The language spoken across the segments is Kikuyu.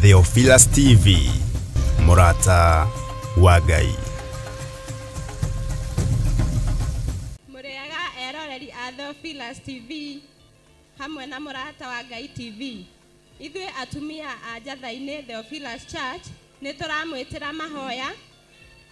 Theophilus TV, Mũrata wa Ngai. Mũrĩega eroreri a Theophilus TV hamwe na Mũrata wa Ngai TV. Ithuĩ atumia a Njatha-inĩ Theophilus Church nĩ tũramwĩtĩra mahoya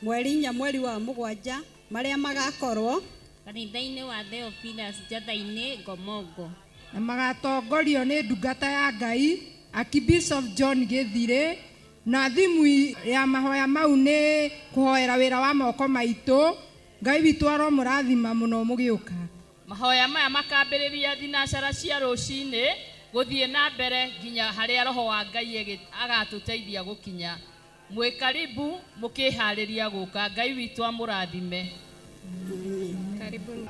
mweri 4 mweri wa 7 marĩa magakorwo kanitha-inĩ wa Theophilus Njatha-inĩ Ngomongo, na magatongorio nĩ ndungata ya Ngai Archbishop John Githire, na thimu ya mahoya mau nĩ kũhoera wĩra wa moko maitũ. Ngai witũ aromũrathima mũno mũgĩũka. Mahoya maya makambĩrĩria thinacara cia rũcinĩ gũthiĩ na mbere nginya harĩa roho wa Ngai agatũteithia gũkinya. Mwĩ karibu mũkĩharĩria gũka. Ngai witũ amũrathime. Karibuni.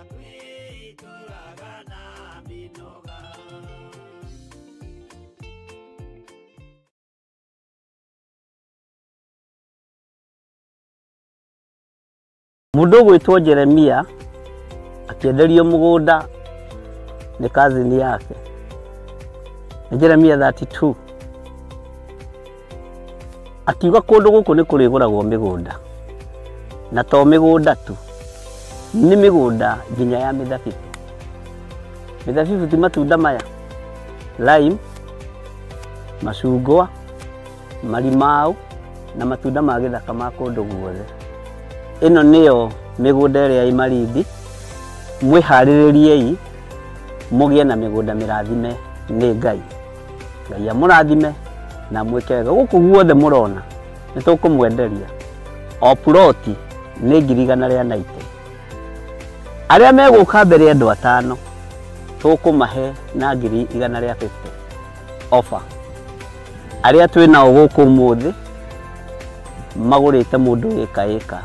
Mũndũ ũgwĩtwo Jeremia akĩenderio mũgũnda nĩ kazini yake. Nĩ Jeremia 32. Akiuga kũndũ gũkũ nĩ kũrĩgũragwo mĩgũnda, na to mĩgũnda tu, nĩ mĩgũnda nginya ya mĩthabibũ. Mĩthabibũ ti matunda maya, lime, macungwa, marimau na matunda ma gĩthaka ma kũndũ guothe. Ĩno nĩyo mĩgũnda ĩrĩa ĩ Malindi. Mwĩharĩrĩriei mũgĩe na mĩgũnda mĩrathime nĩ Ngai. Ngai amũrathime na mwĩke wega. Gũkũ guothe mũrona nĩ tũkũmwenderia o ploti nĩ 190,000. Arĩa megũka mbere andũ 5 tũkũmahe na 150,000 offer. Arĩa twĩ nao gũkũ ũmũthĩ magũrĩte mũndũ ĩka ĩka,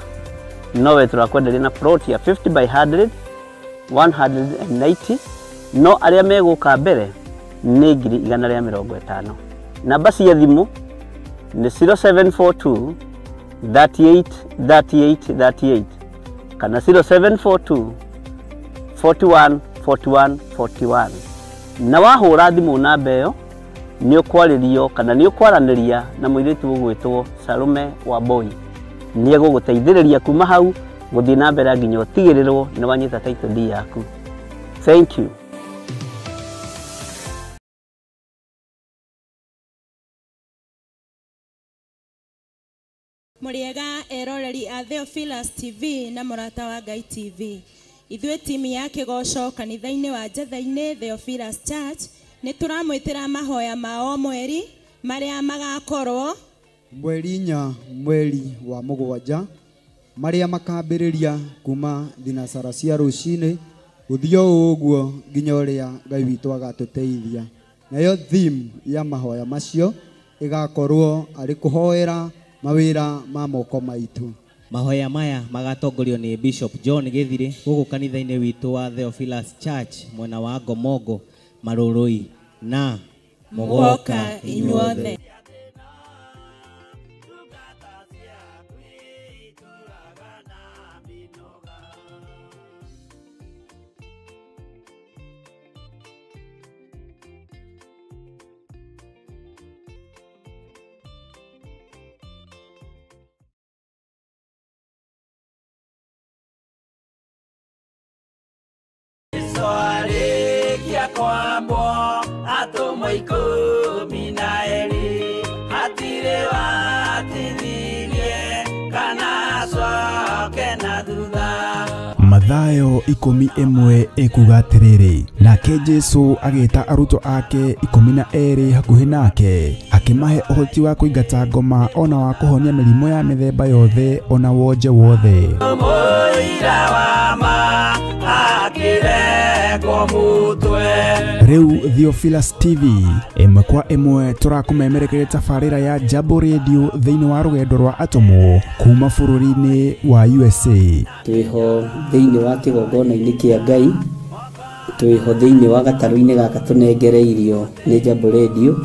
nowe tũrakwenderia na plot ya 50 by 100 190, no arĩa megũka mbere nĩ 150,000. Namba cia thimũ nĩ 0742 38 38 38 kana 0742 41 41 41. Na wahũra thimũ namba ĩyo nĩ ũkwarĩrio kana nĩ ũkwaranĩria na mũirĩtu ũgwĩtwo Salome Wambui. Nĩ egũgũteithĩrĩria kuma hau gũthiĩ na mbere nginya ũtigĩrĩrwo nĩ wanyita title deed yaku. Thank you. Mũrĩega eroreri a Theophilus TV na Mũrata wa Ngai TV. Ithuĩ timu ya kĩgoco kanitha-inĩ wa Njatha-inĩ Theophilus Church nĩ tũramwĩtĩra mahoya ma o mweri marĩa magakorwo mweri 4 mweri wa 7 marĩa makambĩrĩria kuma thinacara cia rũcinĩ gũthiĩ o ũguo nginya ũrĩa Ngai witũ agatũteithia. Nayo theme ya mahoya macio ĩgakorwo arĩ kũhoera mawĩra ma moko maitũ. Mahoya maya magatongorio nĩ Bishop John Githire gũkũ kanitha-inĩ witũ wa Theophilus Church mwena wa Ngomongo Marũrũi, na mũgoka inyuothe. Kwambwo atũmwo 12 hatirĩ watithirie kana acoke na thutha. Mathayo 11 ĩkuga atĩrĩrĩ, nake Jesu agĩta arutwo ake 12 hakuhĩ nake, akĩmahe ũhoti wa kũingata ngoma ona wa kũhonia mĩrimũ ya mĩthemba yothe ona wonje wothe. Mũira wa ma akĩrengwo mũtwe. Rĩu Theophilus TV ĩmwe kwa ĩmwe tũrakũmemerekeria tabarĩra ya Jambo Radio thĩinĩ wa rũgendo rwa atũmwo kuma bũrũri-inĩ wa USA. Twĩho thĩinĩ wa kĩgongona-inĩ kĩa Ngai, twĩho thĩinĩ wa gatarũ-inĩ gaka tũnengereirio nĩ Jambo Radio.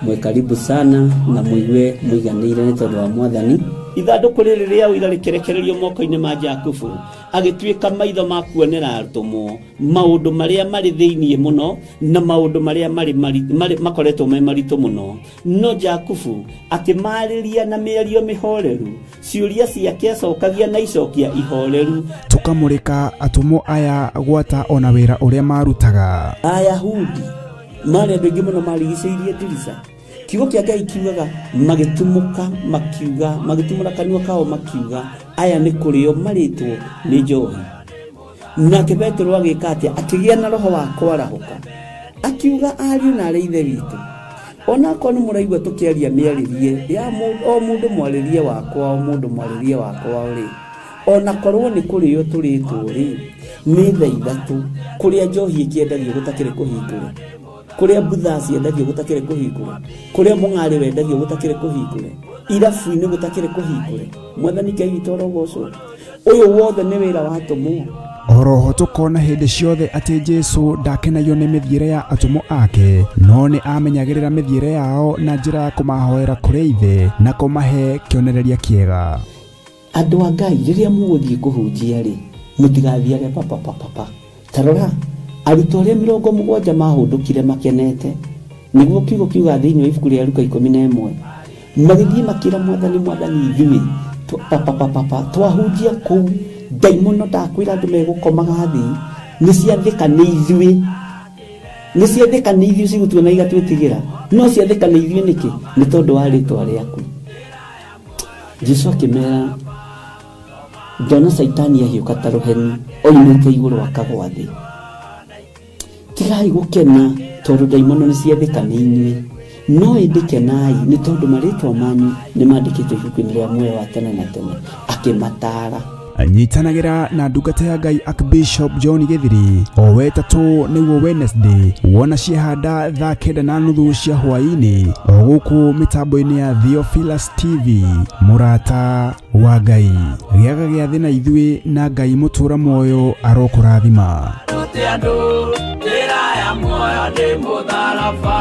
Mwĩ karibu sana na mũigue mũiganĩire nĩ tondũ wa Mwathani. Ithandũkũ rĩrĩ rĩa ũira rĩkĩrekererio moko-inĩ ma Jakubu, agĩtuĩka maitho ma kuonera atũmwo maũndũ marĩa marĩ thĩinĩ mũno na maũndũ marĩa marĩ makoretwo me maritũ mũno. No Jakubu akĩmarĩria na mĩario mĩhoreru, ciũria ciake acokagia na icokia ihoreru. Tũkamũrĩka atũmwo aya gwata ona wĩra ũrĩa marutaga. Ayahudi marĩ andũ aingĩ mũno marigicĩirie ndirica. Kiugo kĩa Ngai kiugaga magĩtumũka makiuga, magĩtumũra kanua kao makiuga, aya nĩ kũrĩo marĩtwo nĩ njohi. Nake Petero agĩka atĩa? Akĩgĩa na roho wa kwarahũka, akiuga ariũ na arĩ ithe witũ, onakorwo nĩ mũraigua tũkĩaria mĩarĩrie ya o mũndũ mwarĩrie wakwa, o mũndũ mwarĩrie wakwa rĩ, onakorwo nĩ kũrĩo tũrĩtwo rĩ, nĩ thaa ithatũ kũrĩa njohi ĩkĩendagio gũtakĩrĩ kũhingũre, kũrĩa mbutha ciendagio gũtakĩrĩ kũhingũre, kũrĩa mũng'arĩ wendagio gũtakĩrĩ kũhingũre, irabu-inĩ gũtakĩrĩ kũhingũre. Mwathani Ngai witũ arogocwo. Ũyũ wothe nĩ wĩra wa atũmwo. Oroho tũkona hĩndĩ ciothe atĩ Jesũ ndakenagio nĩ mĩthiĩre ya atũmwo ake, no nĩ amenyagĩrĩra mĩthiĩre yao na njĩra ya kũmahoera kũrĩ Ithe na kũmahe kĩonereria kĩega. Andũ a Ngai, rĩrĩa mũgũthiĩ kũhunjia rĩ, mũtigathiage papapapapa. Ta rora, arutwo arĩa 70 mahũndũkire makenete, nĩguo kiugo kiuga thĩinĩ wa ibuku rĩa Luka 11, magĩthiĩ makĩra Mwathani, Mwathani ithuĩ papapapapa twahunjia kũu, ndaimono ndakwĩra andũ megũkomaga thĩ, nĩ ciathĩka nĩ ithuĩ, nĩ ciathĩka nĩ ithuĩ cigũtuona igatwĩtigĩra, no ciathĩka nĩ ithuĩ nĩkĩ? Nĩ tondũ wa rĩtwa rĩaku. Jesũ akĩmera, ndona Caitani ahiũka ta rũheni oimĩte igũrũ akagwa thĩ. Tigai gũkena tondũ ndaimono nĩ ciathĩka nĩ inyuĩ, no ĩndĩ kenai nĩ tondũ marĩtwa manyu nĩ mandĩkĩtwo ibuku-inĩ rĩa muoyo wa tene na tene. Akĩmataara. Nyitanagĩra na ndungata ya Ngai Archbishop John Gĩthiri o wetatũ nĩguo Wednesday, wona ciehanda thaa 9:30 cia hwaĩ-inĩ, o gũkũ mĩtambo-inĩ ya Theophilus TV. Mũrata wa Ngai, gĩaga gĩathĩ na ithuĩ, na Ngai mũtũra muoyo arokũrathima. Njĩra ya muoyo nĩ mũtharaba.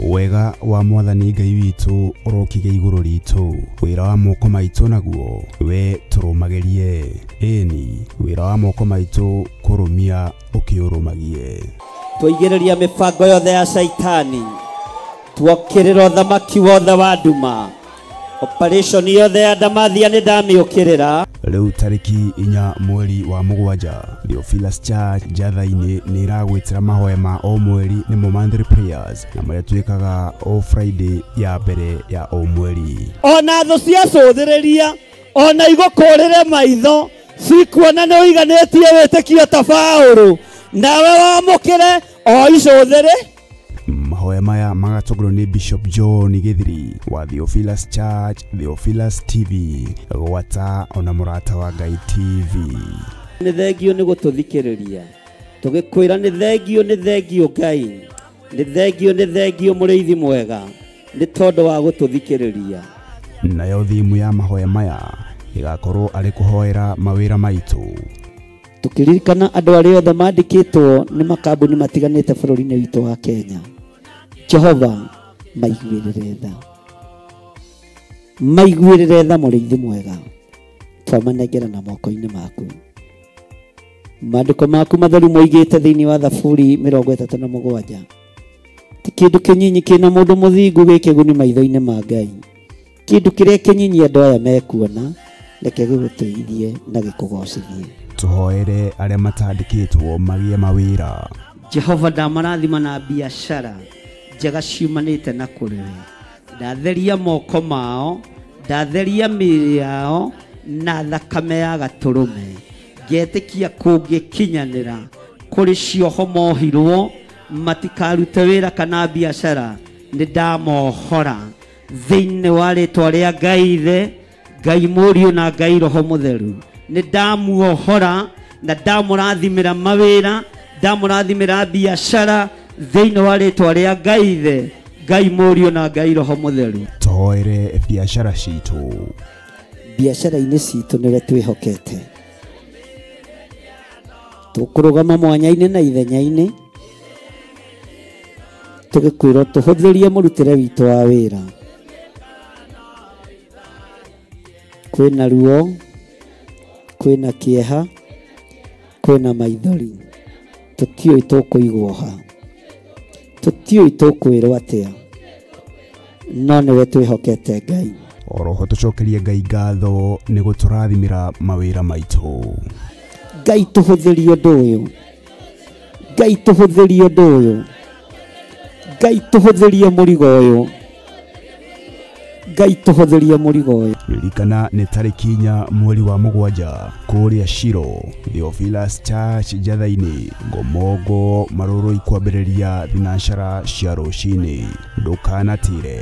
Wega wa Mwathani Ngai witũ ũrokige igũrũ ritũ, wĩra wa moko maitũ naguo we tũrũmagĩrie. Ĩni, wĩra wa moko maitũ kũrũmia ũkĩũrũmagie. Twaigĩrĩria mĩbango yothe ya Caitani, tuokĩrĩra ũthamaki wothe wa nduma, operation yothe ya Ndamathia nĩ ndamĩũkĩrĩra. Rĩu tarĩki 4 mweri wa 7, Theophilus Church Njatha-inĩ nĩ ĩragwĩtĩra mahoya ma o mweri nĩmo monthly prayers, na marĩa twĩkaga o Friday ya mbere ya o mweri. Ona thũ ciacũthĩrĩria, ona igũkũrĩre maitho, cikuona nĩ ũiganĩtie wĩtĩkio ta Paũlũ, nawe wamũkĩre o icũthĩrĩ. Mahoya maya magatongorio nĩ Bishop John Gĩthiri wa Theophilus Church, Theophilus TV, gwata ona mũrata wa Ngai TV. Nĩ thengio nĩ gũtũthikĩrĩria, tũgĩkwĩra nĩ thengio, nĩ thengio Ngai, nĩ thengio, nĩ thengio mũrĩithi mwega, nĩ tondũ wa gũtũthikĩrĩria. Nayo thimu ya mahoya maya ĩgakorwo arĩ kũhoera mawĩra maitũ. Tũkĩririkana andũ arĩa othe mandĩkĩtwo nĩ makambuni matiganĩte bũrũri-inĩ witũ wa Kenya, Jehova maiguĩrĩre tha, maiguĩrĩre tha mũrĩithi mwega, twamanengera na moko-inĩ maku. Maandĩko maku matheru moigĩte thĩinĩ wa Thaburi 37, ti kĩndũ kĩnyinyi kĩna mũndũ mũthingu gĩ kĩguni maitho-inĩ ma Ngai, kĩndũ kĩrĩa kĩnyinyi andũ aya mekuona, reke gĩgũteithie na gĩkũgocithie. Tũhoere arĩa matandĩkĩtwo magĩe mawĩra. Jehova ndamarathima na biacara njega ciumanĩte na kũrĩ we, ndatheria moko mao, ndatheria mĩĩrĩ yao na thakame ya gatũrũme, ngetĩkia kũngĩkinyanĩra kũrĩ cioho mohirwo matikarute wĩra kana biacara, nĩ ndamohora thĩinĩ wa rĩtwa rĩa Ngai Ithe, Ngai Mũriũ na Ngai Roho Mũtheru. Nĩ ndamuohora na ndamũrathimĩra mawĩra, ndamũrathimĩra biacara thĩinĩ wa rĩtwa rĩa Ngai Ithe, Ngai Mũriũ na Ngai Roho Mũtheru. Tũhoere biacara citũ. Biacara-inĩ citũ nĩwe twĩhokete. Tũkũrũgama mwanya-inĩ na ithenya-inĩ tũgĩkwĩrwo tũhũthĩrie mũrutĩre witũ wa wĩra. Kwĩna ruo, kwĩna kĩeha, kwĩna maithori. Tũtiũĩ tũkũigwo ha, tũtiũĩ tũkwĩrwo atĩa, no nĩwe twĩhokete Ngai. Oroho tũcokerie Ngai ngatho nĩ gũtũrathimĩra mawĩra maitũ. Ngai tũhũthĩrie ũndũ ũyũ, Ngai tũhũthĩrie ũndũ ũyũ, Ngai tũhũthĩrie mũrigo ũyũ, Ngai tũhũthĩrie mũrigo ũyũ. Ririkana nĩ tarĩki 4 mweri wa 7 kũrĩa Shiro, Theophilus Church Njatha-inĩ, Ngomongo, Marũrũi kwambĩrĩria thinacara cia rũcinĩ. Ndũkanatĩre.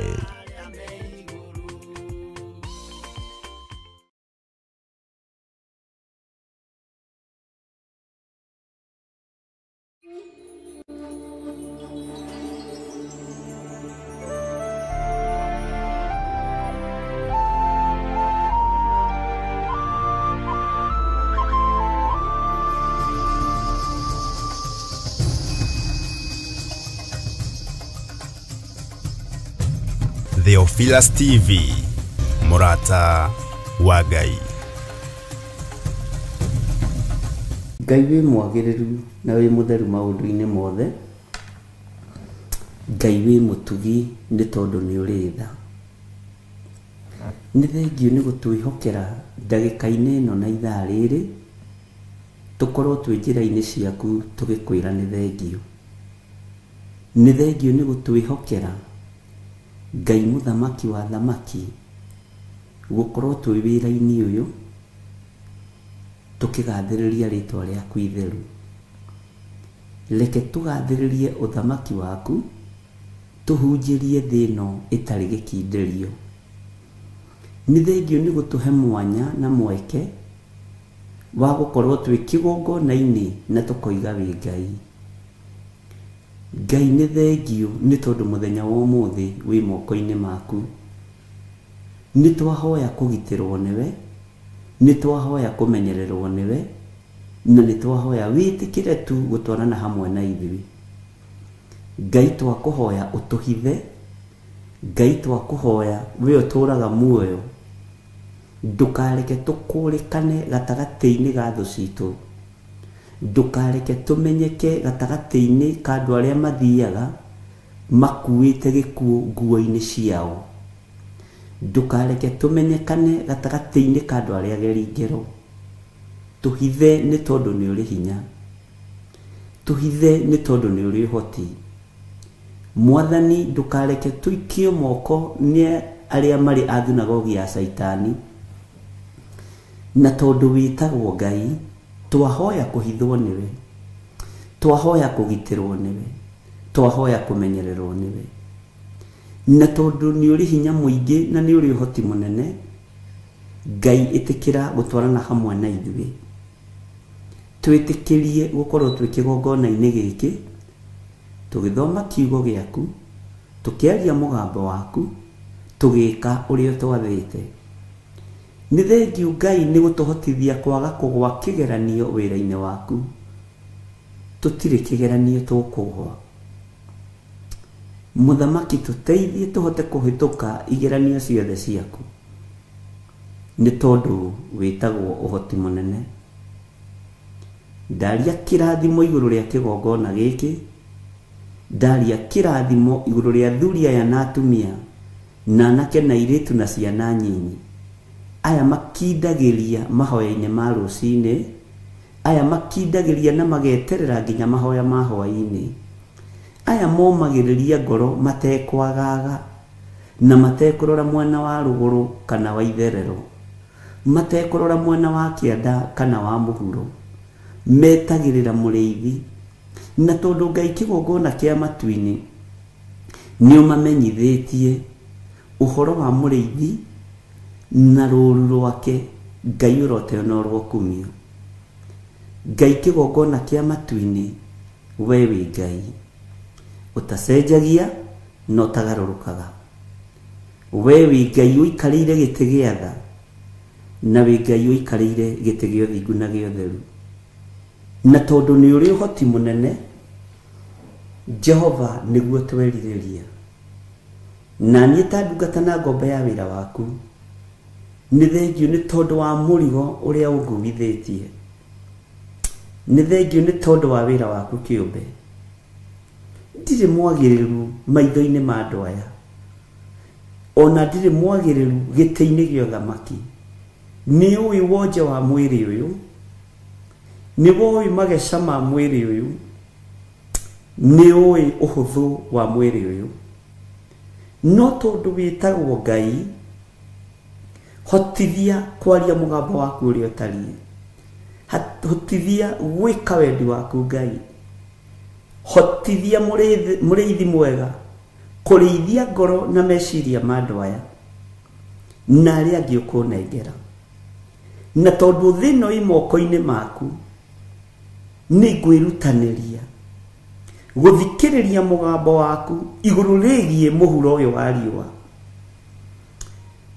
Theophilus TV, mũrata wa Ngai. Ngai wĩ mwagĩrĩru na wĩ mũtheru maũndũ-inĩ mothe. Ngai wĩ mũtugi nĩ tondũ nĩ ũrĩ tha. Nĩ thengiũ nĩ gũtwĩhokera ndagĩka-inĩ ĩno na ithaa rĩrĩ tũkorwo twĩ njĩra-inĩ ciaku tũgĩkwĩra nĩ thengiũ. Nĩ thengiũ nĩ gũtwĩhokera Ngai mũthamaki wa thamaki gũkorwo twĩ wĩra-inĩ ũyũ tũkĩgathĩrĩria rĩtwa rĩaku itheru. Reke tũgathĩrĩrie ũthamaki waku, tũhunjĩrie thĩ ĩno ĩtarĩ gĩkindĩrio. Nĩ thengiũ nĩ gũtũhe mwanya na mweke wa gũkorwo twĩ kĩgongona-inĩ na tũkoiga wĩ Ngai. Ngai nĩ thengiũ nĩ tondũ mũthenya wa ũmũthĩ wĩ moko-inĩ maku. Nĩ twahoya kũgitĩrwo nĩwe, nĩ twahoya kũmenyererwo nĩwe, na nĩ twahoya wĩtĩkĩre tu gũtwarana hamwe na ithuĩ. Ngai twakũhoya ũtũhithe, Ngai twakũhoya we ũtũũraga muoyo, ndũkareke tũkũrĩkane gatagatĩ-inĩ ga thũ citũ, ndũkareke tũmenyeke gatagatĩ-inĩ ka andũ arĩa mathiaga makuĩte gĩkuũ nguo-inĩ ciao, ndũkareke tũmenyekane gatagatĩ-inĩ ka andũ arĩa ageri ngero. Tũhithe nĩ tondũ nĩ ũrĩ hinya, tũhithe nĩ tondũ nĩ ũrĩ ũhoti. Mwathani ndũkareke tũikio moko nĩ arĩa marĩ a thunagogi ya Caitani, na tondũ wĩtagwo Ngai twahoya kũhithwo nĩwe, twahoya kũgitĩrwo nĩwe, twahoya kũmenyererwo nĩwe. Na tondũ nĩ ũrĩ hinya mũingĩ na nĩ ũrĩ ũhoti mũnene, Ngai ĩtĩkĩra gũtwarana hamwe na ithuĩ. Twĩtĩkĩrie gũkorwo twĩ kĩgongona-inĩ gĩkĩ, tũgĩthoma kiugo gĩaku, tũkĩaria mũgambo waku, tũgĩka ũrĩa ũtwathĩte. Nĩ thengiũ Ngai nĩ gũtũhotithia kwaga kũgwa kĩgeranio wĩra-inĩ waku. Tũtirĩ kĩgeranio tũkũgwa. Mũthamaki tũteithie tũhote kũhĩtũka igeranio ciothe ciaku, nĩ tondũ wĩtagwo ũhoti mũnene. Ndaria kĩrathimo igũrũ rĩa kĩgongona gĩkĩ, ndaria kĩrathimo igũrũ rĩa athuri aya na atumia, na anake na airĩtu na ciana nyinyi, aya makindagĩria mahoya-inĩ ma rũcinĩ, aya makindagĩria na mageterera nginya mahoya ma hwaĩ-inĩ, aya momagĩrĩria ngoro matekwagaga na matekũrora mwena wa rũgũrũ kana wa itherero, matekũrora mwena wa kĩanda kana wa mũhuro, metagĩrĩra mũrĩithi. Na tondũ Ngai kĩgongona kĩa matu-inĩ nĩ ũmamenyithĩtie ũhoro wa mũrĩithi na rũũru rwake, Ngai ũroteo na ũrokumio. Ngai kĩgongona kĩa matu-inĩ, we wĩ Ngai ũtacenjagia na ũtagarũrũkaga. We wĩ Ngai ũikarĩire gĩtĩ gĩa tha, na wĩ Ngai ũikarĩire gĩtĩ gĩa ũthingu na gĩa ũtheru. Na tondũ nĩ ũrĩ ũhoti mũnene, Jehova nĩguo twerirĩria. Na niĩ ta ndungata na ngombo ya wĩra waku, nĩ thengiũ nĩ tondũ wa mũrigo ũrĩa ũnguithĩtie. Nĩ thengiũ nĩ tondũ wa wĩra waku kĩũmbe. Ndirĩ mwagĩrĩru maitho-inĩ ma andũ aya, ona ndirĩ mwagĩrĩru gĩtĩ-inĩ gĩa ũthamaki. Nĩ ũĩ wonje wa mwĩrĩ ũyũ, nĩ woĩ mageca ma mwĩrĩ ũyũ, nĩ ũĩ ũhũthũ wa mwĩrĩ ũyũ. No tondũ wĩtagwo Ngai, hotithia kwaria mũgambo waku ũrĩa ũtariĩ. Hotithia gwĩka wendi waku Ngai. Hotithia mũrĩithi mwega kũrĩithia ngoro na meciria ma andũ aya na arĩa angĩ ũkũnengera. Na tondũ thĩ ĩno ĩ moko-inĩ maku, nĩ ngwĩrutanĩria gũthikĩrĩria mũgambo waku igũrũ rĩgiĩ mũhuro ũyũ wa riũa.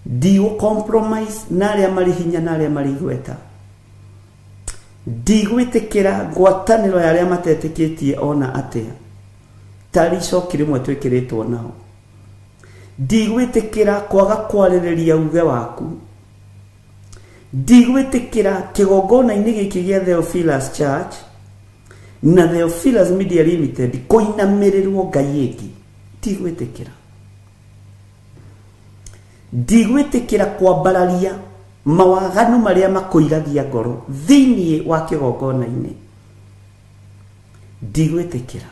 Ndigũ compromise na arĩa marĩ hinya na arĩa marĩ igweta. Ndigwĩtĩkĩra ngwatanĩro ya arĩa matetĩkĩtie ona atĩa, tarĩ icoki rĩmwe twĩkĩrĩtwo nao. Ndigwĩtĩkĩra kwaga kwarĩrĩria uge waku. Ndigwĩtĩkĩra kĩgongona-inĩ gĩkĩ gĩa Theophilus Church na Theophilus Media Limited kũinamĩrĩrwo Ngai ĩngĩ. Ndigwĩtĩkĩra. Ndigwĩtĩkĩra kwambararia mawaganu marĩa makũiragia ngoro thĩinĩ wa kĩgongona-inĩ. Ndigwĩtĩkĩra.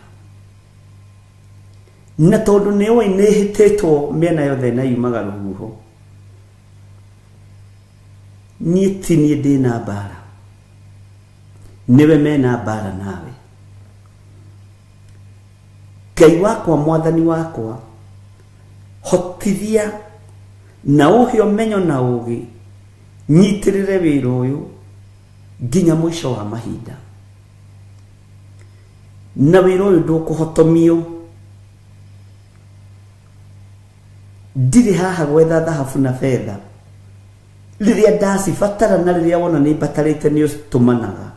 Na tondũ nĩ ũĩ nĩ hĩtĩtwo mĩena yothe na yumaga rũhuho, niĩ ti niĩ ndĩna mbara, nĩwe mena mbara nawe. Ngai wakwa, mwathani wakwa, hotithia na ũhe ũmenyo na ũgĩ, nyitĩrĩre wĩra ũyũ nginya mũico wa mahinda. Na wĩra ũyũ ndũkũhotomio. Ndirĩ haha gwetha thahabu na betha. Rĩrĩa ndacibatara na rĩrĩa wona nĩ mbatarĩte nĩ ũtũmanaga.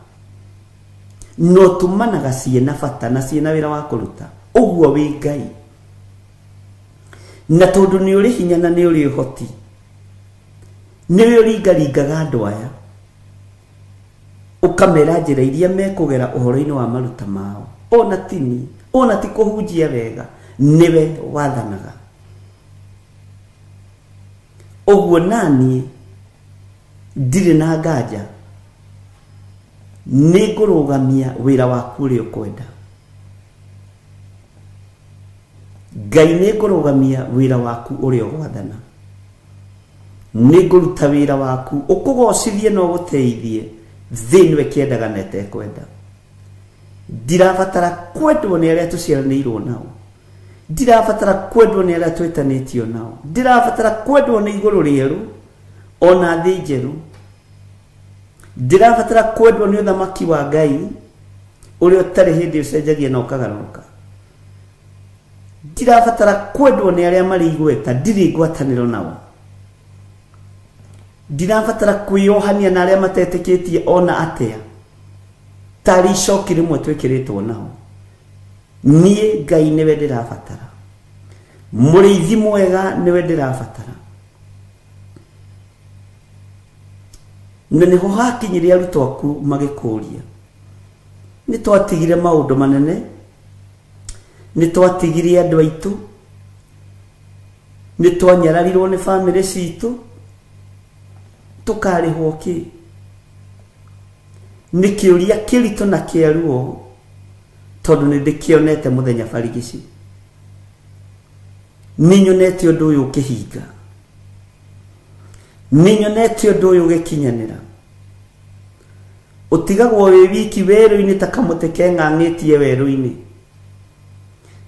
No tũmanaga ciĩna bata na ciĩna wĩra wa kũruta. Ũguo wĩ Ngai. Na tondũ nĩ ũrĩ hinya na nĩ ũrĩ ũhoti, nĩwe ũringaringaga andũ aya, ũkamera njĩra iria mekũgera ũhoro-inĩ wa maruta mao. Ona tini, ona ti kũhunjia wega, nĩwe wathanaga. Ũguo naniĩ ndirĩ na nganja, nĩ ngũrũgamia wĩra waku ũrĩa ũkwenda. Ngai nĩ ngũrũgamia wĩra waku ũrĩa ũgwathana. Nĩ ngũruta wĩra waku ũkũgocithie na ũgũteithie thĩ ĩno ĩkĩendaga na ĩtekwenda. Ndirabatara kwendwo nĩ arĩa tũciaranĩirwo nao. Ndirabatara kwendwo nĩ arĩa twĩtanĩtio nao. Ndirabatara kwendwo nĩ igũrũ rĩerũ ona thĩ njerũ. Ndirabatara kwendwo nĩ ũthamaki wa Ngai ũrĩa ũtarĩ hĩndĩ ũcenjagia na ũkagarũrũka. Ndirabatara kwendwo nĩ arĩa marĩ igweta, ndirĩ ngwatanĩro nao. Ndirabatara kwĩyohania na arĩa matetĩkĩtie ona atĩa, tarĩ icoki rĩmwe twĩkĩrĩtwo nao. Niĩ Ngai nĩwe ndĩrabatara. Mũrĩithi mwega nĩwe ndĩrabatara. Na nĩho hakinyire arutwo aku magĩkũria, nĩ twatigire maũndũ manene, nĩ twatigire andũ aitũ, nĩ twanyararirwo nĩ bamĩrĩ citũ, tũkarĩhwo kĩ? Nĩ kĩũria kĩritũ na kĩa ruo, tondũ nĩ ndĩkĩonete mũthenya barigici. Nĩ nyonete ũndũ ũyũ ũkĩhinga. Nĩ nyonete ũndũ ũyũ ũgĩkinyanĩra. Ũtigagwo wĩ wiki werũ-inĩ ta kamũtĩ keng'ang'ĩtie werũ-inĩ.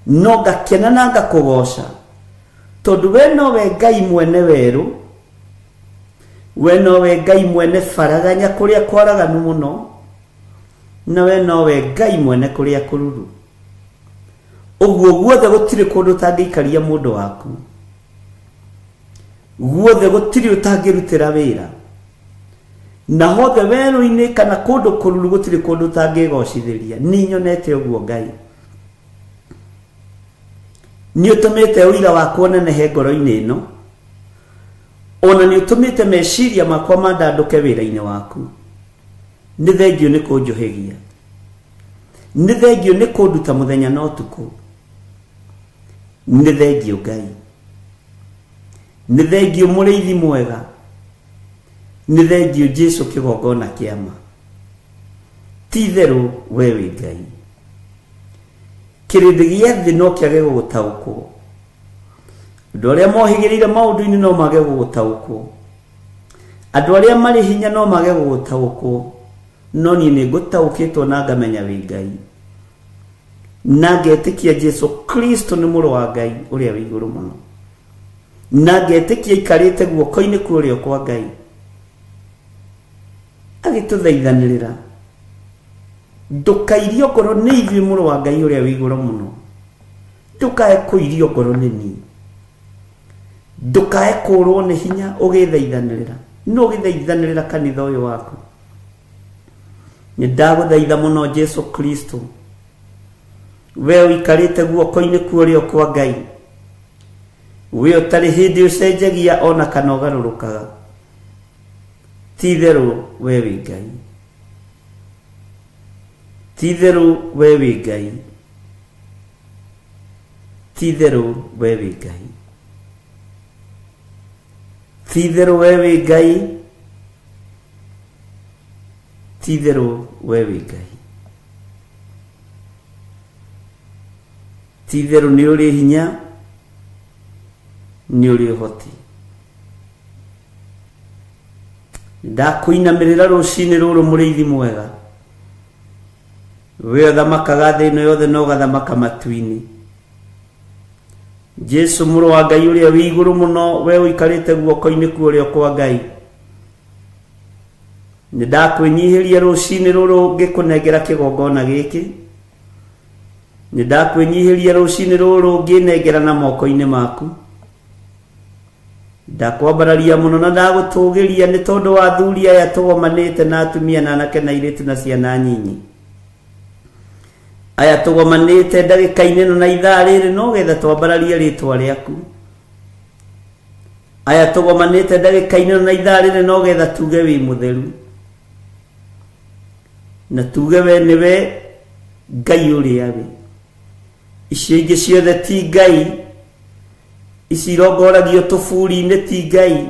No ngakena na ngakũgoca, tondũ we nowe Ngai mwene werũ, we nowe Ngai mwene baraganya kũrĩa kwaraganu mũno, na we nowe Ngai mwene kũrĩa kũruru. Ũguo guothe gũtirĩ kũndũ ũtangĩikaria mũndũ waku. Guothe gũtirĩ ũtangĩrutĩra wĩra. Na hothe werũ-inĩ kana kũndũ kũruru gũtirĩ kũndũ ũtangĩgocithĩria. Nĩ nyonete ũguo Ngai. Nĩ ũtũmĩte ũira wakwa ũnenehe ngoro-inĩ ĩno. Ona nĩ ũtũmĩte meciria makwa mandandũke wĩra-inĩ waku. Nĩ thengio nĩ kũnjũhĩgia. Nĩ thengio nĩ kũnduta mũthenya na ũtukũ. Nĩ thengio Ngai. Nĩ thengio mũrĩithi mwega. Nĩ thengio Jesu kĩgongona kĩama. Ti itherũ we wĩ Ngai. Kĩrĩndĩ gĩa thĩ no kĩage gũgũtaũkwo. Andũ arĩa mohĩgĩrĩire maũndũ-inĩ no mage gũgũtaũkwo. Andũ arĩa marĩ hinya no mage gũgũtaũkwo. No niĩ nĩ ngũtaũkĩtwo na ngamenya wĩ Ngai. Na ngetĩkia Jesu Kristo nĩ mũrũ wa Ngai ũrĩa wĩ igũrũ mũno. Na ngetĩkia aikarĩte guoko-inĩ kwa ũrĩo kwa Ngai. Agĩtũthaithanĩrĩra. Ndũkairio ngoro nĩ ithuĩ mũrũ wa Ngai ũrĩa wĩ igũrũ mũno. Ndũkae kũirio ngoro nĩ niĩ. Ndũkae kũrwo nĩ hinya ũgĩthaithanĩrĩra. No ũgĩthaithanĩrĩra kanitha ũyũ waku. Nĩ ndagũthaitha mũno Jesu Kristo. We ũikarĩte guoko-inĩ kwa ũrĩo kwa Ngai. We ũtarĩ hĩndĩ ũcenjagia ona kana ũgarũrũkaga. Ti itherũ we wĩ Ngai. Ti itherũ we wĩ Ngai. Ti itherũ we wĩ Ngai. Ti itherũ we wĩ Ngai. Ti itherũ we wĩ Ngai. Ti itherũ nĩ ũrĩ hinya, nĩ ũrĩ ũhoti. Ndakũinamĩrĩra rũcinĩ rũrũ mũrĩithi mwega. We ũthamakaga thĩ ĩno yothe na ũgathamaka matu-inĩ. Jesu mũrũ wa Ngai ũrĩa wĩ igũrũ mũno, we ũikarĩte guoko-inĩ kwa ũrĩo kwa Ngai. Nĩ ndakwĩnyihĩria rũcinĩ rũrũ ngĩkũnengera kĩgongona gĩkĩ. Nĩ ndakwĩnyihĩria rũcinĩ rũrũ ngĩnengera na moko-inĩ maku. Ndakwambararia mũno na ndagũtũgĩria nĩ tondũ wa athuri aya tũgomanĩte na atumia na anake na airĩtu na ciana nyinyi. Aya tũgomanĩte ndagĩka-inĩ ĩno na ithaa rĩrĩ no getha twambararie rĩtwa rĩaku. Aya tũgomanĩte ndagĩka-inĩ ĩno na ithaa rĩrĩ no getha tuge wĩ mũtheru. Na tuge we nĩwe Ngai ũrĩa wĩ. Icio ingĩ ciothe ti Ngai. Ici irongoragio tũburi-inĩ ti Ngai.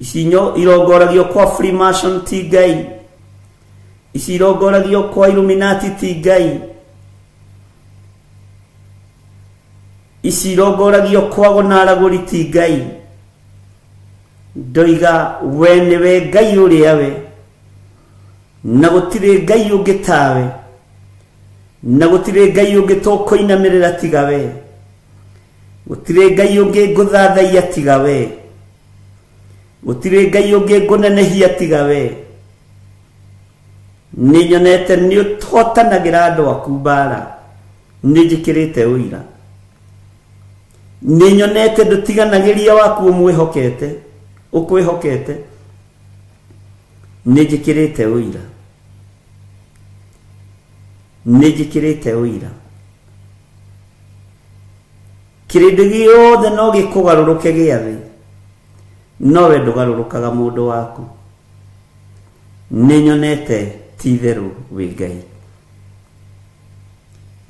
Ici irongoragio kwa Freemason ti Ngai. Ici irongoragio kwa Illuminati ti Ngai. Ici irongoragio kwa gonaragũri ti Ngai. Ndoiga we nĩwe Ngai ũrĩa we. Na gũtirĩ Ngai ũngĩ tawe. Na gũtirĩ Ngai ũngĩ tũkũinamĩrĩra tiga we. Gũtirĩ Ngai ũngĩ ngũthathaiya tiga we. Gũtirĩ Ngai ũngĩ ngũnenehia tiga we. Nĩ nyonete nĩ ũhotanagĩra andũ aku mbara. Nĩ njĩkĩrĩte ũira. Nĩ nyonete ndũtiganagĩria waku ũmwĩhokete, ũkwĩhokete. Nĩ njĩkĩrĩte ũira. Nĩ njĩkĩrĩte ũira. Kĩrĩndĩ gĩothe no gĩkũgarũrũke gĩa thĩ. No we ndũgarũrũkaga mũndũ waku. Nĩ nyonete ti itherũ wĩ Ngai.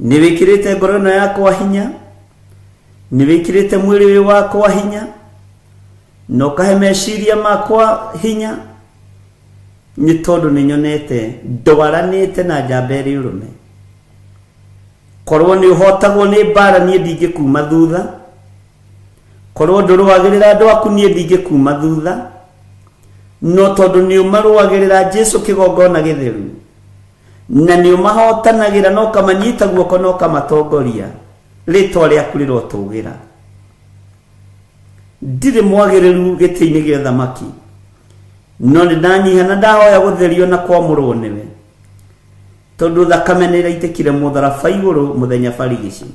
Nĩ wĩkĩrĩte ngoro ĩno yakwa hinya. Nĩ wĩkĩrĩte mwĩrĩ ũyũ wakwa hinya. Na ũkahe meciria makwa hinya. Nĩ tondũ nĩ nyonete ndwaranĩte na njamba ĩrĩ ũrũme. Korwo nĩ ũhotagwo nĩ mbara niĩ ndingĩkuma thutha. Korwo ndũrũagĩrĩra andũ aku niĩ ndingĩkuma thutha. No tondũ nĩ ũmarũagĩrĩra Jesu kĩgongona gĩtheru. Na nĩ ũmahotanagĩra na ũkamanyita guoko na ũkamatongoria. Rĩtwa rĩaku rĩrotũgĩra. Ndirĩ mwagĩrĩru gĩtĩ-inĩ gĩa ũthamaki. No nĩ ndanyiha na ndahoya gũtherio na kwamũrwo nĩwe. Tondu thakame nĩ ĩraitĩkire mũtharaba igũrũ mũthenya barigici.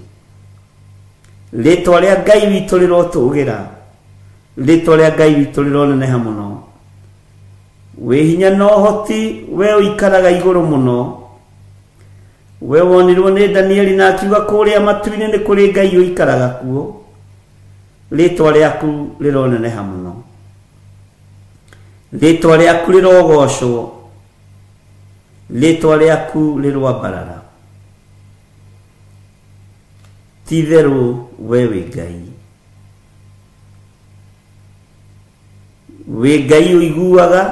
Rĩtwa rĩa Ngai witũ rĩrotũgĩra. Rĩtwa rĩa Ngai witũ rĩroneneha mũno. Wĩ hinya na ũhoti, we ũikaraga igũrũ mũno. We wonirwo nĩ Danieli na akiuga kũrĩa matu-inĩ nĩ kũrĩ Ngai ũikaraga kuo. Rĩtwa rĩaku rĩroneneha mũno. Rĩtwa rĩaku rĩrogocwo. Rĩtwa rĩaku rĩroambarara. Ti-itherũ we wĩ Ngai. Wĩ Ngai ũiguaga,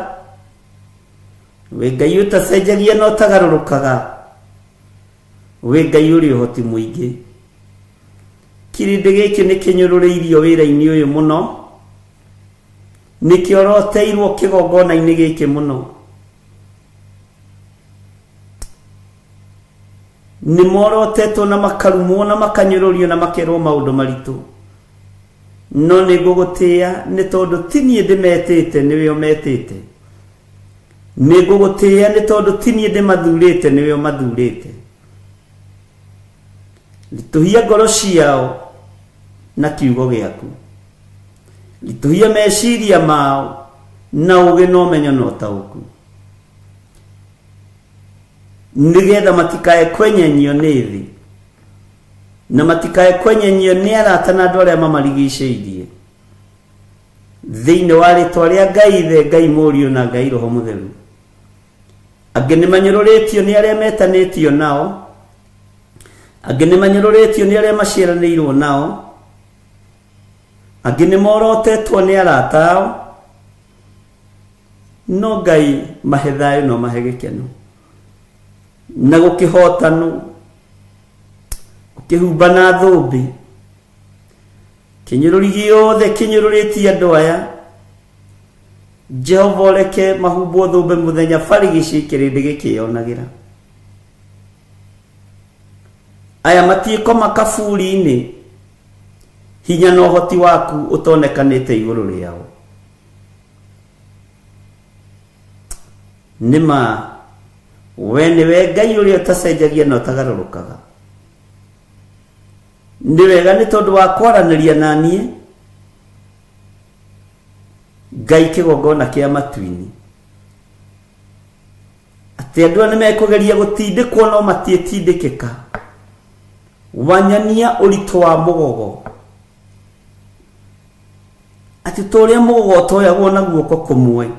wĩ Ngai ũtacenjagia na ũtagarũrũkaga, wĩ Ngai ũrĩ ũhoti mũingĩ. Kĩrĩndĩ gĩkĩ nĩ kĩnyũrũrĩirio wĩra-inĩ ũyũ mũno, nĩkĩoroteirwo kĩgongona-inĩ gĩkĩ mũno. Nĩ morotetwo na makarumwo na makanyũrũrio na makerwo maũndũ maritũ. No nĩ ngũgũtĩĩa nĩ tondũ ti niĩ ndĩmetĩte, nĩwe ũmetĩte. Nĩ ngũgũtĩĩa nĩ tondũ ti niĩ ndĩmathurĩte, nĩwe ũmathurĩte. Ritũhia ngoro ciao na kiugo gĩaku. Ritũhia meciria mao na ũũgĩ na ũmenyo na ũtaũku. Nĩgetha matikae kwenyenyio nĩ thĩ, na matikae kwenyenyio nĩ arata na andũ arĩa mamarigicĩirie. Thĩinĩ wa rĩtwa rĩa Ngai Ithe, Ngai Mũriũ na Ngai Roho Mũtheru. Angĩ nĩ manyũrũrĩtio nĩ arĩa metanĩtio nao, angĩ nĩ manyũrũrĩtio nĩ arĩa maciaranĩirwo nao, angĩ nĩ morotetwo nĩ arata ao. No Ngai mahe thayũ no mahe gĩkeno na gũkĩhotano, ũkĩhumba na thũmbĩ. Kĩnyũrũri gĩothe kĩnyũrũrĩtie andũ aya, Jehova ũreke mahumbwo thũmbĩ mũthenya barigici kĩrĩndĩ gĩkĩyonagĩra. Aya matiĩkoma kaburi-inĩ, hinya na ũhoti waku ũtonekanĩte igũrũ rĩao. Nĩma we nĩwe Ngai ũrĩa ũtacenjagia na ũtagarũrũkaga. Nĩ wega nĩ tondũ wa kwaranĩria na niĩ, Ngai kĩgongona kĩa matu-inĩ. Atĩ andũ aya nĩmekũgeria gũtindĩkwo no matiĩtindĩkĩka. Wanyania ũritũ wa mũgogo. Atĩ ta ũrĩa mũgogo ũtoyagwo na guoko kũmwe,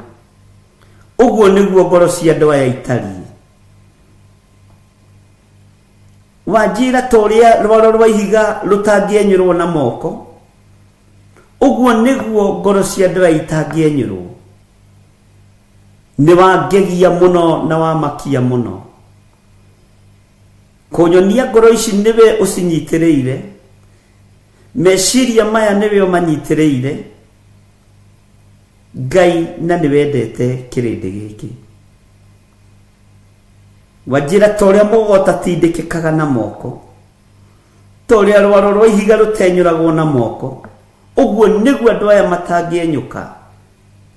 ũguo nĩguo ngoro cia andũ aya itariĩ. Wanjĩra ta ũrĩa rwaro rwa ihiga rũtangĩenyũrwo na moko, ũguo nĩguo ngoro cia andũ aya itangĩenyũrwo. Nĩ wangegia mũno na wamakia mũno. Kũnyonia ngoro ici nĩwe ũcinyitĩrĩire, meciria maya nĩwe ũmanyitĩrĩire, Ngai na nĩwendete kĩrĩndĩ gĩkĩ. Wanjĩra ta ũrĩa mũgogo ũtatindĩkĩkaga na moko, ta ũrĩa rwaro rwa ihiga rũtenyũragwo na moko, ũguo nĩguo andũ aya matangĩenyũka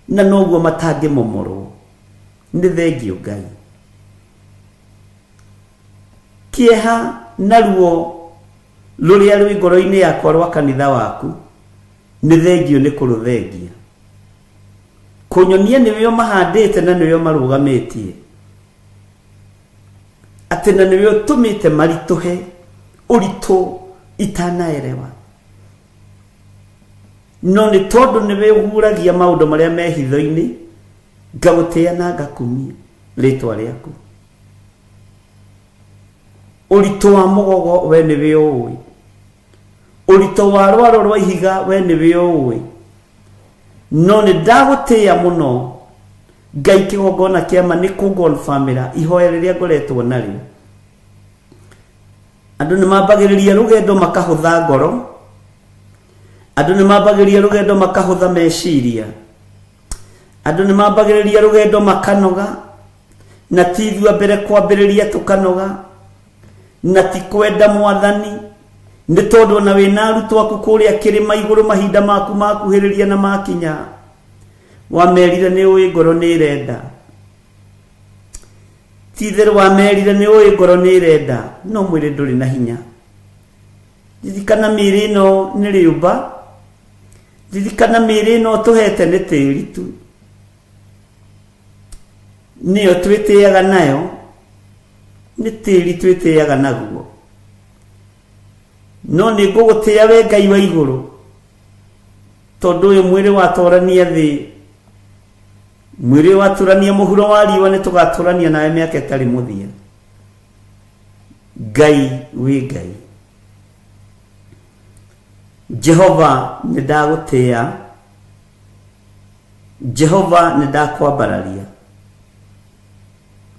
na noguo matangĩmomorwo. Nĩ thengiũ Ngai. Kĩeha na ruo rũrĩa rwĩ ngoro-inĩ yakwa rwa kanitha waku, nĩ thengiũ nĩ kũrũthengia. Kũnyonia nĩwe ũmahandĩte na nĩwe ũmarũgamĩtie, atĩ na nĩwe ũtũmĩte maritũhe ũritũ itanaerewa. No nĩ tondũ nĩwe ũguũragia maũndũ marĩa me hitho-inĩ, ngagũtĩĩa na ngakumia rĩtwa rĩaku. Ũritũ wa mũgogo we nĩwe ũũĩ, ũritũ wa rwaro rwa ihiga we nĩwe ũũĩ. No nĩ ndagũtĩĩa mũno Ngai kĩgongona kĩa ma nĩ kũngonbamĩra ihoya rĩrĩa ngoretwo narĩo. Andũ nĩ mambagĩrĩria rũgendo makahũtha ngoro, andũ nĩ mambagĩrĩria rũgendo makahũtha meciria, andũ nĩ mambagĩrĩria rũgendo makanoga, na ti ithuĩ a mbere kwambĩrĩria tũkanoga, na ti kwenda mwathani, nĩ tondũ ona wĩna arutwo aku kũrĩa kĩrĩma igũrũ mahinda maku makuhĩrĩria na makinya, wamerire nĩ ũĩ ngoro nĩ ĩrenda. Ti itherũ wamerire nĩ ũĩ ngoro nĩ ĩrenda no mwĩrĩ ndũrĩ na hinya. Ririkana mĩĩrĩ ĩno nĩ rĩũmba, ririkana mĩĩrĩ ĩno tũhete nĩ tĩri tu, nĩyo twĩtĩaga nayo, nĩ tĩri twĩtĩaga naguo. No nĩ ngũgũtĩa we Ngai wa igũrũ, tondũ ũyũ mwĩrĩ watũrania thĩ, mwĩrĩ watũrania mũhuro wa riũa, nĩ tũgatũrania nawe mĩaka ĩtarĩ mũthia. Ngai wĩ Ngai. Jehova nĩ ndagũtĩa, Jehova nĩ ndakwambararia.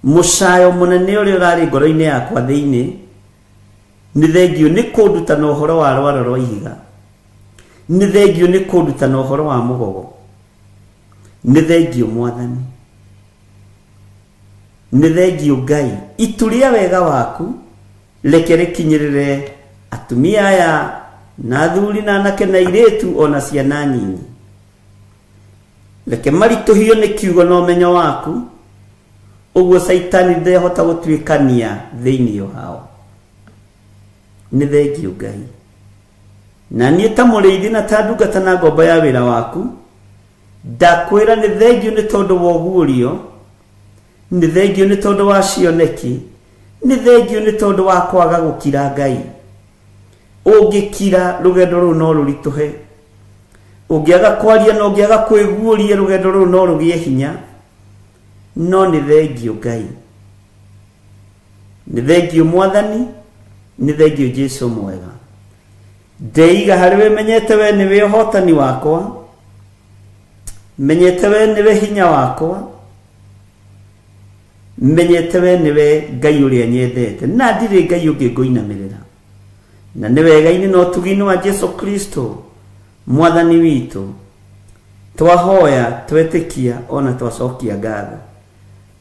Mũcayo mũnene ũrĩa ũrarĩ ngoro-inĩ yakwa thĩinĩ nĩ thengio nĩ kũnduta na ũhoro wa rwaro rwa ihiga, nĩ thengio nĩ kũnduta na ũhoro wa mũgogo, nĩ thengio Mwathani, nĩ thengio Ngai. Itu rĩa wega waku reke rĩkinyĩrĩre atumia aya na athuri na anake na airĩtu ona ciana nyinyi. Reke maritũhio nĩ kiugo na ũmenyo waku, ũguo Caitani ndehota gũtuĩkania thĩinĩ wao. Nĩ thengio Ngai. Na niĩ ta mũrĩithi na ta ndungata na ngombo ya wĩra waku, ndakwĩra nĩ thengio nĩ tondũ wa ũguũrio, nĩ thengio nĩ tondũ wa cioneki, nĩ thengio nĩ tondũ wa kwaga gũkira Ngai. Ũngĩkira rũgendo rũu no rũritũhe, ũngĩaga kwaria na ũngĩaga kwĩguũria rũgendo rũu no rũgĩe hinya. No nĩ thengio Ngai, nĩ thengio Mwathani, nĩ thengio Jesu mwega. Ndeiga harĩ we, menyete we nĩwe ũhotani wakwa, menyete we nĩwe hinya wakwa, menyete we nĩwe Ngai ũrĩa nyendete, na ndirĩ Ngai ũngĩ ngũinamĩrĩra. Na nĩ wega-inĩ na ũtugi-inĩ wa Jesu Kristo Mwathani witũ twahoya, twetĩkia ona twacokia ngatho,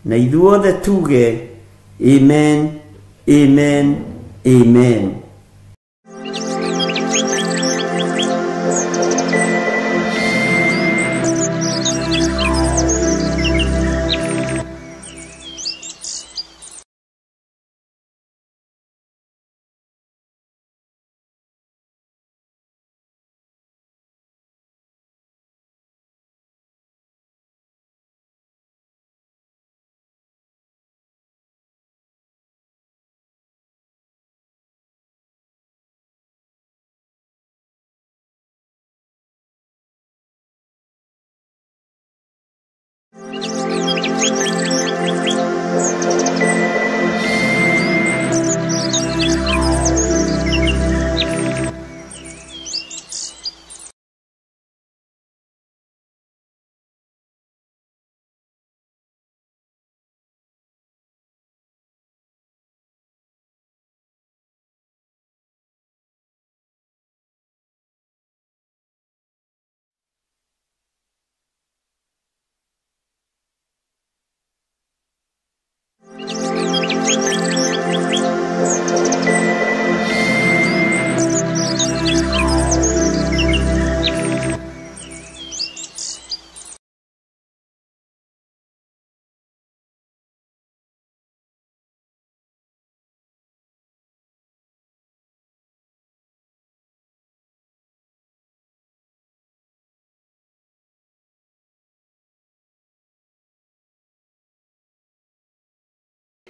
na ithuothe tuge amen, amen, amen.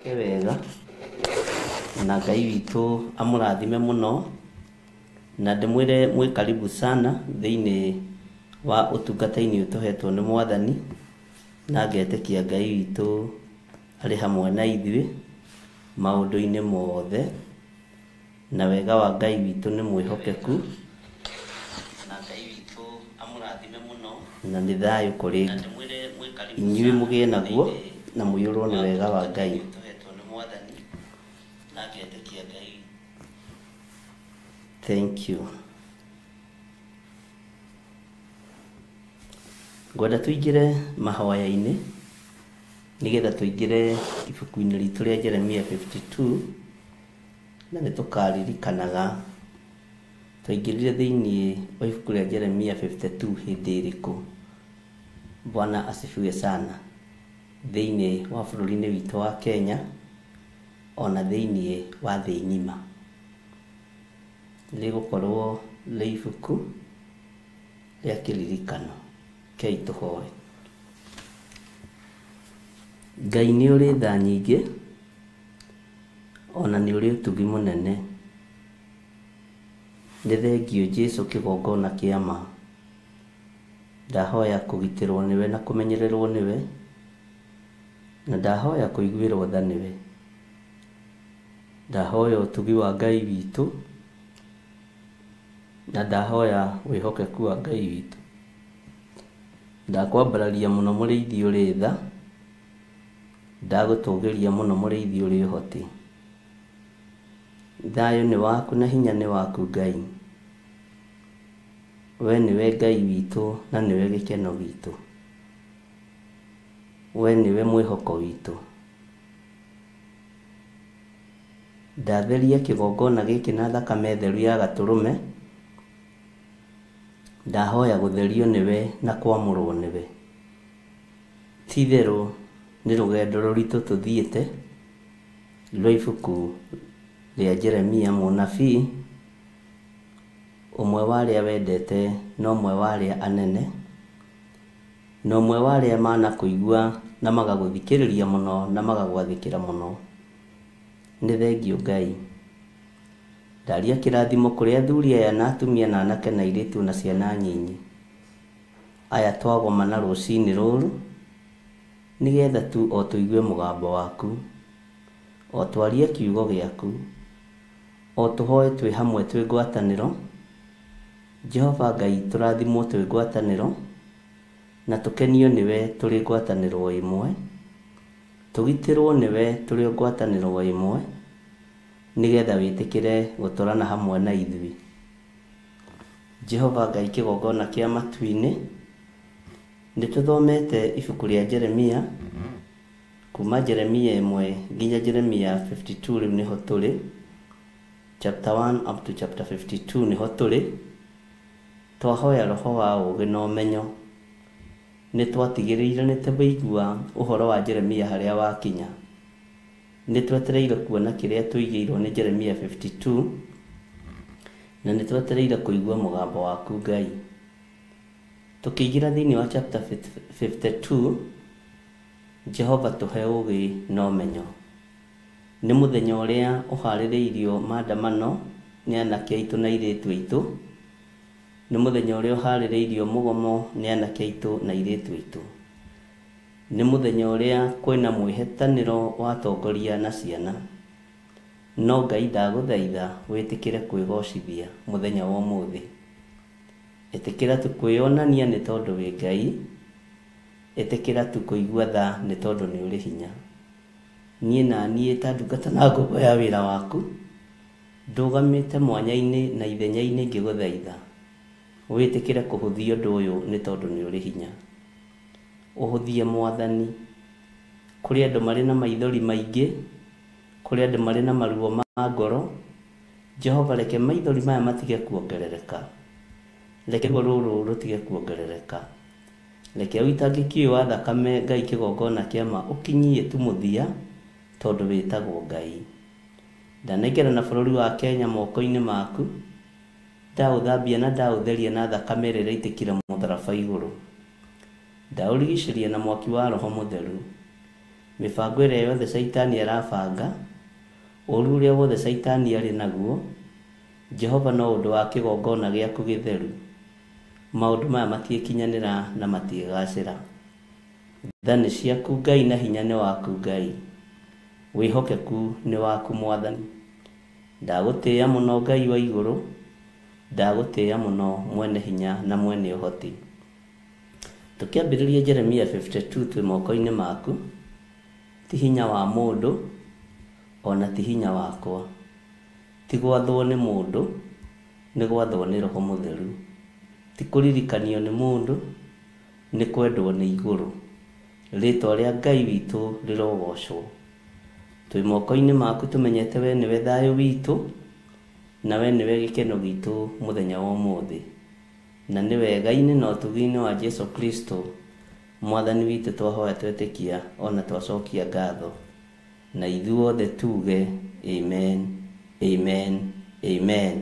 Wega na Ngai witũ amũrathime mũno, na ndĩmwĩre mwĩ karibu sana thĩinĩ wa ũtungata-inĩ ũtũhetwo nĩ Mwathani, na ngetĩkia Ngai witũ arĩ hamwe na ithuĩ maũndũ-inĩ mothe, na wega wa Ngai witũ nĩ mwĩhokeku, na Ngai witũ amũrathime mũno, na nĩ thayũ kũrĩ inyuĩ mũgĩe naguo na mũiyũrwo nĩ wega wa Ngai. Thank you. Ngwenda tũingĩre mahoya-inĩ nĩgetha tũingĩre ibuku-inĩ ritũ rĩa Jeremia 52, na nĩ tũkaririkanaga twaingĩrire thĩinĩ wa ibuku rĩa Jeremia 52 hĩndĩ ĩrĩkũ. Bwana asifiwe sana. thĩinĩ wa bũrũri-inĩ witũ wa Kenya ona thĩinĩ wa thĩ ng'ima. Rĩgũkorwo rĩ ibuku rĩa kĩririkano. Rekei tũhoe. Ngai nĩ ũrĩ tha nyingĩ ona nĩ ũrĩ ũtugi mũnene. Nĩ thengiũ Jesu kĩgongona kĩa ma. Ndahoya kũgitĩrwo nĩwe na kũmenyererwo nĩwe, na ndahoya kũiguĩrwo tha nĩwe. Ndahoya ũtugi wa Ngai witũ, na ndahoya wĩhokeku wa Ngai witũ. Ndakwambararia mũno mũrĩithi ũrĩ tha, ndagũtũgĩria mũno mũrĩithi ũrĩ ũhoti. Thayũ nĩ waku na hinya nĩ waku Ngai. We nĩwe Ngai witũ na nĩwe gĩkeno gitũ. We nĩwe mwĩhoko witũ. Ndatheria kĩgongona gĩkĩ na thakame theru ya gatũrũme. Ndahoya gũtherio nĩwe na kwamũrwo nĩwe. Ti-itherũ nĩ rũgendo rũritũ tũthiĩte rwa ibuku rĩa Jeremia mũnabii, ũmwe wa arĩa wendete na ũmwe wa arĩa anene, na ũmwe wa arĩa manakũigua na magagũthikĩrĩria mũno na magagwathĩkĩra mũno. Nĩ thengiũ Ngai. Ndaria kĩrathimo kũrĩ athuri aya na atumia na anake na airĩtu na ciana nyinyi. Aya twagomana rũcinĩ rũrũ nĩgetha tu o tũigue mũgambo waku, o twarie kiugo gĩaku, o tũhoe twĩ hamwe twĩ ngwatanĩro. Jehova Ngai tũrathimwo twĩ ngwatanĩro na tũkenio nĩwe tũrĩ ngwatanĩro ĩmwe, tũgitĩrwo nĩwe tũrĩ ngwatanĩro ĩmwe, nĩgetha wĩtĩkĩre gũtũrana hamwe na ithuĩ. Jehova Ngai kĩgongona kĩa matu-inĩ, nĩ tũthomete ibuku rĩa Jeremia kuma Jeremia 1 nginya Jeremia 52 rĩu nĩho tũrĩ. Chapter 1 up to chapter 52 nĩho tũrĩ. Twahoya roho wa ũũgĩ na ũmenyo. Nĩ twatigĩrĩire nĩ twaigua ũhoro wa Jeremia harĩa wakinya. Nĩ twetereire kuona kĩrĩa tũigĩirwo nĩ Jeremia 52 na nĩ twetereire kũigua mũgambo waku Ngai. Tũkĩingĩra thĩinĩ wa chapter 52, Jehova tũhe ũũgĩ na ũmenyo. Nĩ mũthenya ũrĩa ũharĩrĩirio maandamano nĩ anake aitũ na airĩtu aitũ. Nĩ mũthenya ũrĩa ũharĩrĩirio mũgomo nĩ anake aitũ na airĩtu aitũ. Nĩ mũthenya ũrĩa kwĩna mwĩhetanĩro wa atongoria na ciana. No Ngai ndagũthaitha wĩtĩkĩre kwĩgocithia mũthenya wa ũmũthĩ. Ĩtĩkĩra tu kwĩyonania nĩ tondũ wĩ Ngai. Ĩtĩkĩra tu kũigua tha nĩ tondũ nĩ ũrĩ hinya. Niĩ na niĩ ta ndungata na ngombo ya wĩra waku, ndũgamĩte mwanya-inĩ na ithenya-inĩ ngĩgũthaitha wĩtĩkĩre kũhũthia ũndũ ũyũ nĩ tondũ nĩ ũrĩ hinya. Ũhũthie Mwathani. Kũrĩ andũ marĩ na maithori maingĩ, kũrĩ andũ marĩ na maruo ma ngoro. Jehova reke maithori maya matige kuongerereka. Reke ruo rũrũ rũtige kuongerereka. Reke ũitangĩki ũyũ wa thakame Ngai kĩgongona kĩa ma ũkinyie tu mũthia tondũ wĩtagwo Ngai. Ndanengera na bũrũri wa Kenya moko-inĩ maku, ndaũthambia na ndaũtheria na thakame ĩrĩa ĩraitĩkire mũtharaba igũrũ. Ndaũrigicĩria na mwaki wa Roho Mũtheru. Mĩbango ĩrĩa yothe Caitani arabanga, ũru ũrĩa wothe Caitani arĩ naguo, Jehova no ũndũ wa kĩgongona gĩaku gĩtheru. Maũndũ maya matiĩkinyanĩra na matiĩgacĩra. Tha nĩ ciaku Ngai na hinya nĩ waku Ngai. Wĩhokeku nĩ waku Mwathani. Ndagũtĩĩa mũno Ngai wa igũrũ, ndagũtĩĩa mũno mwene hinya na mwene ũhoti. Tũkĩambĩrĩria Jeremia 52 twĩ moko-inĩ maku, ti hinya wa mũndũ ona ti hinya wakwa. Ti gwathwo nĩ mũndũ, nĩ gwathwo nĩ Roho Mũtheru. Ti kũririkanio nĩ mũndũ, nĩ kwendwo nĩ igũrũ. Rĩtwa rĩa Ngai witũ rĩrogocwo. Twĩ moko-inĩ maku tũmenyete we nĩwe thayũ witũ, na we nĩwe gĩkeno gitũ mũthenya wa ũmũthĩ. Na nĩ wega-inĩ na ũtugi-inĩ wa Jesu Kristo Mwathani witũ twahoya twetĩkia ona twacokia ngatho, na ithuothe tuge amen, amen, amen.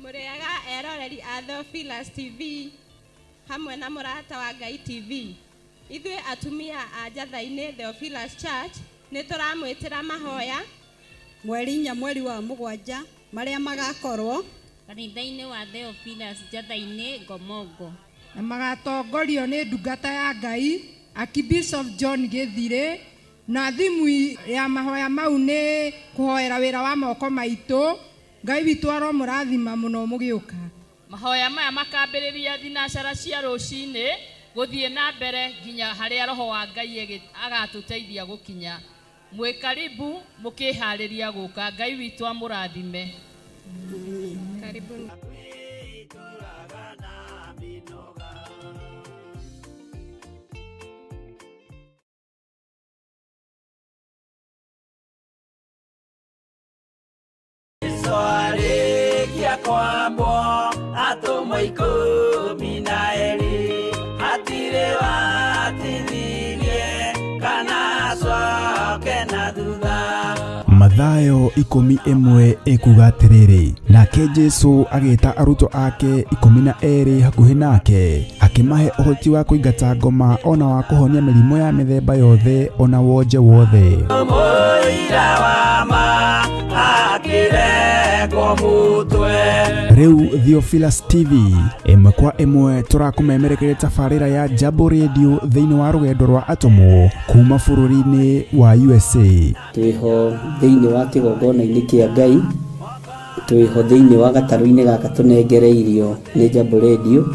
Mũrĩega eroreri a Theophilus TV hamwe na Mũrata wa Ngai TV. Ithuĩ atumia a Njatha-inĩ Theophilus Church nĩ tũramwĩtĩra mahoya mweri 4 mweri wa 7 marĩa magakorwo kanitha-inĩ wa Theophilus Njatha-inĩ Ngomongo, na magatongorio nĩ ndungata ya Ngai Archbishop John Gĩthirĩ, na thimu ya mahoya mau nĩ kũhoera wĩra wa moko maitũ. Ngai witũ aromũrathima mũno mũgĩũka. Mahoya maya makambĩrĩria thinacara cia rũcinĩ gũthiĩ na mbere nginya harĩa roho wa Ngai agatũteithia gũkinya. Mwĩ karibu mũkĩharĩria gũka. Ngai witũ amũrathime. Karibuni. Kwambwo atũmwo 12 hatirĩ watithirie kana acoke na thutha. Mathayo 11 ĩkuga atĩrĩrĩ, nake Jesũ agĩta arutwo ake 12 hakuhĩ nake, akĩmahe ũhoti wa kũingata ngoma ona wa kũhonia mĩrimũ ya mĩthemba yothe ona wonje wothe. Mũira wa ma akĩrengwo mũtwe. Rĩu Theophilus TV ĩmwe kwa ĩmwe tũrakũmemerekeria tabarĩra ya Jambo Radio thĩinĩ wa rũgendo rwa atũmwo kuma bũrũri-inĩ wa USA. Twĩho thĩinĩ wa kĩgongona-inĩ kĩa Ngai, twĩho thĩinĩ wa gatarũ-inĩ gaka tũnengereirio nĩ Jambo Radio.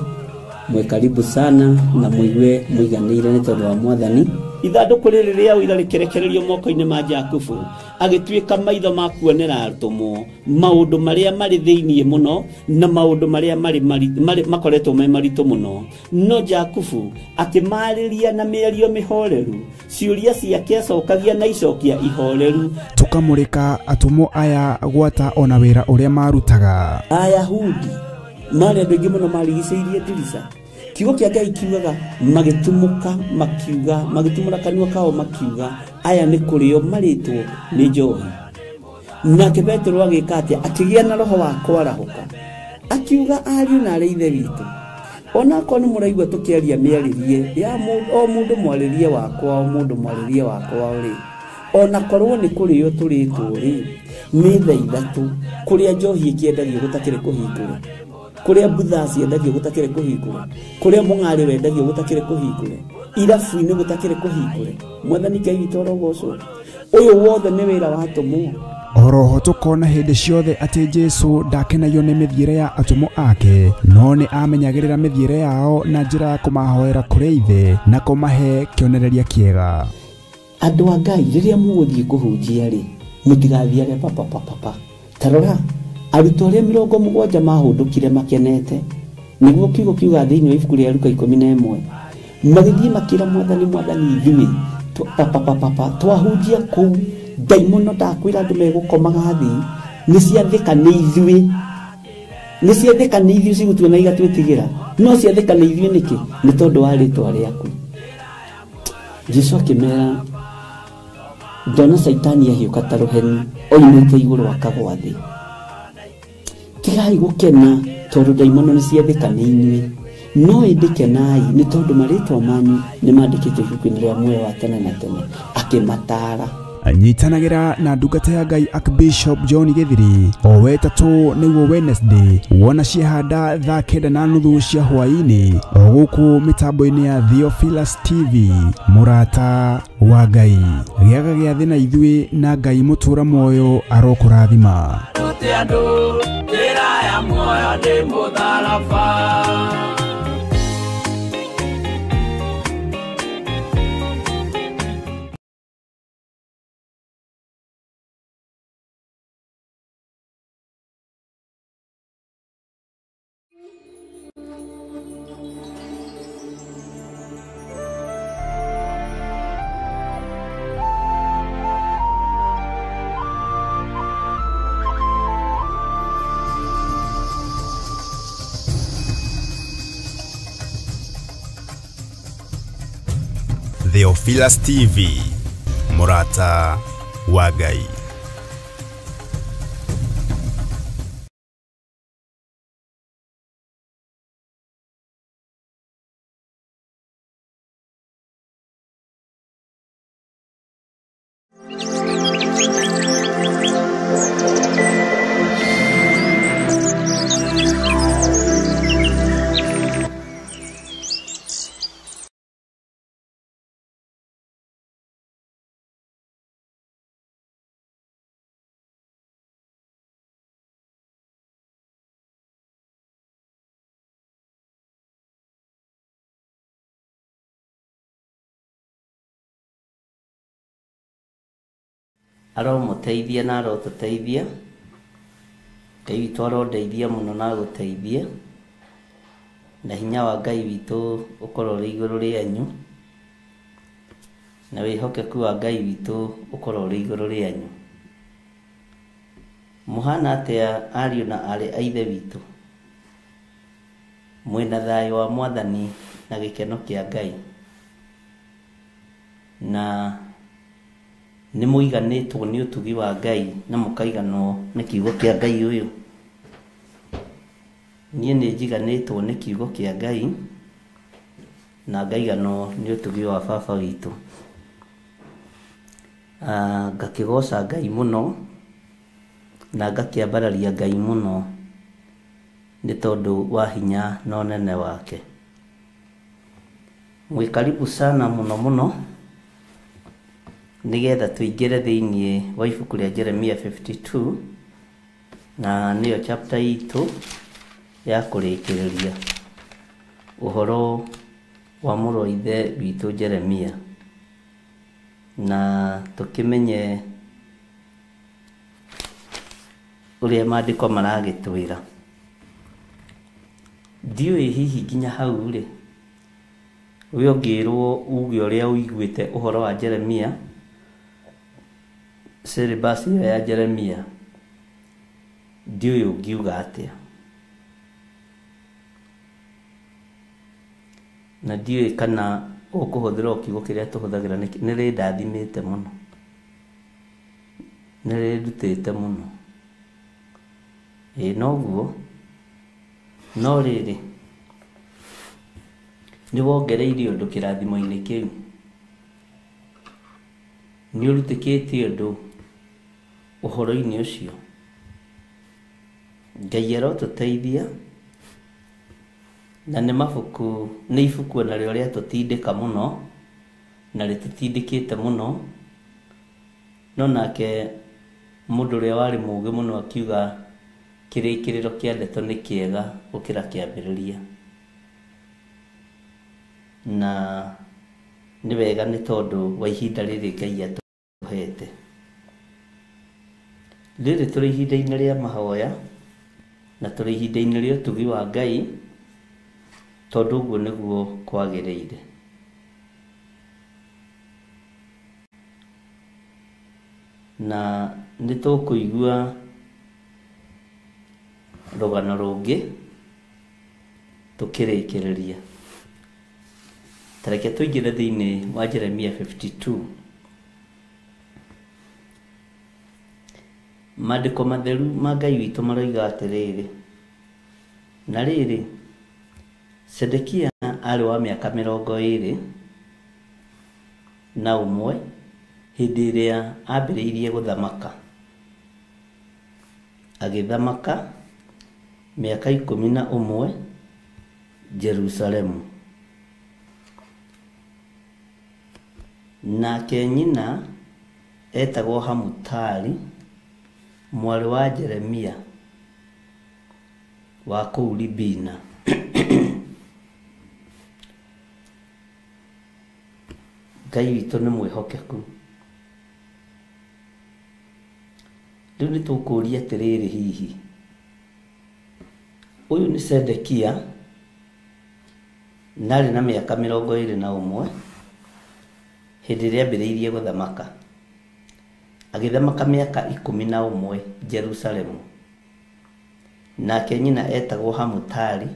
Mwĩ karibu sana na mũigue mũiganĩire nĩ tondũ wa Mwathani. Ithandũkũ rĩrĩ rĩa ũira rĩkĩrekererio moko-inĩ ma Jakubu, agĩtuĩka maitho ma kuonera atũmwo maũndũ marĩa marĩ thĩinĩ mũno na maũndũ marĩa marĩ makoretwo me maritũ mũno. No Jakubu akĩmarĩria na mĩario mĩhoreru, ciũria ciake acokagia na icokia ihoreru. Tũkamũrĩka atũmwo aya gwata ona wĩra ũrĩa marutaga. Ayahudi marĩ andũ aingĩ mũno marigicĩirie ndirica. Kiugo kĩa Ngai kiugaga magĩtumũka makiuga, magĩtumũra kanua kao makiuga, aya nĩ kũrĩo marĩtwo nĩ njohi. Nake Petero agĩka atĩa? Akĩgĩa na roho wa kwarahũka, akiuga ariũ na arĩ ithe witũ, onakorwo nĩ mũraigua tũkĩaria mĩarĩrie ya o mũndũ mwarĩrie wakwa, o mũndũ mwarĩrie wakwa rĩ, onakorwo nĩ kũrĩo tũrĩtwo rĩ, nĩ thaa 3 kũrĩa njohi ĩkĩendagio gũtakĩrĩ kũhingũre, kũrĩa mbutha ciendagio gũtakĩrĩ kũhingũre, kũrĩa mũng'arĩ wendagio gũtakĩrĩ kũhingũre, irabu-inĩ gũtakĩrĩ kũhingũre. Mwathani Ngai witũ arogocwo. Ũyũ wothe nĩ wĩra wa atũmwo. Oroho tũkona hĩndĩ ciothe atĩ Jesũ ndakenagio nĩ mĩthiĩre ya atũmwo ake, no nĩ amenyagĩrĩra mĩthiĩre yao na njĩra ya kũmahoera kũrĩ Ithe na kũmahe kĩonereria kĩega. Andũ a Ngai, rĩrĩa mũgũthiĩ kũhunjia rĩ, mũtigathiage papapapapa. Ta rora arutwo arĩa 70 mahũndũkire makenete, nĩguo kiugo kiuga thĩinĩ wa ibuku rĩa Luka 11, magĩthiĩ makĩra Mwathani, Mwathani ithuĩ papapapapa twahunjia kũu ndaimono ndakwĩra andũ megũkomaga thĩ, nĩ ciathĩka nĩ ithuĩ, nĩ ciathĩka nĩ ithuĩ cigũtuona igatwĩtigĩra, no ciathĩka nĩ ithuĩ nĩkĩ? Nĩ tondũ wa rĩtwa rĩaku. Jesũ akĩmera, ndona Caitani ahiũka ta rũheni oimĩte igũrũ akagwa thĩ. Tigai gũkena tondũ ndaimono nĩ ciathĩka nĩ inyuĩ, no ĩndĩ kenai nĩ tondũ marĩtwa manyu nĩ mandĩkĩtwo ibuku-inĩ rĩa muoyo wa tene na tene. Akĩmataara. Nyitanagĩra na ndungata ya Ngai Archbishop John Gĩthiri o wetatũ nĩguo Wednesday wona ciahanda thaa 9:30 cia hwaĩ-inĩ o gũkũ mĩtambo-inĩ ya Theophilus TV. Mũrata wa Ngai, gĩaga gĩathĩ na ithuĩ na Ngai mũtũra muoyo arokũrathima. Andũ njĩra ya muoyo nĩ mũtharaba. Theophilus TV, Murata wa Ngai. Aromuteithia na arotuteithia. Ngai witũ arondeithia mũno na agũteithie, na hinya wa Ngai witũ ũkorwo ũrĩ igũrũ rĩanyu, na wĩhokeku wa Ngai witũ ũkorwo ũrĩ igũrũ rĩanyu. Mũhana atĩa ariũ na aarĩ a Ithe witũ? Mwĩna thayũ wa Mwathani na gĩkeno kĩa Ngai, na nĩ mũiganĩtwo nĩ ũtugi wa Ngai na mũkaiganwo nĩ kiugo kĩa Ngai ũyũ. Niĩ nĩ njiganĩtwo nĩ kiugo kĩa Ngai na ngaiganwo nĩ ũtugi wa baba witũ. Ngakĩgoca Ngai mũno na ngakĩambararia Ngai mũno nĩ tondũ wa hinya na ũnene wake. Mwĩ karibu sana mũno mũno nĩgetha tũingĩre thĩinĩ wa ibuku rĩa Jeremia 52 na nĩyo chapter itũ ya kũrĩkĩrĩria ũhoro wa mũrũ wa ithe witũ Jeremia, na tũkĩmenye ũrĩa maandĩko maragĩtwĩra. Ndiũĩ hihi nginya hau rĩ, we ũngĩrwo uge ũrĩa ũiguĩte ũhoro wa Jeremia, syllabus ĩyo ya Jeremia, ndiũĩ ũngiuga atĩa, na ndiũĩ kana ũkũhũthĩra o kiugo kĩrĩa tũhũthagĩra. Nĩ rĩndathimĩte mũno, nĩ rĩndutĩte mũno. Ĩĩ noguo, no rĩrĩ nĩ wongereire ũndũ kĩrathimo-inĩ kĩu, nĩ ũrutĩkĩtie ũndũ ũhoro-inĩ ũcio. Ngai arotũteithia, na nĩ mabuku, nĩ ibuku onarĩo rĩatũtindĩka mũno na rĩtũtindĩkĩte mũno, no nake mũndũ ũrĩa warĩ mũũgĩ mũno akiuga kĩrĩkĩrĩro kĩa ndeto nĩ kĩega gũkĩra kĩambĩrĩria. Na nĩ wega nĩ tondũ wa ihinda rĩrĩ Ngai atũhete. Rĩrĩ tũrĩ ihinda-inĩ rĩa mahoya na tũrĩ ihinda-inĩ rĩa ũtugi wa Ngai, tondũ ũguo nĩguo kwagĩrĩire. Na nĩ tũkũigua rũgano rũngĩ tũkĩrĩkĩrĩria. Ta reke tũingĩre thĩinĩ wa Jeremia 52. Maandĩko matheru ma Ngai witũ maroiga atĩrĩrĩ, na rĩrĩ, Zedekia aarĩ wa mĩaka 21 hĩndĩ ĩrĩa ambĩrĩirie gũthamaka. Agĩthamaka mĩaka 11 Jerusalemu. Nake nyina etagwo Hamutali mwarĩ wa Jeremia wa kũu Libina. Ngai witũ nĩ mwĩhokeku. Rĩu nĩ tũkũũria atĩrĩrĩ, hihi Ũyũ nĩ Sedekia, na arĩ na mĩaka 21 hĩndĩ ĩrĩa ambĩrĩirie gũthamaka. Agĩthamaka mĩaka 11 Jerusalemu. Nake nyina etagwo Hamutali,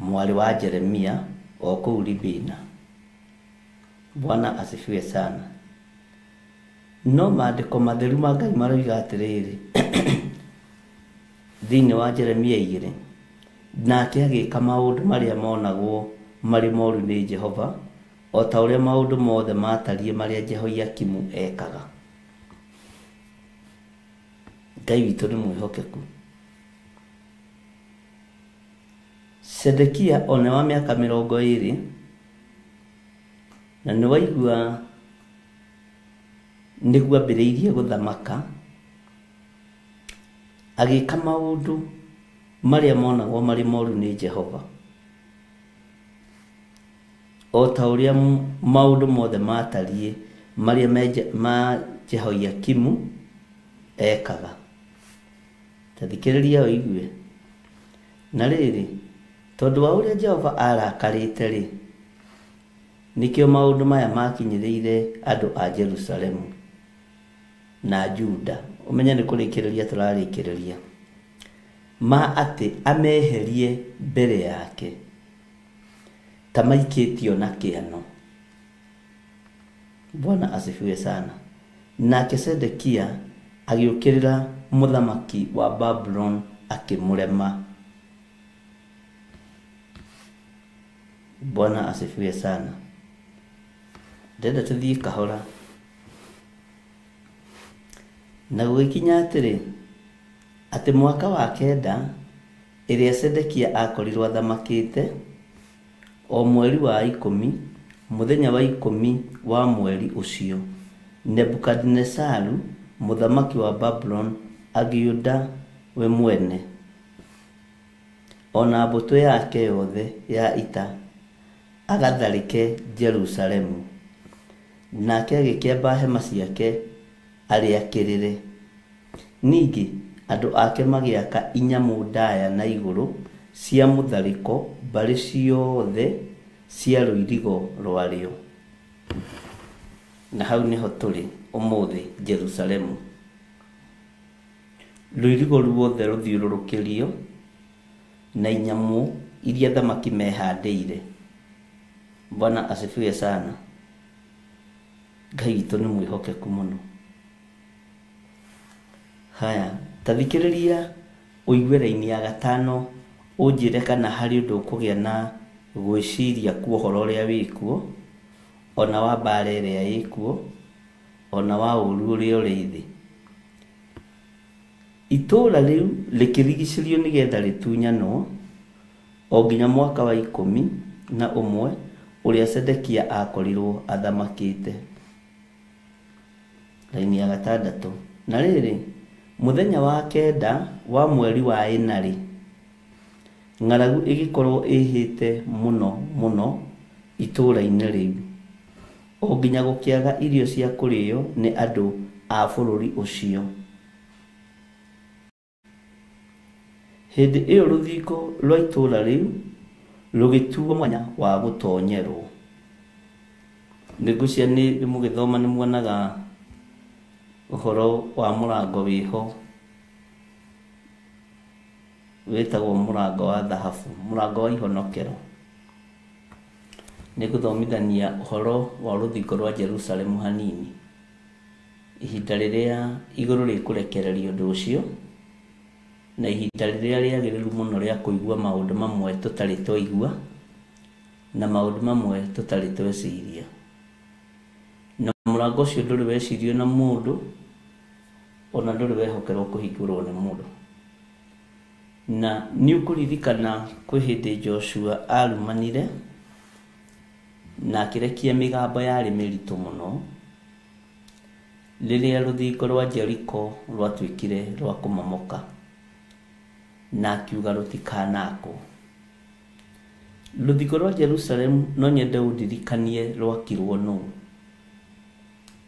mwarĩ wa Jeremia, o kũu Libina. Bwana asifiwe sana. No maandĩko matheru ma Ngai maroiga atĩrĩrĩ, thĩinĩ wa Jeremia 2, nake agĩka maũndũ marĩa monagwo marĩ moru nĩ Jehova, o ta ũrĩa maũndũ mothe matariĩ marĩa Jehoiakimu ekaga. Ngai witũ nĩ mwĩhokeku. Sedekia one wa mĩaka 20, na nĩ waigua nĩguo ambĩrĩirie gũthamaka, agĩka maũndũ marĩa monagwo marĩ moru nĩ Jehova, o ta ũrĩa maũndũ mothe matariĩ marĩa ma Jehoiakimu ekaga. Ta thikĩrĩria ũigue. Na rĩrĩ, tondũ wa ũrĩa Jehova arakarĩte rĩ, nĩkĩo maũndũ maya makinyĩrĩire andũ a Jerusalemu na Juda. Ũmenye nĩ kũrĩkĩrĩria tũrarĩkĩrĩria, ma atĩ ameherie mbere yake ta maikĩtio na kĩano. Bwana asifiwe sana. Nake Sedekia agĩũkĩrĩra mũthamaki wa Babulon akĩmũrema. Bwana asifiwe sana. Ndenda tũthiĩ kahora. Na gũgĩkinya atĩrĩ, atĩ mwaka wa 9 ĩrĩa Sedekia akorirwo athamakĩte, o mweri wa 10, mũthenya wa 10 wa mweri ũcio, Nebukadinesaru mũthamaki wa Babulon agĩũnda we mwene, ona mbũtũ yake yothe ya ita, agatharĩke Jerusalemu. Nake agĩkĩamba hema ciake arĩakĩrĩre. Ningĩ andũ ake magĩaka inyamũ ndaya na igũrũ cia mũtharĩko mbarĩ ciothe cia rũirigo rwarĩo. Na hau nĩho tũrĩ ũmũthĩ Jerusalemu. Rũirigo ruothe rũthiũrũrũkĩrio na inyamũ iria thamaki mehandĩire. Bwana asifiwe sana. Ngai witũ nĩ mwĩhokeku mũno. Haya, ta thikĩrĩria ũigue raini ya 5, ũnjĩre kana harĩ ũndũ ũkũgĩa na gwĩciria kuo ũhoro ũrĩa wĩkuo, ona wa mbara ĩrĩa ĩkuo, ona wa ũru ũrĩa ũrĩ thĩ. Itũũra rĩu rĩkĩrigicĩrio nĩgetha rĩtunyanwo, o nginya mwaka wa 11 ũrĩa Sedekia akorirwo athamakĩte. Raini ya 6. Na rĩrĩ, mũthenya wa 9 wa mweri wa 4 rĩ, ng'aragu ĩgĩkorwo ĩhĩte mũno mũno itũũra-inĩ rĩu, o nginya gũkĩaga irio cia kũrĩo nĩ andũ a bũrũri ũcio. Hĩndĩ ĩyo rũthingo rwa itũũra rĩu rũgĩtuo mwanya wa gũtonyerwo. Nĩngũcia nĩ mũgĩthoma nĩ muonaga ũhoro wa mũrango wĩho wĩtagwo mũrango wa thahabu, mũrango wa ihonokero. Nĩ gũthomithania ũhoro wa rũthingo rwa Jerusalemu hanini, ihinda rĩrĩa igũrũ rĩkũrekereria ũndũ ũcio, na ihinda rĩrĩa rĩagĩrĩru mũno rĩa kũigua maũndũ mamwe tũtarĩ twaigua, na maũndũ mamwe tũtarĩ tweciria. Na mũrango ũcio ndũrĩ wecirio na mũndũ, ona ndũrĩ wehokerwo kũhingũrwo nĩ mũndũ. Na nĩ ũkũririkana kwĩ hĩndĩ Joshua arumanire na akĩrekia mĩgambo yarĩ mĩritũ mũno rĩrĩa rũthingo rwa Jeriko rwatuĩkire rwa kũmomoka, na akiuga rũtikanakwo. Rũthingo rwa Jerusalemu no nyende ũndirikanie rwakirwo nũ.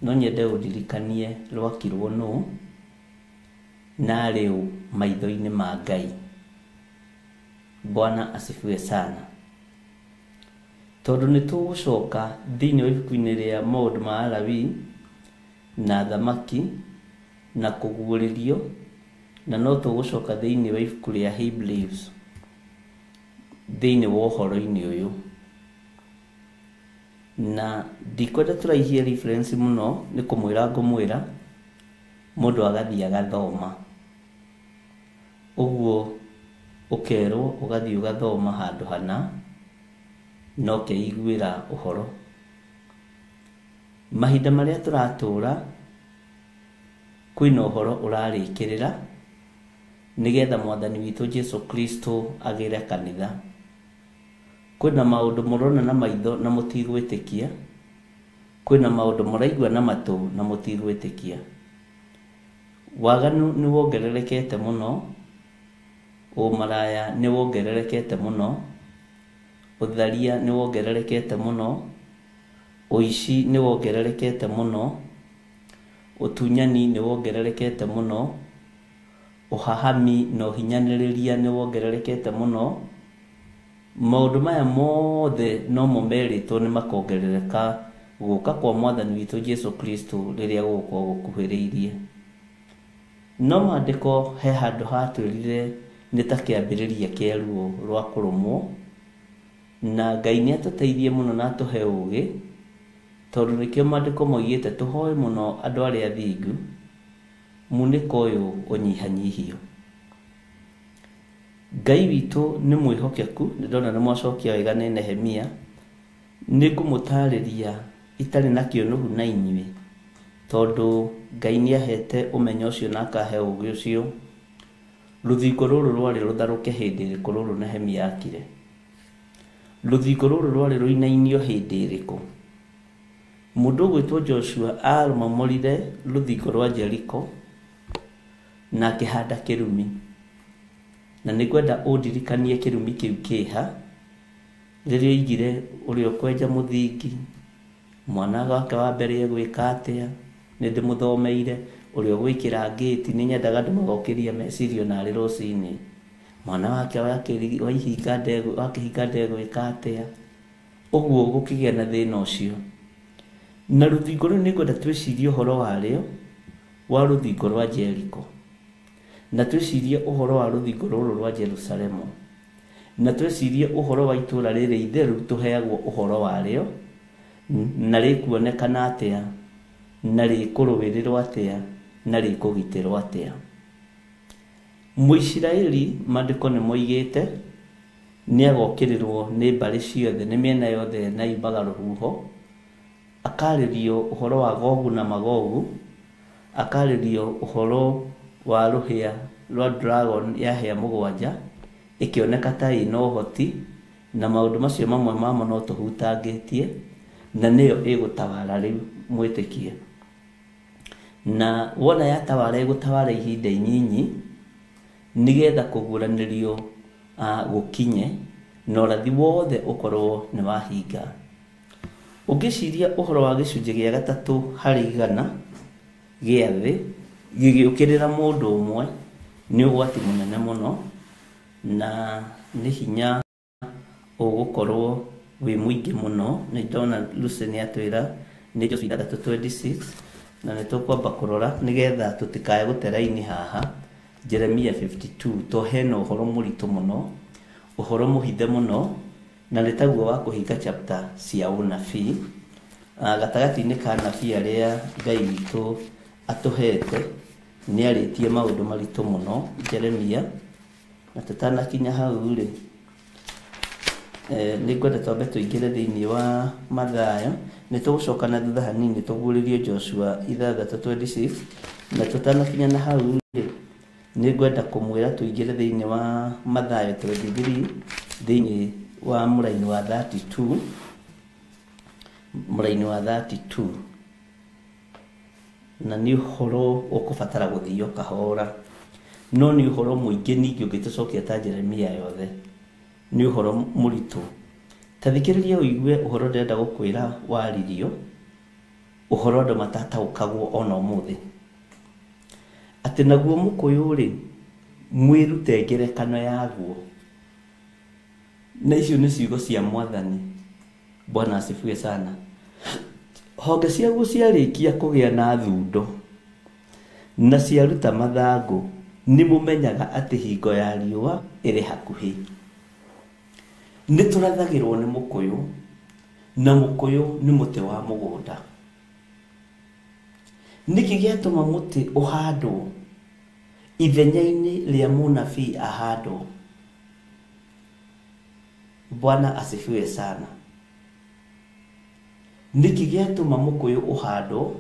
No nyende ũndirikanie rwakirwo nũ, na rĩu maitho-inĩ ma Ngai. Bwana asifiwe sana. Tondũ nĩ tũgũcoka thĩinĩ wa ibuku-inĩ rĩa maũndũ ma Alawii na thamaki na kũguũrĩrio, na no tũgũcoka thĩinĩ wa ibuku rĩa Hebrews thĩinĩ wa ũhoro-inĩ ũyũ. Na ndikwenda tũraihie reference mũno, nĩ kũmwĩra ngũmwĩra mũndũ agathiĩ agathoma. Ũguo ũkerwo ũgathiĩ ũgathoma handũ hana na ũkeiguĩra ũhoro. Mahinda marĩa tũratũra kwĩna ũhoro ũrarĩkĩrĩra nĩgetha mwathani witũ Jesu Kristo agĩre kanitha. Kwĩna maũndũ mũrona na maitho na mũtigwĩtĩkia, kwĩna maũndũ mũraigua na matũ na mũtigwĩtĩkia. Waganu nĩ wongererekete mũno, ũmaraya nĩ wongererekete mũno, ũtharia nĩ wongererekete mũno, ũici nĩ wongererekete mũno, ũtunyani nĩ wongererekete mũno, ũhahami na ũhinyanĩrĩria nĩ wongererekete mũno. Maũndũ maya mothe nomo merĩtwo nĩ makongerereka gũka kwa mwathani witũ Jesu Kristo rĩrĩa gũgũkorwo gũkuhĩrĩirie. No maandĩko he handũ hatwĩrire nĩ ta kĩambĩrĩria kĩa ruo rwa kũrũmwo, na Ngai nĩ atũteithie mũno na atũhe ũũgĩ, tondũ nĩkĩo maandĩko moigĩte tũhoe mũno andũ arĩa athingu, munĩko ũyũ ũnyihanyihio. Ngai witũ nĩ mwĩhokeku, nĩ ndona nĩ mwacokia wega nĩ Nehemia. Nĩ ngũmũtarĩria itarĩ na kĩũnũhu na inyuĩ, tondũ Ngai nĩ ahete ũmenyo ũcio na akahe ũũgĩ ũcio. Rũthingo rũrũ rwarĩ rũtharũke hĩndĩ ĩrĩkũ rũrũ Nehemia akire? Rũthingo rũrũ rwarĩ rũinainio hĩndĩ ĩrĩkũ? Mũndũ ũgwĩtwo Joshua arũmomorire rũthingo rwa Jeriko na akĩhanda kĩrumi. Na nĩngwenda ũndirikanie kĩrumi kĩu kĩha rĩrĩa oigire ũrĩa ũkwenja mũthingi mwana wake wa mbere egwĩka atĩa, nĩ ndĩmũthomeire. Ũrĩa ũgwĩkĩra ngĩti, nĩ nyendaga andũ magokĩria meciria narĩ rũcinĩ. Mwana wake wakĩhinga ndegwĩka atĩa, ũguo gũkĩgĩa na thĩna ũcio. Na rũthingo rũu nĩngwenda twĩcirie ũhoro warĩo wa rũthingo rwa Jeriko, na twĩcirie ũhoro wa rũthingo rũrũ rwa Jerusalemu, na twĩcirie ũhoro wa itũũra rĩrĩ itheru tũheagwo ũhoro warĩo, na rĩkuonekana atĩa, na rĩkũrũĩrĩrwo atĩa, na rĩkũgitĩrwo atĩa. Mũisiraeli maandĩko nĩ moigĩte nĩ agokĩrĩrwo nĩ mbarĩ ciothe, nĩ mĩena yothe na yumaga rũhuho. Akarĩrio ũhoro wa Gogu na Magogu, akarĩrio ũhoro wa rũhĩa rwa dragon ya hĩa mũgwanja ĩkĩoneka ta ĩna ũhoti, na maũndũ macio mamwe mamo no tũhutangĩtie, na nĩyo ĩgũtawara rĩu mwĩtĩkie. Na wona yatawara ĩgũtawara ihinda inyinyi nĩgetha kũguũranĩrio gũkinye na ũrathi wothe ũkorwo nĩ wahinga. Ũngĩciria ũhoro wa gĩcunjĩ gĩa 3 harĩ 100 gĩa thĩ gĩgĩũkĩrĩra mũndũ ũmwe nĩ ũgwati mũnene mũno, na nĩ hinya ũgũkorwo wĩ mũingĩ mũno. Nĩ ndona Lucy nĩ atwĩra nĩ Joshua 6:26, na nĩ tũkwamba kũrora nĩgetha tũtikae gũte raini haha. Jeremia 52, to hena ũhoro mũritũ mũno, ũhoro mũhithe mũno, na nĩ taguo wa kũhinga chapter cia ũnabii. Gatagatĩ-inĩ ka anabii arĩa Ngai witũ atũhete nĩ arĩtie maũndũ maritũ mũno Jeremia, na tũtanakinya hau rĩ, nĩ ngwenda twambe tũingĩre thĩinĩ wa Mathayo. Nĩ tũgũcoka na thutha hanini tũguũrĩrie Joshua 6:26, na tũtanakinya na hau rĩ, nĩ ngwenda kũmwĩra tũingĩre thĩinĩ wa Mathayo 23 thĩinĩ wa mũraini wa 32, mũraini wa 32, na nĩ ũhoro ũkũbatara gũthio kahora, no nĩ ũhoro mũingĩ ningĩ ũngĩtũcokia ta Jeremia yothe, nĩ ũhoro mũritũ. Ta thikĩrĩria ũigue ũhoro ndĩrenda gũkwĩra waririo, ũhoro andũ matataũkagwo ona ũmũthĩ, atĩ naguo mũkũyũ rĩ, mwĩrute ngerekano yaguo. Na icio nĩ ciugo cia Mwathani. Bwana asifiwe sana. Honge ciaguo ciarĩkia kũgĩa na thundo na ciaruta mathangũ, nĩ mũmenyaga atĩ hingo ya riũa ĩrĩ hakuhĩ. Nĩ tũrathagĩrwo nĩ mũkũyũ, na mũkũyũ nĩ mũtĩ wa mũgũnda. Nĩkĩ gĩatũma mũtĩ ũhandwo ithenya-inĩ rĩa mũnabii ahandwo? Bwana asifiwe sana. Nĩkĩ gĩatũma mũkũyũ ũhandwo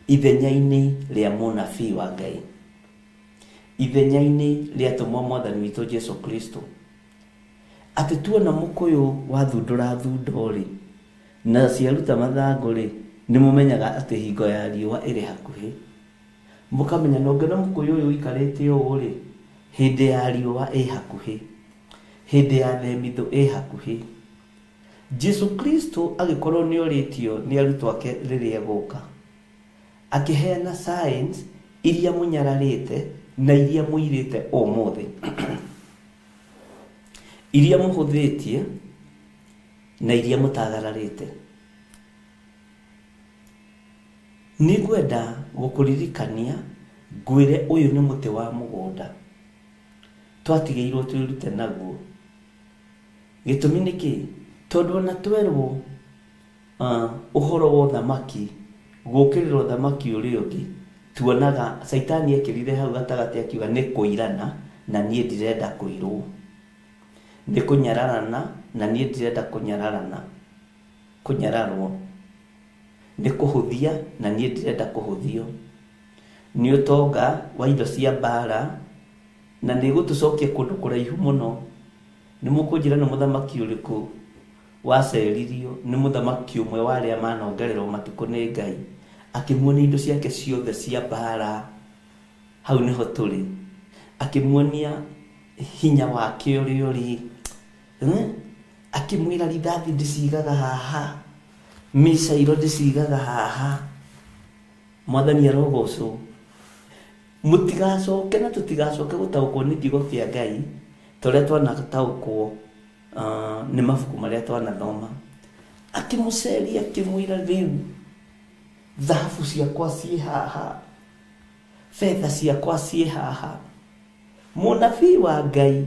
ithenya-inĩ rĩa mũnabii wa Ngai, ithenya-inĩ rĩa atũmwo Mwathani witũ Jesu Kristo? Atĩ tuona mũkũyũ wathundũra thundo rĩ, na ciaruta mathangũ rĩ, nĩ mũmenyaga atĩ hingo ya riũa ĩrĩ hakuhĩ. Mũkamenya no ngĩona mũkũyũ ũyũ ũikarĩte ũũ rĩ, hĩndĩ ya riũa ĩ hakuhĩ, hĩndĩ ya themithũ ĩ hakuhĩ. Jesu Kristo agĩkorwo nĩ orĩtio nĩ arutwo ake rĩrĩa egũka, akĩheana signs iria mũnyararĩte na iria mũirĩte ũmũthĩ, iria mũhũthĩtie na iria mũtagararĩte. Nĩngwenda gũkũririkania ngwĩre ũyũ nĩ mũtĩ wa mũgũnda twatigĩirwo twĩrute naguo. Gĩtũmi nĩ kĩ? Tondũ ona twerwo ũhoro wa ũthamaki gũkĩrĩra ũthamaki ũrĩa ũngĩ, tuonaga Caitani ekĩrire hau gatagatĩ akiuga nĩ kũirana na niĩ ndirenda kũirwo, nĩ kũnyararana na niĩ ndirenda kũnyararana, kũnyararwo, nĩ kũhũthia na niĩ ndirenda kũhũthio, nĩ ũtonga wa indo cia mbara na nĩ gũtũcokia kũndũ kũraihu mũno. Nĩ mũkũnjĩra nĩ mũthamaki ũrĩkũ waceririo? Nĩ mũthamaki ũmwe wa arĩa manongererwo matukũ nĩ Ngai, akĩmuonia indo ciake ciothe cia mbara. Hau nĩho tũrĩ. Akĩmuonia hinya wake ũrĩa ũrĩ, akĩmwĩra rithathi ndĩcigaga haha, micairo ndĩcigaga haha. Mwathani arogocwo. Mũtigacoke na tũtigacoke gũtaũkwo nĩ kiugo kĩa Ngai ta ũrĩa twanataũkwo nĩ mabuku marĩa twanathoma. Akĩmũceria akĩmwĩra rĩu thahabu ciakwa ciĩ haha, betha ciakwa ciĩ haha. Mũnabii wa Ngai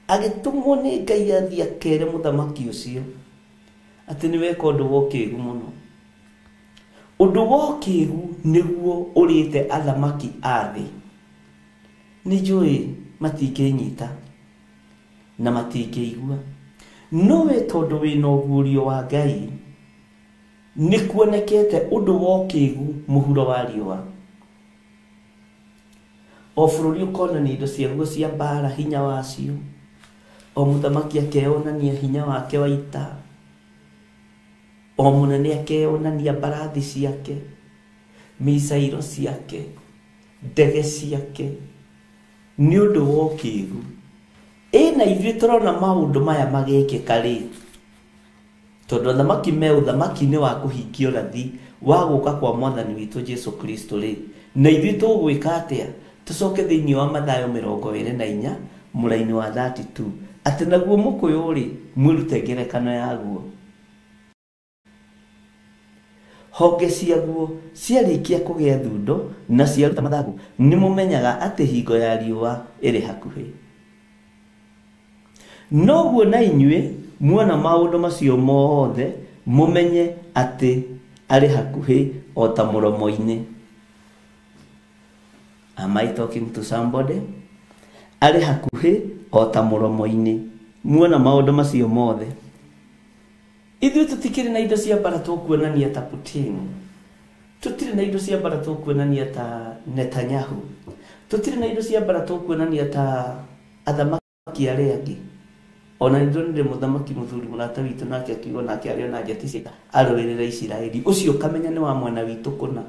agĩtũmwo nĩ Ngai athiĩ akere mũthamaki ũcio atĩ nĩ weka ũndũ wa ũkĩgu mũno. Ũndũ wa ũkĩgu nĩguo ũrĩte athamaki a thĩ. Nĩ njũĩ matingĩnyita na matingĩigua, no we tondũ wĩna ũguũrio wa Ngai nĩ kuonekete ũndũ wa ũkĩgu mũhuro wa riũa. O bũrũri ũkonania indo ciaguo cia mbara hinya wacio, o mũthamaki akeyonania hinya wake wa ita, o mũnene akeyonania mbarathi ciake, micairo ciake, ndege ciake, nĩ ũndũ wa ũkĩgu. Ĩna ithuĩ tũrona maũndũ maya magĩkĩka rĩ, tondũ athamaki me ũthamaki-inĩ wa kũhingia ũrathi wa gũka kwa Mwathani witũ Jesu Kristo rĩ, na ithuĩ tũgwĩka atĩa? Tũcoke thĩinĩ wa Mathayo 24 mũraini wa 32 atĩ naguo mũkũyũ rĩ, mwĩrute ngerekano yaguo. Honge ciaguo ciarĩkia kũgĩa thundo na ciaruta mathangũ, nĩ mũmenyaga atĩ hingo ya riũa ĩrĩ hakuhĩ. Noguo na inyuĩ muona maũndũ macio mothe, mũmenye atĩ arĩ hakuhĩ o ta mũromo-inĩ. Am I talking to somebody? Arĩ hakuhĩ o ta mũromo-inĩ. Muona maũndũ macio mothe. Ithuĩ tũtikĩrĩ na indo cia mbara tũkuonania ta Putin, tũtirĩ na indo cia mbara tũkuonania ta Netanyahu, tũtirĩ na indo cia mbara tũkuonania ta athamaki arĩa angĩ. Ona nĩ ndonire mũthamaki mũthuri mũrata witũ nake akiuga nake arĩ ona njeti cia arũĩrĩra Isiraeli. Ũcio ũkamenya nĩ wa mwena witũ kũna.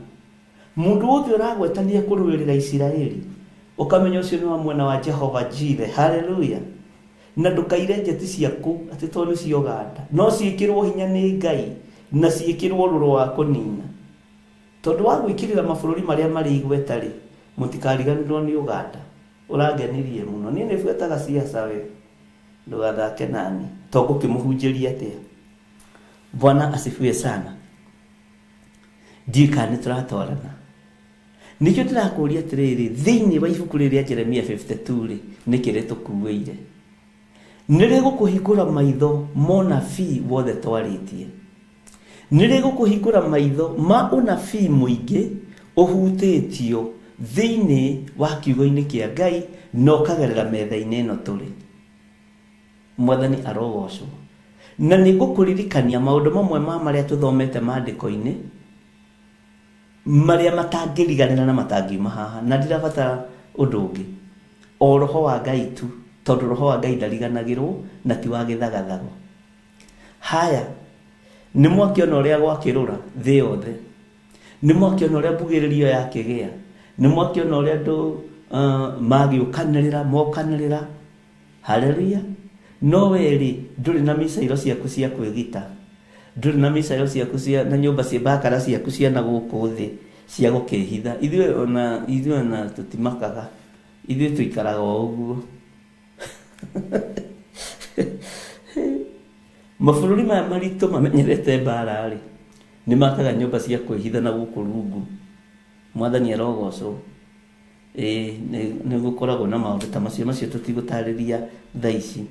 Mũndũ wothe ũragwetania kũrũĩrĩra Isiraeli, ũkamenya ũcio nĩ wa mwena wa Jehova Jireh. Haleluya. Na ndũkaire njeti ciaku atĩ tondũ nĩ cia Ũganda, no ciĩkĩrwo hinya nĩ Ngai na ciĩkĩrwo rũrũ wa kũnina. Tondũ wa gwĩkĩrĩra mabũrũri marĩa marĩ igweta rĩ, mũtikariganĩrwo nĩ Ũganda. Ũrangenirie mũno. Niĩ nĩ buataga ciaca we. Ndũgathake nani to ngũkĩmũhunjĩria atĩa? Bwana asifiwe sana. Ndiũĩ kana nĩ tũratwarana. Nĩkĩo ndĩrakũria atĩrĩrĩ, thĩinĩ wa ibuku rĩrĩa Jeremia 52 rĩ, nĩkĩ rĩtũkuĩire? Nĩ rĩgũkũhingũra maitho monabii wothe twarĩtie. Nĩ rĩgũkũhingũra maitho ma ũnabii mũingĩ ũhutĩtio thĩinĩ wa kiugo-inĩ kĩa Ngai na ũkagerera metha-inĩ ĩno tũrĩ. Mwathani arogocwo. Na nĩ ngũkũririkania maũndũ mamwe ma marĩa tũthomete maandĩko-inĩ marĩa matangĩriganĩra na matangiuma haha, na ndirabatara ũndũ ũngĩ o roho wa Ngai tu, tondũ roho wa Ngai ndariganagĩrwo na ti wa gĩthagathago. Haya, nĩ mwakĩona ũrĩa gwakĩrũra thĩ yothe, nĩ mwakĩona ũrĩa mbugĩrĩrio yakĩgĩa, nĩ mwakĩona ũrĩa andũ magĩũkanĩrĩra mokanĩrĩra. Haleluya. No we rĩ, ndũrĩ na micairo ciaku cia kwĩgita, ndũrĩ na micairo ciaku cia na nyũmba cia mbakara ciaku cia na gũkũ thĩ cia gũkĩhitha. Ithuĩ ona tũtimakaga, ithuĩ tũikaraga o ũguo. Mabũrũri maya maritũ mamenyerete mbara rĩ, nĩ makaga nyũmba cia kwĩhitha na gũkũ rungu. Mwathani arogocwo. Nĩ gũkoragwo na maũndũ ta macio, macio tũtigũtarĩria thaa ici.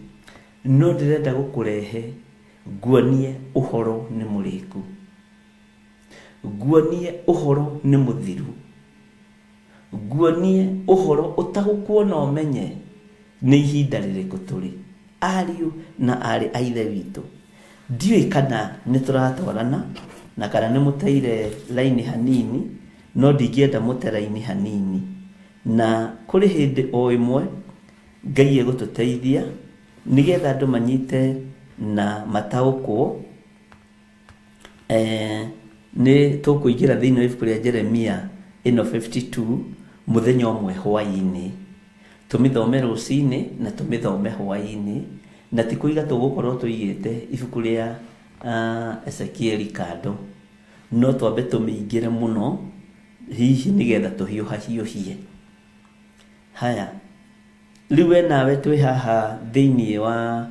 No ndĩrenda gũkũrehe nguonie ũhoro nĩ mũrĩku, nguonie ũhoro nĩ mũthiru, nguonie ũhoro ũtagũkuona ũmenye nĩ ihinda rĩrĩkũ tũrĩ. Ariũ na aarĩ a Ithe witũ, ndiũĩ kana nĩ tũratwarana na kana nĩ mũteire raini hanini, no ndingĩenda mũte raini hanini. Na kũrĩ hĩndĩ o ĩmwe Ngai egũtũteithia nĩgetha andũ manyite na mataũkwo. Nĩ tũkũingĩra thĩinĩ wa ibuku rĩa Jeremia ĩno 52 mũthenya ũmwe hwaĩ-inĩ, tũmĩthome rũcinĩ na tũmĩthome hwaĩ-inĩ, na ti kũiga tũgũkorwo tũigĩte ibuku rĩa Ezekieli kando, no twambe tũmĩingĩre mũno hihi nĩgetha tũhiũhahiũhie. Haya, rĩu we nawe twĩ haha thĩinĩ wa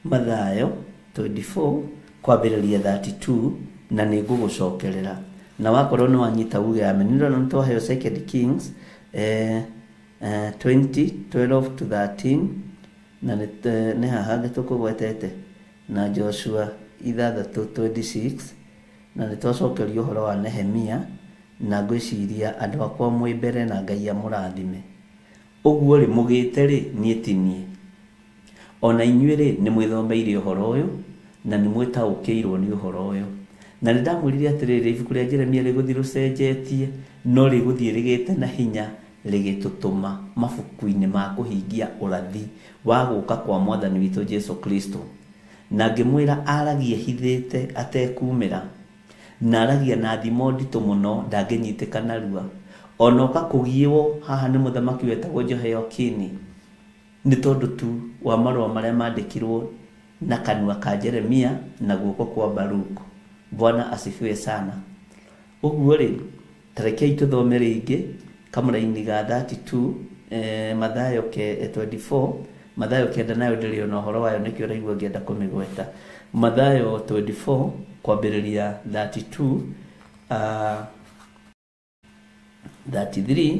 Mathayo 24 kwambĩrĩria 32, na nĩ ngũgũcokerera. Na wakorwo nĩ wanyita uge amen. Nĩ ndĩrona nĩ twaheo Second Kings 20 12 to 13, na nĩ haha hangĩ tũkũgwetete, na Joshua 6:26, na nĩ twacokerio ũhoro wa Nehemia, na ngwĩciria andũ akwa mwĩ mbere na Ngai amũrathime. Ũguo rĩ, mũgĩte rĩ, niĩ ti niĩ. Ona inyuĩ rĩ, nĩ mwĩthomeire ũhoro ũyũ na nĩ mwĩtaũkĩirwo nĩ ũhoro ũyũ. Na nĩ ndamwĩrire atĩrĩrĩ, ibuku rĩa Jeremia rĩgũthiĩ rũcenjetie, no rĩgũthiĩ rĩgĩte na hinya rĩgĩtũtũma mabuku-inĩ ma kũhingia ũrathi wa gũka kwa Mwathani witũ Jesu Kristo. Na ngĩmwĩra aragie hithĩte atekumĩra, na aragia na thimo nditũ mũno ndangĩnyitĩka narua. Ona ũka kũgiĩwo haha nĩ mũthamaki wetagwo Jehoiakini nĩ tondũ tu wa marũa marĩa mandĩkirwo na kanua ka Jeremia na guoko kwa Baruku. Bwana asifiwe sana. Ũguo rĩ, tarekei tũthome rĩngĩ kamũraini ga 32, Mathayo 24, Mathayo 9 nayo ndĩrĩ ona ũhoro wayo, nĩkĩo ũraigua ngĩenda kũmĩgweta. Mathayo 24 kwambĩrĩria 32, 33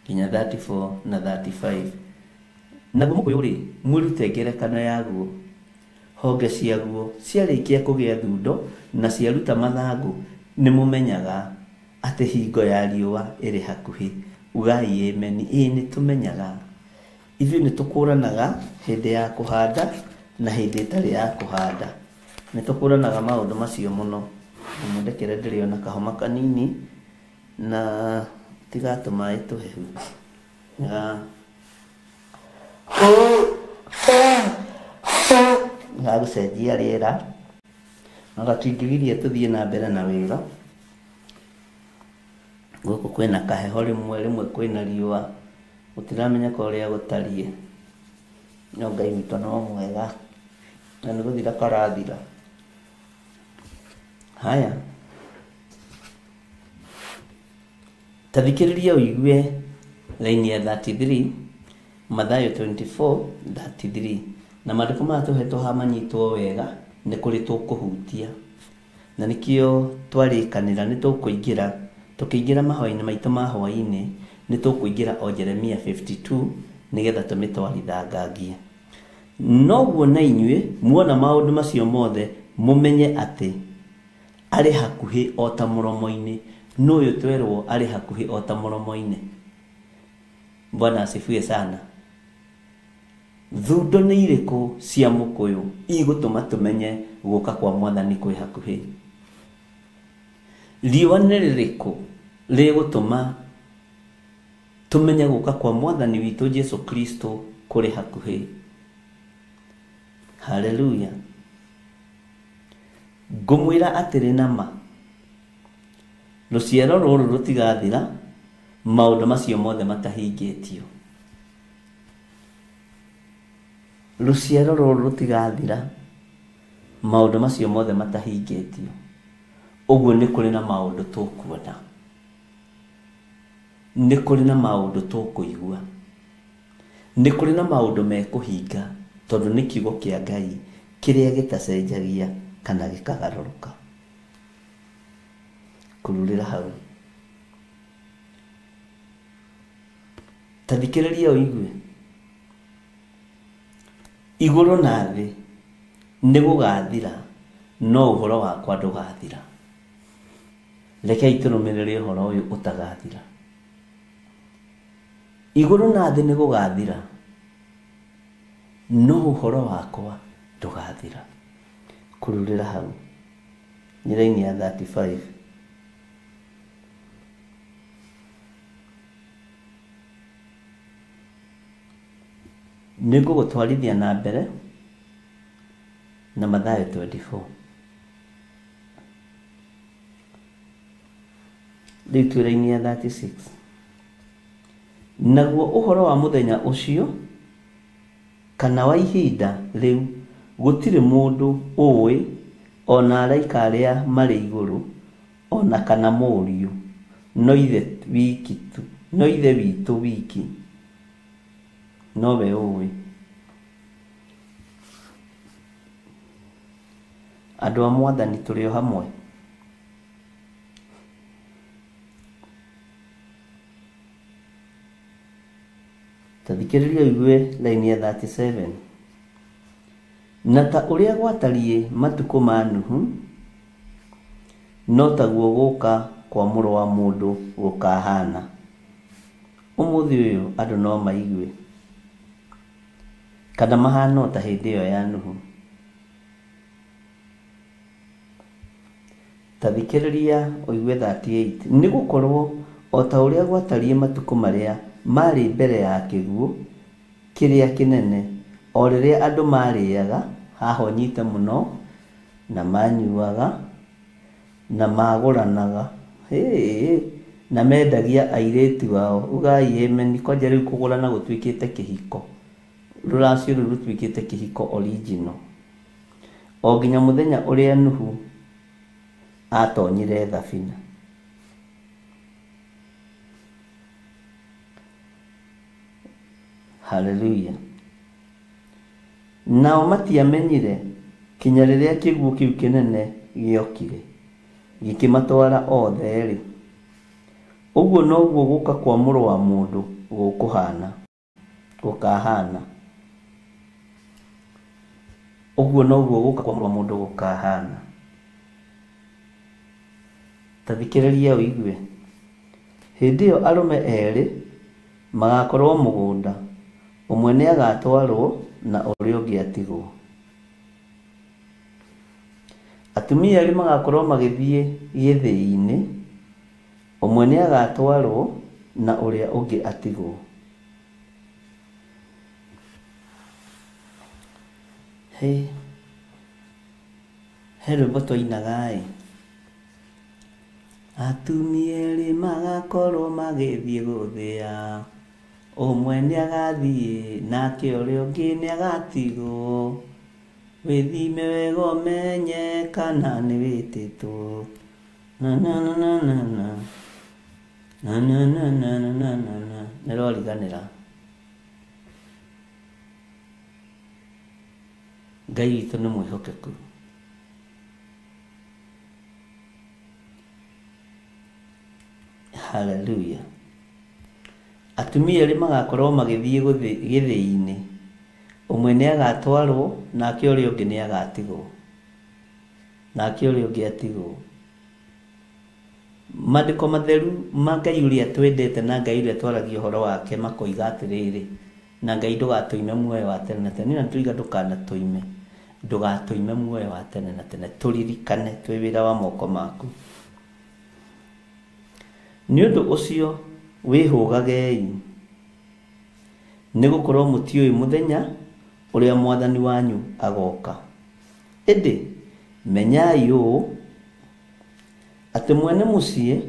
nginya 34 na 35. Naguo mũkũyũ rĩ, mwĩrute ngerekano yaguo. Honge ciaguo ciarĩkia kũgĩa thundo na ciaruta mathangũ, nĩ mũmenyaga atĩ hingo ya riũa ĩrĩ hakuhĩ. Ugai ameni. Ĩĩ nĩ tũmenyaga. Ithuĩ nĩ tũkũranaga hĩndĩ ya kũhanda na hĩndĩ ĩtarĩ ya kũhanda. Nĩ tũkũranaga maũndũ macio mũno. Mũndekere ndĩrĩ ona kahoma kanini na tiga tũmaĩ tũhehu. Gagũcenjia rĩera na gatingĩgiria tũthiĩ na mbere na wĩra. Gũkũ kwĩna kaheho rĩmwe, rĩmwe kwĩna riũa, gũtiramenya ka ũrĩa gũtariĩ, no Ngai witũ no mwega na nĩ gũthira karathira. Haya, ta thikĩrĩria ũigue raini ya 33, Mathayo 24:33. Na maandĩko maya tũhetwo haha manyitwo wega nĩ kũrĩ tũkũhutia. Na nĩkĩo twarĩkanĩra nĩ tũkũingĩra, tũkĩingĩra mahoya-inĩ maitũ ma hwaĩ-inĩ, nĩ tũkũingĩra o Jeremia 52 nĩgetha tũmĩtwarithangangie. Noguo na inyuĩ muona maũndũ macio mothe mũmenye atĩ arĩ hakuhĩ o ta mũromo-inĩ. Nũ ũyũ twerwo arĩ hakuhĩ o ta mũromo-inĩ? Bwana asifiwe sana. Thundo nĩ irĩkũ cia mũkũyũ igũtũma tũmenye gũka kwa mwathani kwĩ hakuhĩ? Riũa nĩ rĩrĩkũ rĩgũtũma tũmenye gũka kwa mwathani witũ Jesu Kristo kũrĩ hakuhĩ? Haleluya. Ngũmwĩra atĩrĩ na ma, rũciaro rũrũ rũtigathira maũndũ macio mothe matahingĩtio. Rũciaro rũrũ rũtigathira maũndũ macio mothe matahingĩtio. Ũguo nĩ kũrĩ na maũndũ tũkuona, nĩ kũrĩ na maũndũ tũkũigua, nĩ kũrĩ na maũndũ mekũhinga, tondũ nĩ kiugo kĩa Ngai kĩrĩa gĩtacenjagia kana gĩkagarũrũka. Kururĩra hau. Ta thikĩrĩria ũigue. Igũrũ na thĩ nĩ gũgathira, no ũhoro wakwa ndũgathira. Rekei tũrũmĩrĩre ũhoro ũyũ ũtagathira. Igũrũ na thĩ nĩ gũgathira, no ũhoro wakwa ndũgathira. Kururĩra hau. Nĩ raini ya 35. Nĩ ngũgũtwarithia na mbere na Mathayo 24. Rĩu twĩ raini ya 36. Naguo ũhoro wa mũthenya ũcio kana wa ihinda rĩu gũtirĩ mũndũ ũĩ, ona araika arĩa marĩ igũrũ, ona kana Mũriũ, no Ithe witũ wiki nowe ũĩ. Andũ a mwathani tũrĩ o hamwe. Ta thikĩrĩria ũigue raini ya 37. Na ta ũrĩa gwatariĩ matukũ ma Nuhu, no taguo gũka kwa Mũrũ wa Mũndũ gũkahana. Ũmũthĩ ũyũ andũ no maigue kana mahana o ta hĩndĩ ĩyo ya Nuhu. Ta thikĩrĩria ũigue 38. Nĩ gũkorwo o ta ũrĩa gwatariĩ matukũ marĩa marĩ mbere ya kĩguũ kĩrĩa kĩnene, o rĩrĩa andũ marĩaga hahonyite mũno, na manyuaga, na magũranaga, na mendagia airĩtu ao. Ugai ameni. Kwanja rĩu kũgũrana gũtuĩkĩte kĩhiko. Rũracio rũu rũtuĩkĩte kĩhiko original. O nginya mũthenya ũrĩa Nuhu atonyire thabina. Haleluya. Nao matiamenyire kinya rĩrĩa kĩguũ kĩu kĩnene gĩokire gĩkĩmatwara othe-rĩ. Ũguo noguo gũka kwa Mũrũ wa Mũndũ gũkũhana, gũkahana. Ũguo noguo gũka kwa Mũrũ wa Mũndũ gũkahana. Ta thikĩrĩria ũigue. Hĩndĩ ĩyo arũme erĩ magakorwo mũgũnda, ũmwe nĩ agatwarwo na ũrĩa ũngĩ atigwo. Atumia erĩ magakorwo magĩthiĩ gĩthĩi-inĩ, ũmwe nĩ agatwarwo na ũrĩa ũngĩ atigwo. He rwĩmbo twainaga-ĩ. Atumia erĩ magakorwo magĩthiĩ gũthĩa, ũmwe nĩ agathiĩ nake ũrĩa ũngĩ nĩ agatigwo. Wĩthime wega ũmenye kana nĩ wĩtĩtwo. Na na na na na na na na na na na na na. Nĩroriganĩra. Ngai witũ nĩ mwĩhokeku. Haleluya. Atumia erĩ magakorwo magĩthiĩ gĩthĩi-inĩ, ũmwe nĩ agatwarwo nake ũrĩa ũngĩ nĩ agatigwo. Nake ũrĩa ũngĩ atigwo. Maandĩko matheru ma Ngai ũrĩa twendete na Ngai ũrĩa twaragia ũhoro wake makoiga atĩrĩrĩ, na Ngai ndũgatũime muoyo wa tene na tene. Niĩ na ndũkanatũime, ndũgatũime muoyo wa tene na tene, tũririkane twĩ wĩra wa moko maku. Nĩ ũndũ ũcio wĩhũgagei, nĩ gũkorwo mũtiũĩ mũthenya ũrĩa Mwathani wanyu agoka. Ĩndĩ menyai ũũ, atĩ mwene mũciĩ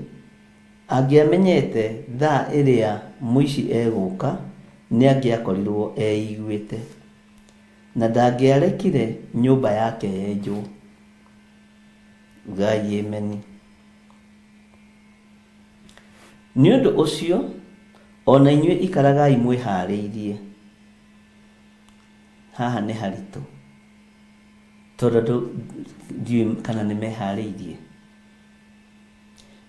angĩamenyete thaa ĩrĩa mũici egũka, nĩ angĩakorirwo eiguĩte, na ndangĩarekire nyũmba yake yenjwo. Ugai ameni. Nĩ ũndũ ũcio ona inyuĩ ikaragai mwĩharĩirie. Haha nĩ haritũ, tondũ ndiũĩ kana nĩ meharĩirie.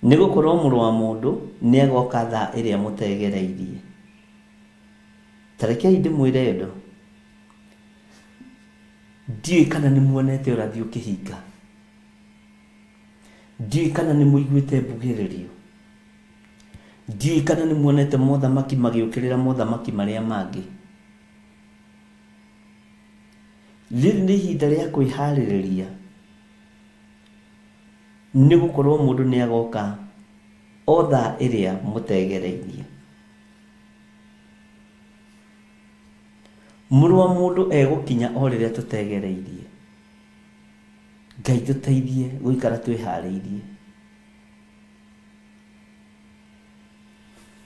Nĩ gũkorwo mũrũ wa mũndũ nĩ agoka thaa ĩrĩa mũtegereirie. Ta rekei ndĩmwĩre ũndũ, ndiũĩ kana nĩ muonete ũrathi ũkĩhinga, ndiũĩ kana nĩ mũiguĩte mbugĩrĩrio, ndiũĩ kana nĩ muonete mothamaki magĩũkĩrĩra mothamaki marĩa mangĩ. Rĩrĩ nĩ ihinda rĩa kwĩharĩrĩria, nĩ gũkorwo mũndũ nĩ agoka o thaa ĩrĩa mũtegereirie. Mũrũ wa mũndũ egũkinya o rĩrĩa tũtegereirie. Ngai tũteithie gũikara twĩharĩirie.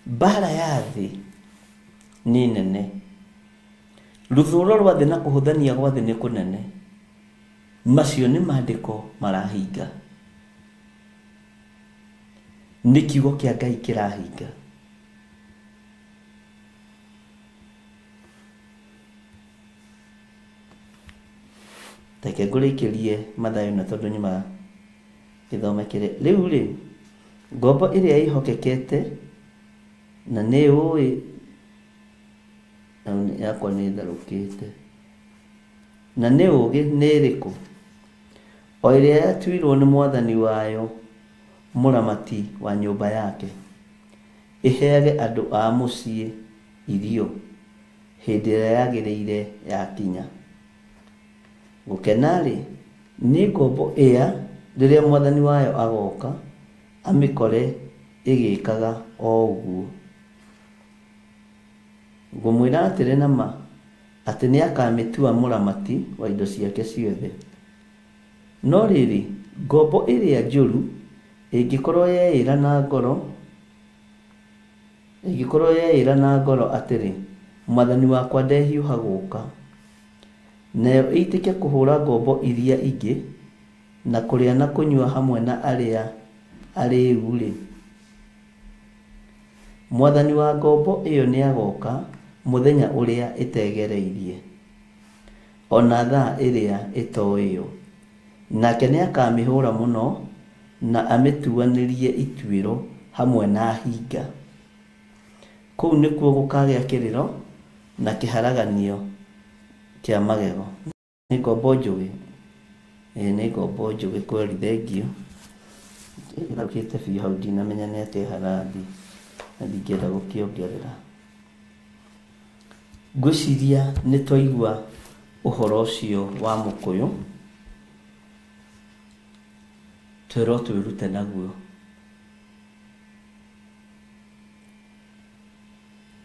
Mbara ya thĩ nĩ nene, rũthũro rwa thĩ na kũhũthania gwa thĩ nĩ kũnene. Macio nĩ maandĩko marahinga, nĩ kiugo kĩa Ngai kĩrahinga. Reke ngũrĩkĩrie Mathayo na tondũ nyuma gĩthome kĩrĩa. Rĩu rĩ, ngombo ĩrĩa ĩhokekete na nĩ ũĩ yakwa nĩ tharũkĩte, na nĩ ũũgĩ nĩ ĩrĩkũ? O ĩrĩa yatuirwo nĩ mwathani wayo mũramati wa nyũmba yake, ĩheage andũ a mũciĩ irio hĩndĩ ĩrĩa yagĩrĩire yakinya. Gũkena-rĩ, nĩ ngombo ĩya rĩrĩa mwathani wayo agoka amĩkore ĩgĩkaga o ũguo. Ngũmwĩra atĩrĩ na ma, atĩ nĩ akamĩtua mũramati wa indo ciake ciothe. No rĩrĩ, ngombo ĩrĩa njũru ĩngĩkorwo yeĩra na ngoro atĩrĩ, mwathani wakwa ndehiũha gũka, nayo ĩitĩke kũhũra ngombo iria ingĩ na kũrĩa na kũnyua hamwe na arĩa arĩĩu-rĩ, mwathani wa ngombo ĩyo nĩagoka mũthenya ũrĩa ĩtegereirie, ona thaa ĩrĩa ĩtoĩyo, nake nĩakamĩhũra mũno na amĩtuanĩrie ituĩro hamwe na hinga. Kũu nĩkuo gũkagĩa kĩrĩro na kĩharaganio kĩa magego. Nĩ ngombo njũgĩ, ĩĩ nĩ ngombo njũgĩ kweri, thengio. Ĩtharũkĩte biũ hau ndinamenya nĩ atĩa harathiĩ, na ndingĩenda gũkĩongerera. Ngwĩciria nĩ twaigua ũhoro ũcio wa mũkũyũ, twĩrwo twĩrute naguo,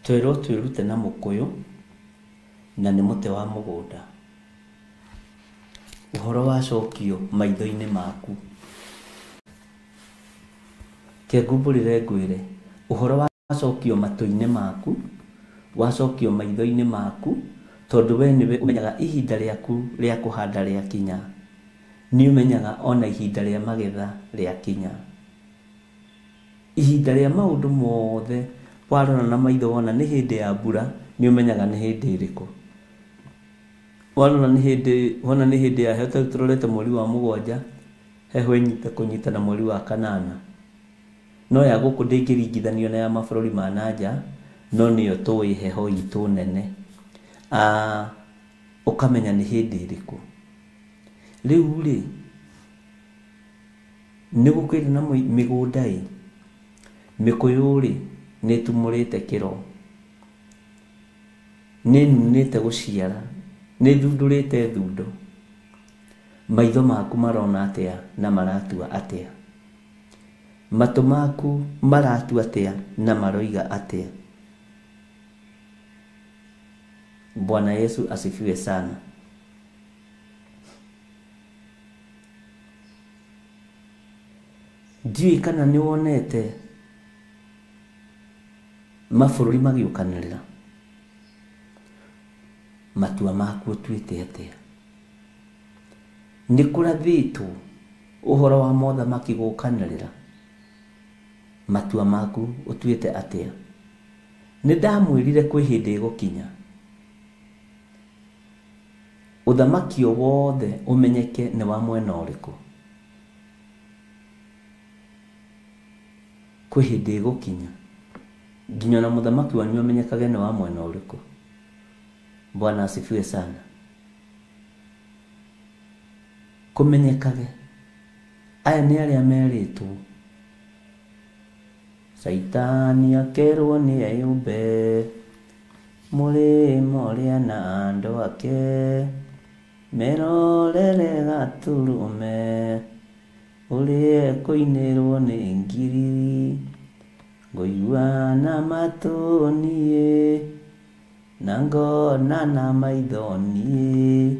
twĩrwo twĩrute na mũkũyũ, na nĩ mũtĩ wa mũgũnda. Ũhoro wacokio maitho-inĩ maku. Ke ngumbũrĩre ngwĩre, ũhoro wacokio matũ-inĩ maku, wacokio maitho-inĩ maku, tondũ we nĩwe ũmenyaga ihinda rĩaku rĩa kũhanda rĩakinya, nĩ ũmenyaga ona ihinda rĩa magetha rĩakinya. Ihinda rĩa maũndũ mothe warora na maitho wona nĩ hĩndĩ ya mbura, nĩ ũmenyaga nĩ hĩndĩ ĩrĩkũ. Wona nĩ hĩndĩ ya heho tũrorete mweri wa 7 heho ĩnyite kũnyita na mweri wa 8. No ya gũkũ ndĩngĩringithanio na ya mabũrũri ma nanja, no nĩyo tũĩ heho itũ nene. Ũkamenya nĩ hĩndĩ ĩrĩkũ. Rĩu rĩ nĩ gũkĩrĩ na mĩgũnda ĩ mĩkũyũ rĩ nĩ ĩtumũrĩte kĩro, nĩ ĩnunĩte gũciara, nĩ ĩthundũrĩte thundo. Maitho maku marona atĩa na maratua atĩa? Matũ maku maratua atĩa na maroiga atĩa? Bwana Yesu asifiwe sana. Ndiũĩ kana nĩ wonete mabũrũri magĩũkanĩrĩra. Matua maku ũtuĩte atĩa? Nĩ kũrathĩtwo ũhoro wa mothamaki gũkanĩrĩra. Matua maku ũtuĩte atĩa? Nĩ ndamwĩrire kwĩ hĩndĩ ĩgũkinya ũthamaki o wothe ũmenyeke nĩ wa mwena ũrĩkũ. Kwĩ hĩndĩ ĩgũkinya nginya ona mũthamaki wanyu amenyekage nĩ wa mwena ũrĩkũ. Bwana asifiwe sana. Kũmenyekage aya nĩ arĩa merĩtwo Caitani akerwo nĩ eyũmbe mũrĩmo ũrĩa na andũ ake merorere gatũrũme ũrĩa ekũinĩrwo nĩ ngiri ngũigua na matũ niĩ na ngona na maitho niĩ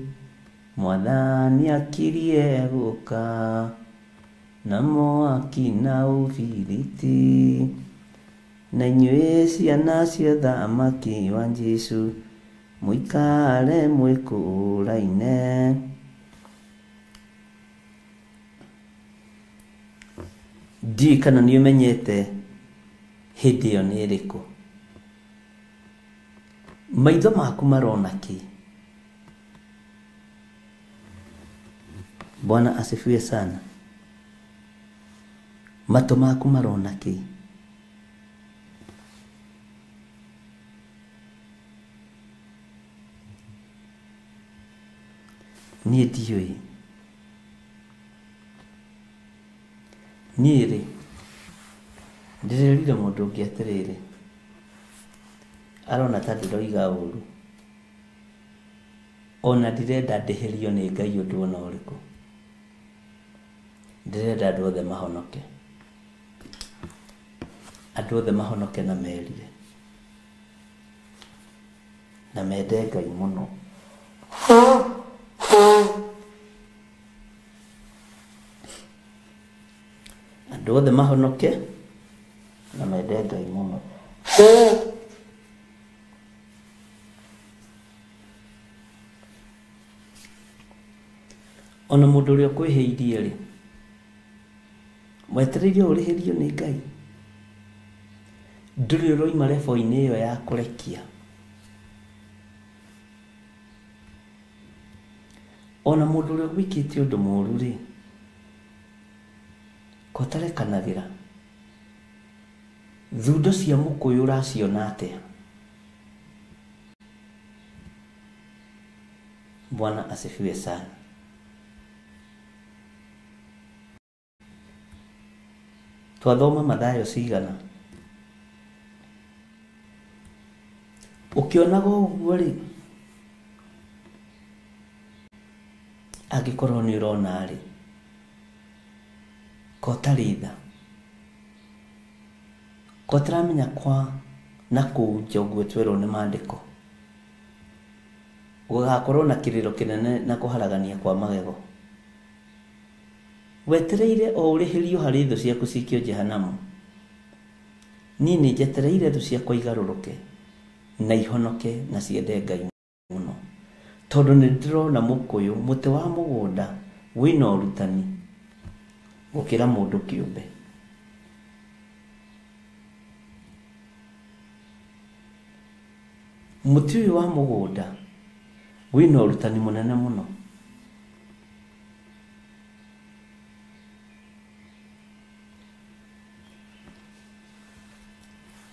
Mwathani akirie gũka na mwaki na ũbiriti na inyuĩ ciana cia thamaki wa Jesũ mũikare mwĩkũraine. Ndiũĩ kana nĩ ũmenyete hĩndĩ ĩyo nĩ ĩrĩkũ. Maitho maku marona kĩ? Bwana asifiwe sana. Matũ maku marona kĩ? Niĩ ndiũĩ. Niĩ rĩ ndĩrerire mũndũ ũngĩ atĩrĩrĩ, arona ta ndĩroiga ũru, ona ndirenda ndĩhĩrio nĩ Ngai ũndũ ona ũrĩkũ. Ndĩrenda andũ othe mahonoke, andũ othe mahonoke na merire na mende Ngai mũno. Andũ othe mahonoke na mende Ngai mũno. Ona mũndũ ũrĩa ũkwĩhĩirie rĩ, wetereire ũrĩhĩrio nĩ Ngai. Ndũrĩ ũroima rebo-inĩ ĩyo ya kũrekia. Ona mũndũ ũrĩa ũgwĩkĩte ũndũ mũũru rĩ, ko ũtarekanagĩra. Thundo cia mũkũyũ ũraciona atĩa? Bwana asifiwe sana. Twathoma Mathayo cigana? Ũkĩonaga ũguo rĩ, angĩkorwo nĩ ũrona rĩ, ko ũtarĩ tha, ko ũtaramenya kwa na kũu nja ũguo twerwo nĩ maandĩko, gũgakorwo na kĩrĩro kĩnene na kũharagania kwa magego. Wetereire o ũrĩhĩrio harĩ thũ ciaku cikio jehanamu. Niĩ nĩ njetereire thũ ciakwa igarũrũke na ihonoke na ciende Ngai mũno, tondũ nĩ ndĩrona mũkũyũ mũtĩ wa mũgũnda wĩna ũrutani gũkĩra mũndũ kĩũmbe. Mũtĩ ũyũ wa mũgũnda Wĩna ũrutani mũnene mũno.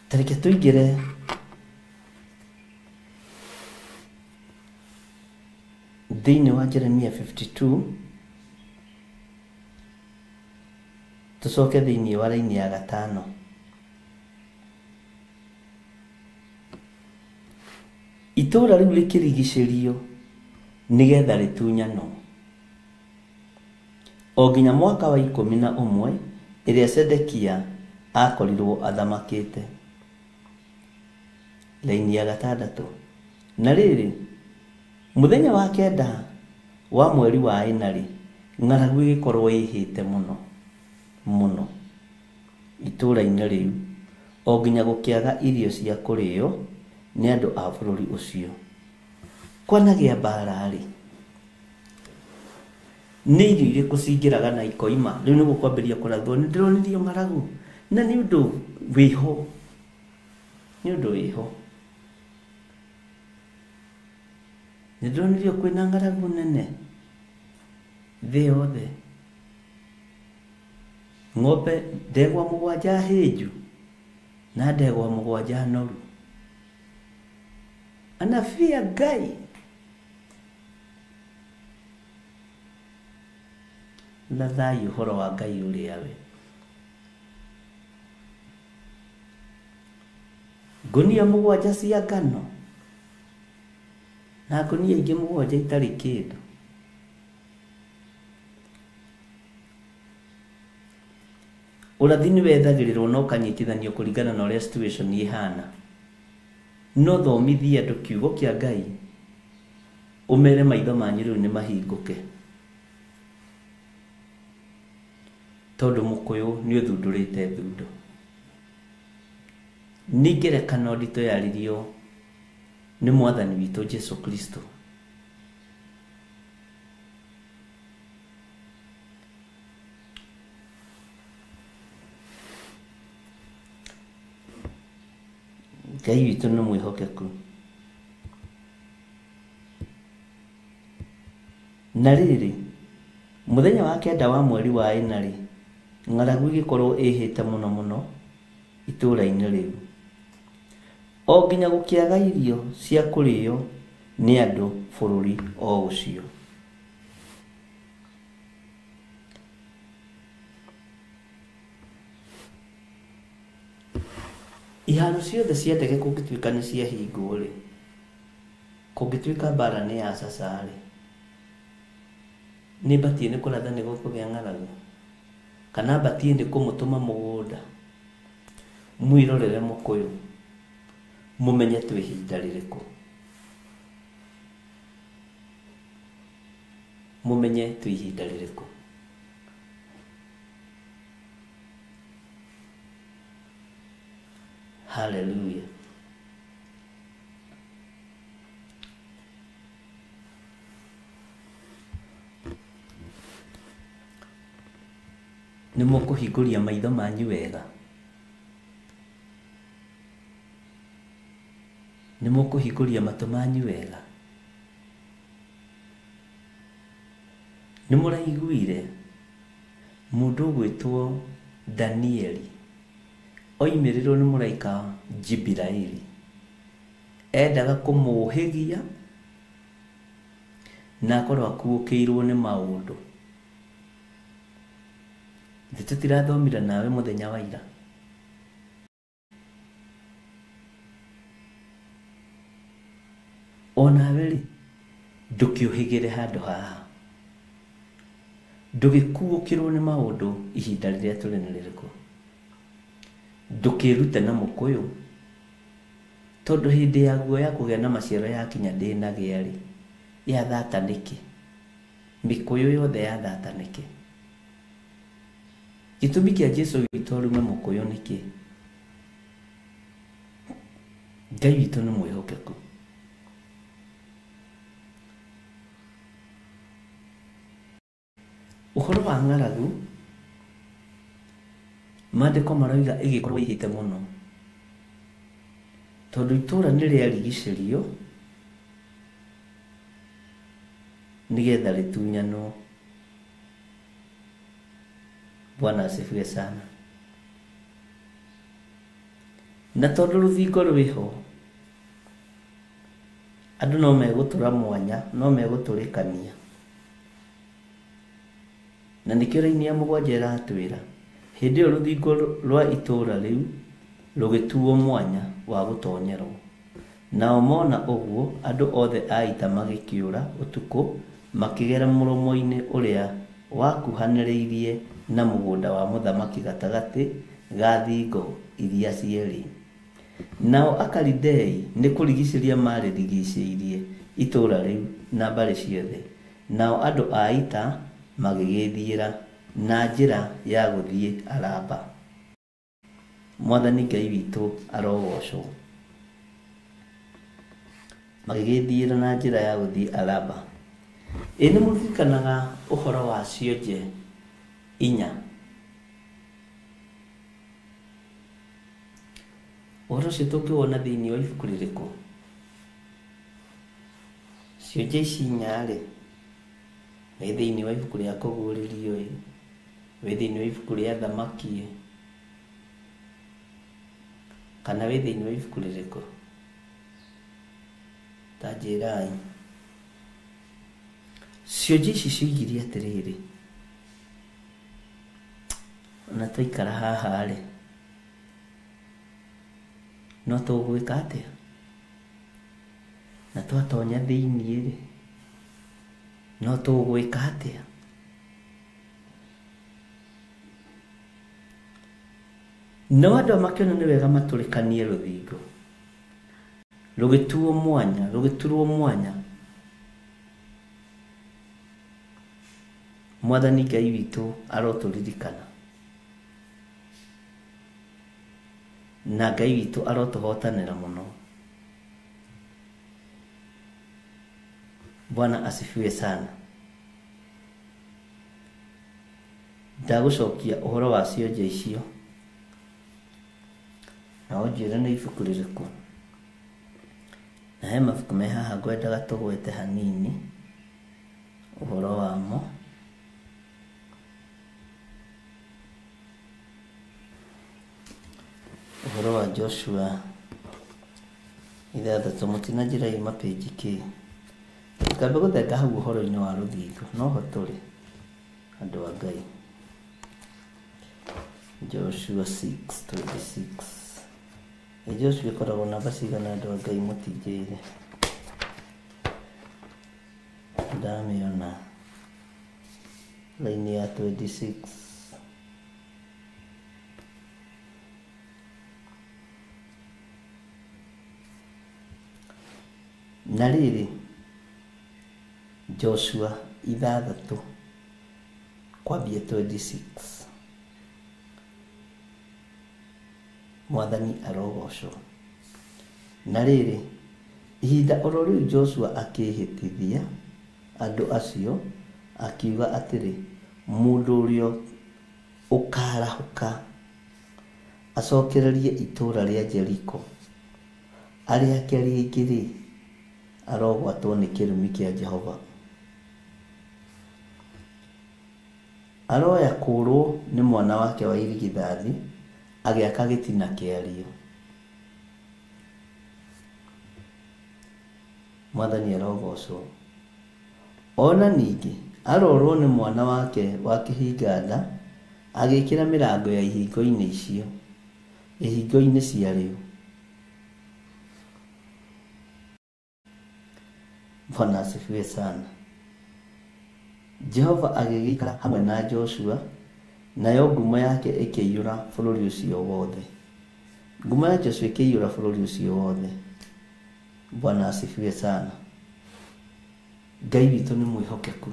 Ta reke tũingĩre thĩinĩ wa Jeremia 52, tũcoke thĩinĩ wa raini ya 5. Itũũra rĩu rĩkĩrigicĩrio nĩgetha rĩtunyanwo o nginya mwaka wa 11 ĩrĩa Sedekia akorirwo athamakĩte. Raini ya 6. Na rĩrĩ, mũthenya wa 9 wa mweri wa 4 rĩ, ng'aragu ĩgĩkorwo ĩhĩte mũno mũno itũũra-inĩ rĩu, o nginya gũkĩaga irio cia kũrĩo nĩ andũ a bũrũri ũcio. Kwanagĩa mbara rĩ, nĩ irio irĩkũ cingĩraga na ikoima? Rĩu nĩ gũkwambĩrĩria kũrathwo, nĩ ndĩronirio ng'aragu, na nĩ ũndũ wĩho, nĩ ũndũ wĩho. Nĩ ndĩronirio kwĩna ng'aragu nene thĩ yothe. Ng'ombe ndegwa 7 hĩnju na ndegwa 7 noru. Anabii a Ngai rathai ũhoro wa Ngai ũrĩa we. Ngũnia 7 cia ngano na ngũnia ingĩ 7 itarĩ kĩndũ. Ũrathi nĩ wethagĩrĩrwo na ũkanyitithanio kũringana na ũrĩa situation ĩhana. No thomithie andũ kiugo kĩa Ngai, ũmere maitho manyu rĩu nĩ mahingũke, tondũ mũkũyũ nĩ ũthundũrĩte thundo. Nĩ ngerekano nditũ yaririo nĩ mwathani witũ Jesu Kristo. Ngai witũ nĩ mwĩhokeku. Na rĩrĩ, mũthenya wa 9 wa mweri wa 4 rĩ, ng'aragu ĩgĩkorwo ĩhĩte mũno mũno itũũra-inĩ rĩu, o nginya gũkĩaga irio cia kũrĩo nĩ andũ bũrũri o ũcio. Iharo ciothe cia ndege kũngĩtuĩka nĩ ciahingwo rĩ, kũngĩtuĩka mbara nĩ ya caca rĩ, nĩ batiĩ nĩ kũratha nĩ gũkũgĩa ng'aragu, kana batiĩ nĩ kũmũtũma mũgũnda mwĩrorere mũkũyũ mũmenye twĩ ihinda rĩrĩkũ, mũmenye twĩ ihinda rĩrĩkũ. Hallelujah. Nĩ mũkũhingũria maitho manyu wega. Nĩ mũkũhingũria matũ manyu wega. Nĩ mũraiguire mũndũ ũgwĩtwo Danieli oimĩrĩrwo nĩ mũraika Jibiraili, endaga kũmũhĩgia na akorwo akuũkĩirwo nĩ maũndũ. Thĩ tũtirathomire nawe mũthenya wa ira. O nawe rĩ, ndũkĩũhĩgĩre handũ haha, ndũgĩkuũkĩrwo nĩ maũndũ ihinda rĩrĩa tũrĩ nĩ rĩrĩkũ. Ndũkĩrute na mũkũyũ, tondũ hĩndĩ yaguo ya kũgĩa na maciaro yakinya ndĩnagĩa rĩ, yathata nĩkĩ? Mĩkũyũ yothe yathata nĩkĩ? Gĩtũmi kĩa Jesu witũ arume mũkũyũ nĩkĩ? Ngai witũ nĩ mwĩhokeku. Ũhoro wa ng'aragu, maandĩko maroiga ĩgĩkorwo ĩhĩte mũno, tondũ itũũra nĩ rĩarigicĩrio nĩgetha rĩtunyanwo. Bwana asifiwe sana. Na tondũ rũthingo rwĩho, andũ no megũtũra mwanya, no megũtũrĩkania. Na nĩkĩo raini ya 7 ĩratwĩra hĩndĩ ĩyo rũthingo rwa itũũra rĩu rũgĩtuo mwanya wa gũtonyerwo. Nao mona ũguo andũ othe a ita magĩkĩũra ũtukũ makĩgera mũromo-inĩ ũrĩa wakuhanĩrĩirie na mũgũnda wa mũthamaki gatagatĩ ga thingo iria cierĩ. Nao Akalidei nĩ kũrigicĩria marĩrigicĩirie itũũra rĩu na mbarĩ ciothe. Nao andũ a ita magĩgĩthiĩra na njĩra ya gũthiĩ Araba. Mwathani Ngai witũ arogocwo. Magĩgĩthiĩra na njĩra ya gũthiĩ Araba. Ĩ nĩ mũririkanaga ũhoro wa cionje 4? Ũhoro ũcio tũngĩwona thĩinĩ wa ibuku rĩrĩkũ? Cionje ici 4 rĩ, wĩ thĩinĩ wa ibuku rĩa Kũguũrĩrio ĩ, wĩ thĩinĩ wa ibuku rĩa Thamaki ĩ, kana wĩ thĩinĩ wa ibuku rĩrĩkũ? Ta njĩrai. Cionje ici cioigire atĩrĩrĩ, ona twaikara haha rĩ, no tũgwĩka atĩa? Na twatonya thĩinĩ rĩ, no tũgwĩka atĩa? No andũ makĩona nĩ wega matũrĩkanie rũthingo, rũgĩtuo mwanya, rũgĩturwo mwanya. Mwathani Ngai witũ arotũririkana, na Ngai witũ arotũhotanĩra mũno. Bwana asifiwe sana. Ndagũcokia ũhoro wa cionje icio, na ũnjĩre nĩ ibuku rĩrĩkũ. Na he mabuku me haha ngwendaga tũgwete hanini ũhoro wamo. Ũhoro wa Joshua 6, mũtina njĩra yuma page kĩ. Tũkambe gũthenga hau ũhoro-inĩ wa rũthingo, noho tũrĩ andũ a Ngai. Joshua 6:26. Joshua ĩkoragwo namba cigana andũ a Ngai mũtinjĩire? Ndamĩona raini ya 26. Na rĩrĩ, Joshua 6 kwambia 26. Mwathani arogocwo. Na rĩrĩ, ihinda oro rĩu Joshua akĩhĩtithia andũ acio akiuga atĩrĩ, mũndũ ũrĩa ũkarahũka acokererie itũũra rĩa Jeriko arĩake rĩngĩ rĩ, arogwatwo nĩ kĩrumi kĩa Jehova. Aroya kũũrwo nĩ mwana wake wa irigithathi agĩaka gĩtina kĩario. Mwathani arogocwo. Ona ningĩ arorwo nĩ mwana wake wa kĩhinganda agĩkĩra mĩrango ya ihingo-inĩ icio, ihingo-inĩ ciarĩo. Bwana asifiwe sana. Jehova agĩgĩikara hamwe na Joshua, nayo ngumo yake ĩkĩiyũra bũrũri ũcio wothe. Ngumo ya Joshua ĩkĩiyũra bũrũri ũcio wothe. Bwana asifiwe sana. Ngai witũ nĩ mwĩhokeku.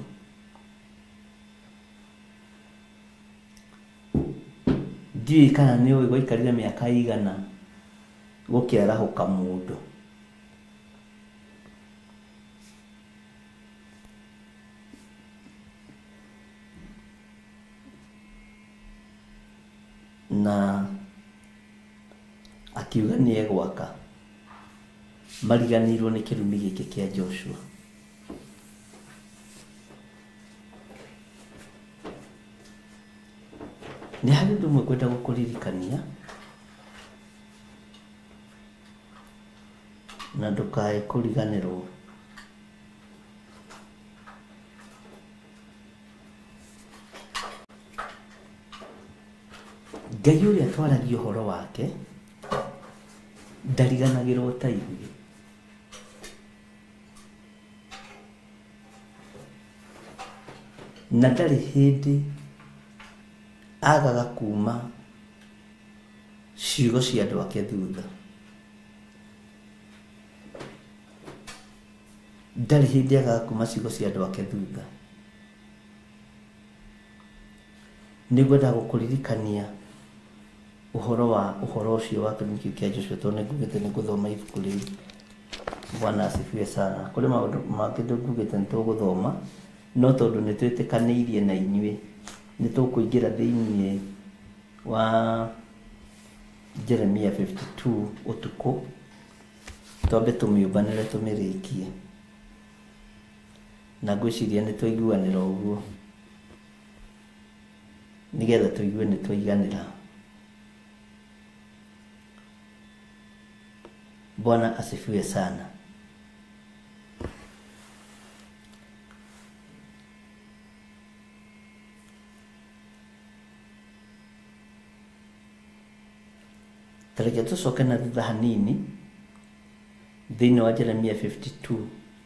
Ndiũĩ kana nĩ ũĩ gwaikarire mĩaka igana gũkĩarahũka mũndũ. Na akiuga nĩ egwaka, mariganĩirwo nĩ kĩrumi gĩkĩ kĩa Joshua. Nĩ harĩ ũndũ ũmwe ngwenda gũkũririkania na ndũkae kũriganĩrwo. Ngai ũrĩa twaragia ũhoro wake ndariganagĩrwo ta ithuĩ. Na ndarĩ hĩndĩ agaga kuma ciugo cia andũ ake thutha. Ndarĩ hĩndĩ agaga kuma ciugo cia andũ ake thutha. Nĩngwenda gũkũririkania ũhoro wa ũhoro ũcio wa kĩrumi kĩu kĩa Joshua tondũ nĩngugĩte nĩngũthoma ibuku rĩu. Bwana asifiwe sana. Kũrĩ maũndũ mangĩ ndĩngugĩte nĩtũgũthoma, no tondũ nĩtwĩtĩkanĩirie na inyuĩ nĩtũkũingĩra thĩiniĩ wa Jeremia 52 ũtukũ, twambe tũmĩũmbanĩre tũmĩrĩkie. Na ngwĩciria nĩtwaiguanĩra ũguo nĩgetha tũigue nĩtwaiganĩra. Bwana asifiwe sana. Tareke tũcoke na thutha hanini thĩinĩ wa Jeremia 52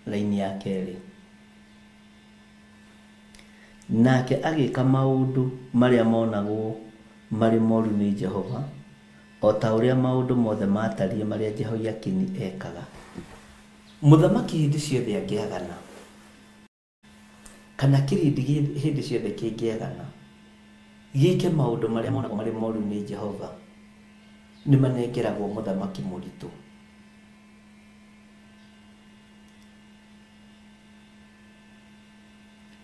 laini ya kerĩ. Nake agĩka maũndũ marĩa monagwo marĩ moru nĩ Jehova, o ta ũrĩa maũndũ mothe matariĩ marĩa Jehoiakini ekaga. Mũthamaki hĩndĩ ciothe angĩagana, kana kĩrĩndĩ hĩndĩ ciothe kĩngĩagana, gĩke maũndũ marĩa monagwo marĩ moru nĩ Jehova, nĩmanengeragwo mũthamaki mũritũ.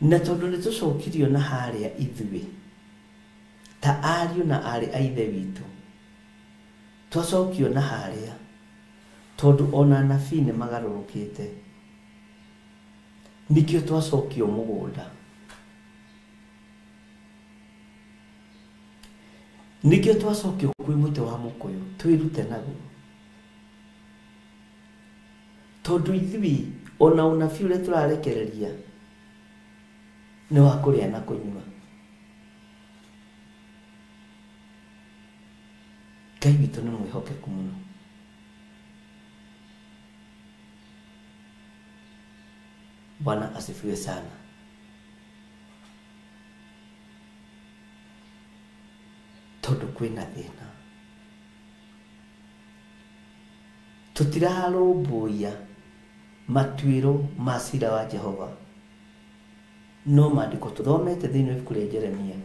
Na tondũ nĩtũcokirio na harĩa ithuĩ ta ariũ na aarĩ a ithe witũ, twacokio na harĩa tondũ ona anabii nĩmagarũrũkĩte, nĩkĩo twacokio mũgũnda, nĩkĩo twacokio kwĩ mũtĩ wa mũkũyũ twĩrute naguo, tondũ ithuĩ ona ũnabii ũrĩa tũrarekereria nĩ wa kũrĩa na kũnyua. Ngai witũ nĩ mwĩhokeku mũno. Bwana asifiwe sana. Tondũ kwĩna thĩna, tũtirarũmbũiya matuĩro ma cira wa Jehova, no maandĩko tũthomete thĩinĩ wa ibuku rĩa Jeremia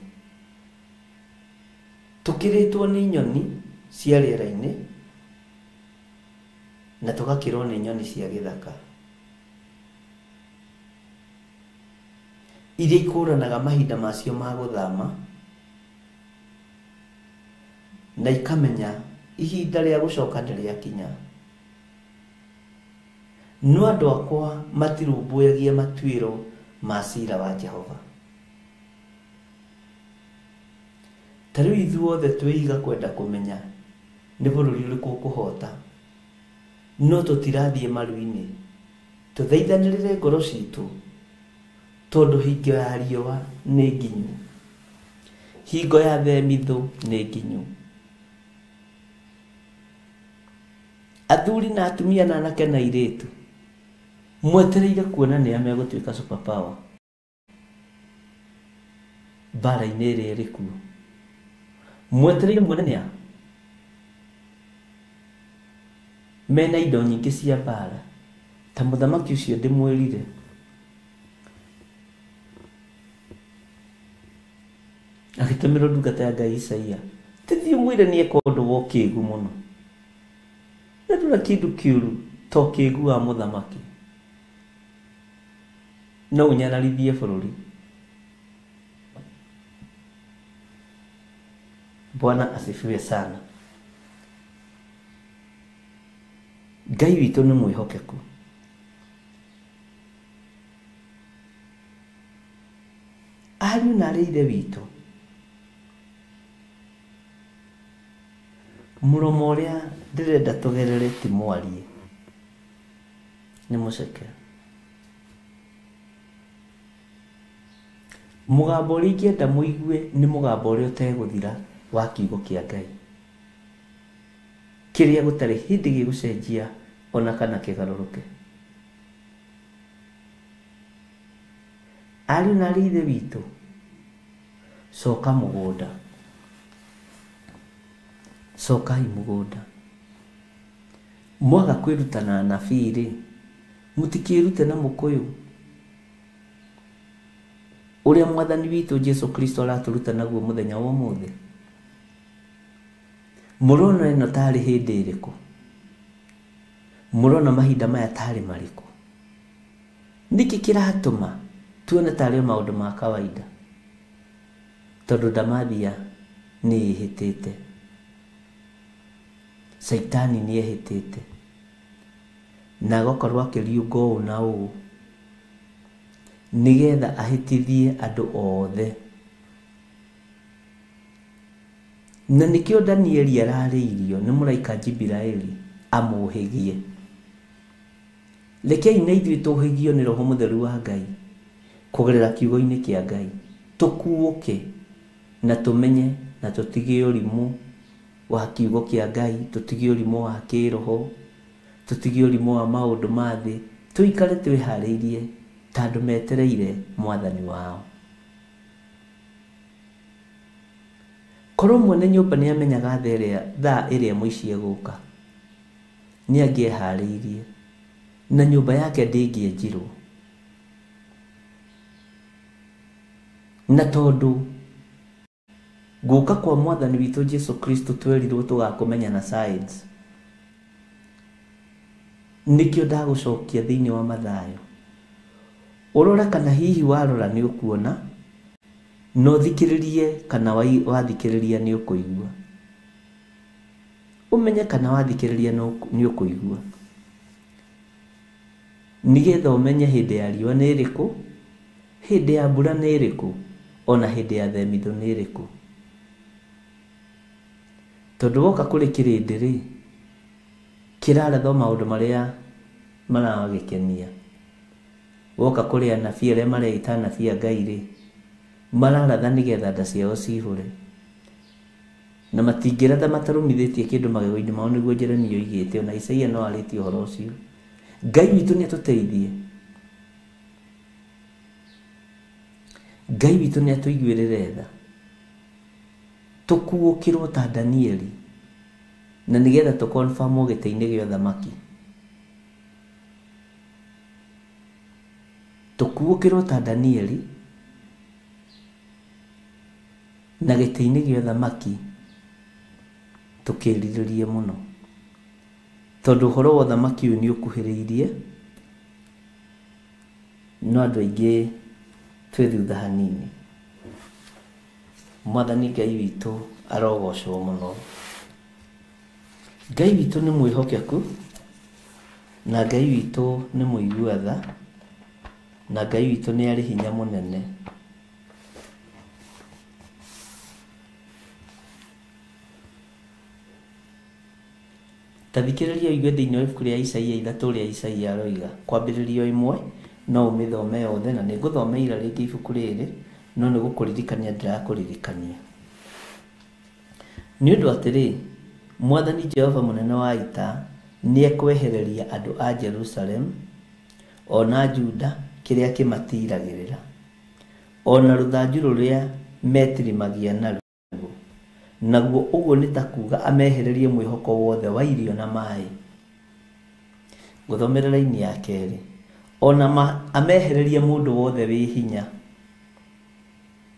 tũkĩrĩtwo nĩ nyoni cia rĩera-inĩ na tũgakĩrwo nĩ nyoni cia gĩthaka iria ikũranaga mahinda macio ma gũthama na ikamenya ihinda rĩa gũcoka nĩ rĩakinya. No andũ akwa matirũmbũyagia matuĩro ma cira wa Jehova. Ta rĩu ithuothe twĩiga kwenda kũmenya nĩ bũrũri ũrĩkũ ũkũhota, no tũtirathiĩ maru-inĩ tũthaithanĩrĩre ngoro citũ, tondũ hingo ya riũa nĩ nginyu, hingo ya themithũ nĩ nginyu. Athuri na atumia na anake na airĩtu mwetereire kuona nĩa megũtuĩka super power mbara-inĩ ĩrĩa ĩrĩ kuo. Mwetereire muone nĩa mena indo nyingĩ cia mbara ta mũthamaki ũcio ndĩmwĩrire. Agĩtũmĩrwo ndungata ya Ngai Isaia, tĩthiĩ mwĩre nĩeka ũndũ wa ũkĩgu mũno, na ndũra kĩndũ kĩũru ta ũkĩgu wa mũthamaki, no ũnyararithie bũrũri. Bwana asifiwe sana. Ngai witũ nĩ mwĩhokeku. Ariũ na aarĩ a ithe witũ, Mũromo ũrĩa ndĩrenda tũgerere ti mwarie, nĩ mũceke. Mũgambo ũrĩa ingĩenda mũigue nĩ mũgambo ũrĩa ũtegũthira wa kiugo kĩa Ngai, kĩrĩa gũtarĩ hĩndĩ gĩgũcenjia ona kana kĩgarũrũke. Ariũ na aarĩ a Ithe witũ, coka mũgũnda, cokai mũgũnda. Mwaga kwĩruta na anabii rĩ, mũtikĩrute na mũkũyũ ũrĩa Mwathani witũ Jesu Kristo aratũruta naguo mũthenya wa ũmũthĩ. Mũrona ĩno tarĩ hĩndĩ ĩrĩkũ? Mũrona mahinda maya tarĩ marĩkũ? Nĩkĩ kĩratũma tuone tarĩ o maũndũ ma kawaida? Tondũ ndamathia nĩ ĩhĩtĩte, Caitani nĩ ehĩtĩte, na agakorwo akĩriũnga ũũ na ũũ nĩgetha ahĩtithie andũ othe. Na nĩkĩo Danieli ararĩirio nĩ mũraika Jibiraeli amũhĩgie. Rekei na ithuĩ tũhĩgio nĩ Roho Mũtheru wa Ngai kũgerera kiugo-inĩ kĩa Ngai, tũkuũke na tũmenye na tũtige ũrimũ wa kiugo kĩa Ngai, tũtige ũrimũ wa kĩroho, tũtige ũrimũ wa maũndũ ma thĩ, tũikare twĩharĩirie ta andũ metereire Mwathani wao. Korwo mwene nyũmba nĩ amenyaga thaa ĩrĩa mũici egũka, nĩ angĩeharĩirie na nyũmba yake ndĩngĩenjirwo. Na tondũ gũka kwa Mwathani witũ Jesu Kristo twerirwo tũgakũmenya na science, nĩkĩo ndagũcokia thĩinĩ wa Mathayo. Ũrore kana hihi warora nĩ ũkuona, na ũthikĩrĩrie kana wathikĩrĩria nĩ ũkũigua. Ũmenye kana wathikĩrĩria nĩ ũkũigua, nĩgetha ũmenye hĩndĩ ya riũa nĩ ĩrĩkũ, hĩndĩ ya mbura nĩ ĩrĩkũ, ona hĩndĩ ya themithũ nĩ ĩrĩkũ. Tondũ woka kũrĩ kĩrĩndĩ rĩ, kĩraratho maũndũ marĩa maragĩkenia. Woka kũrĩ anabii arĩa mareita anabii a Ngai rĩ, mararatha nĩgetha nda ciao cihũre, na matingĩratha matarũmithĩtie kĩndũ magego-inĩ mao, nĩguo Jeremia oigĩte, ona Isaia no arĩtie ũhoro ũcio. Ngai witũ nĩ atũteithie, Ngai witũ nĩ atũiguĩrĩre tha, tũkuũkĩrwo ta Danieli, na nĩgetha tũkonfamwo gĩtĩ-inĩ gĩa ũthamaki. Tũkuũkĩrwo ta Danieli na gĩtĩ-inĩ gĩa ũthamaki tũkĩrirĩrie mũno, tondũ ũhoro wa ũthamaki ũyũ nĩ ũkuhĩrĩirie, no andũ aingĩ twĩ thutha hanini. Mwathani Ngai witũ arogocwo mũno. Ngai witũ nĩ mwĩhokeku, na Ngai witũ nĩ mũigua tha, na Ngai witũ nĩ arĩ hinya mũnene. Ta thikĩrĩria ũigue thĩinĩ wa ibuku rĩa Isaia 3 ũrĩa Isaia aroiga, kwambĩrĩria 1, no ũmĩthome yothe, na nĩngũthomeire rĩngĩ ibuku rĩrĩ, no nĩ gũkũririkania ndĩrakũririkania. Nĩ ũndũ atĩrĩ, Mwathani Jehova mũnene wa ita nĩekwehereria andũ a Jerusalemu ona Juda kĩrĩa kĩmatiragĩrĩra, ona rũthanju rũrĩa metirimagia naruo, naguo ũguo nĩ ta kuuga amehererie mwĩhoko wothe wa irio na maĩ. Gũthomera raini ya kerĩ, ona amehererie mũndũ wothe wĩ hinya,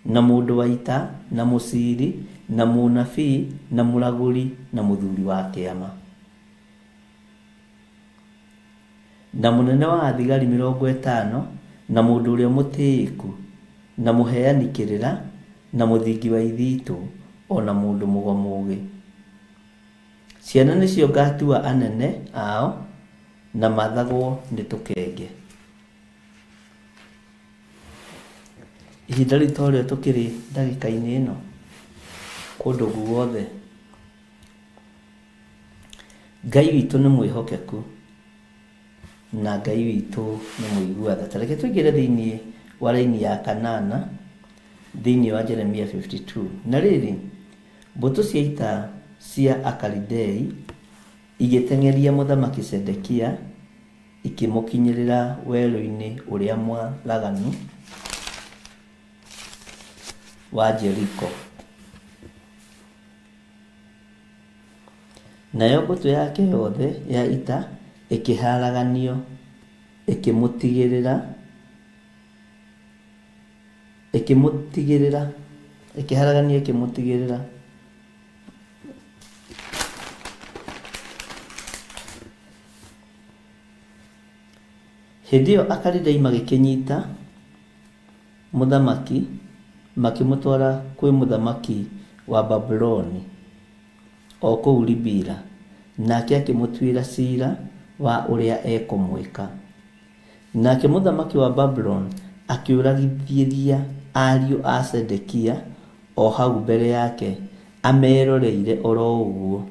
na mũndũ wa ita, na mũciri, na mũnabii, na mũragũri, na mũthuri wa kĩama, na mũnene wa thigari 50, na mũndũ ũrĩa mũtĩĩku, na mũheani kĩrĩra, na mũthingi wa ithitũ, ona mũndũ mũgo mũũgĩ. Ciana nĩcio ngatua anene ao, na mathagwo nĩ tũkenge. Ihinda rĩu to rĩo tũkĩrĩ ndagĩka-inĩ ĩno kũndũ guothe. Ngai witũ nĩ mwĩhokeku na Ngai witũ nĩ mũigua tha. Ta reke tũingĩre thĩinĩ wa raini ya kanana thĩinĩ wa Jeremia 52. Na rĩrĩ, mbũtũ cia ita cia Akalidei igĩteng'eria mũthamaki Sedekia ikĩmũkinyĩrĩra werũ-inĩ ũrĩa mwaraganu wa Jeriko. Nayo mbũtũ yake yothe ya ita ĩkĩharaganio ĩkĩmũtigĩrĩra ĩkĩharaganio ĩkĩmũtigĩrĩra. Hĩndĩ ĩyo Akalidei magĩkĩnyita mũthamaki makĩmũtwara kwĩ mũthamaki wa Babuloni o kũu Ribila, nake akĩmũtuĩra ciira wa ũrĩa ekũmwĩka. Nake mũthamaki wa Babuloni akĩũragithĩria ariũ a Sedekia o hau mbere yake ameroreire oro ũguo,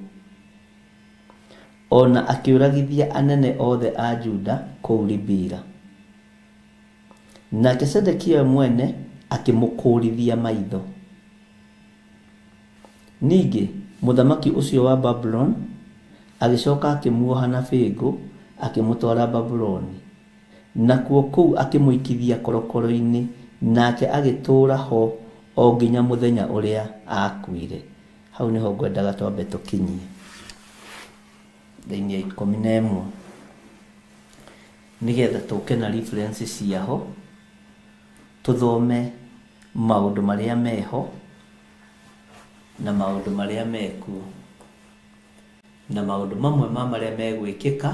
ona akĩũragithia anene othe a Juda kũu Ribila. Nake Sedekia we mwene akĩmũkũũrithia maitho. Ningĩ mũthamaki ũcio wa Babuloni agĩcoka akĩmuoha na bĩngũ akĩmũtwara Babuloni, nakuo kũu akĩmũikithia korokoro-inĩ, nake agĩtũũra ho o nginya mũthenya ũrĩa aakuire. Hau nĩho ngwendaga twambe tũkinyie thĩinĩ ya 11 nĩgetha tũke na reference ciaho tũthome maũndũ marĩa meho na maũndũ marĩa mekuo na maũndũ mamwe ma marĩa megwĩkĩka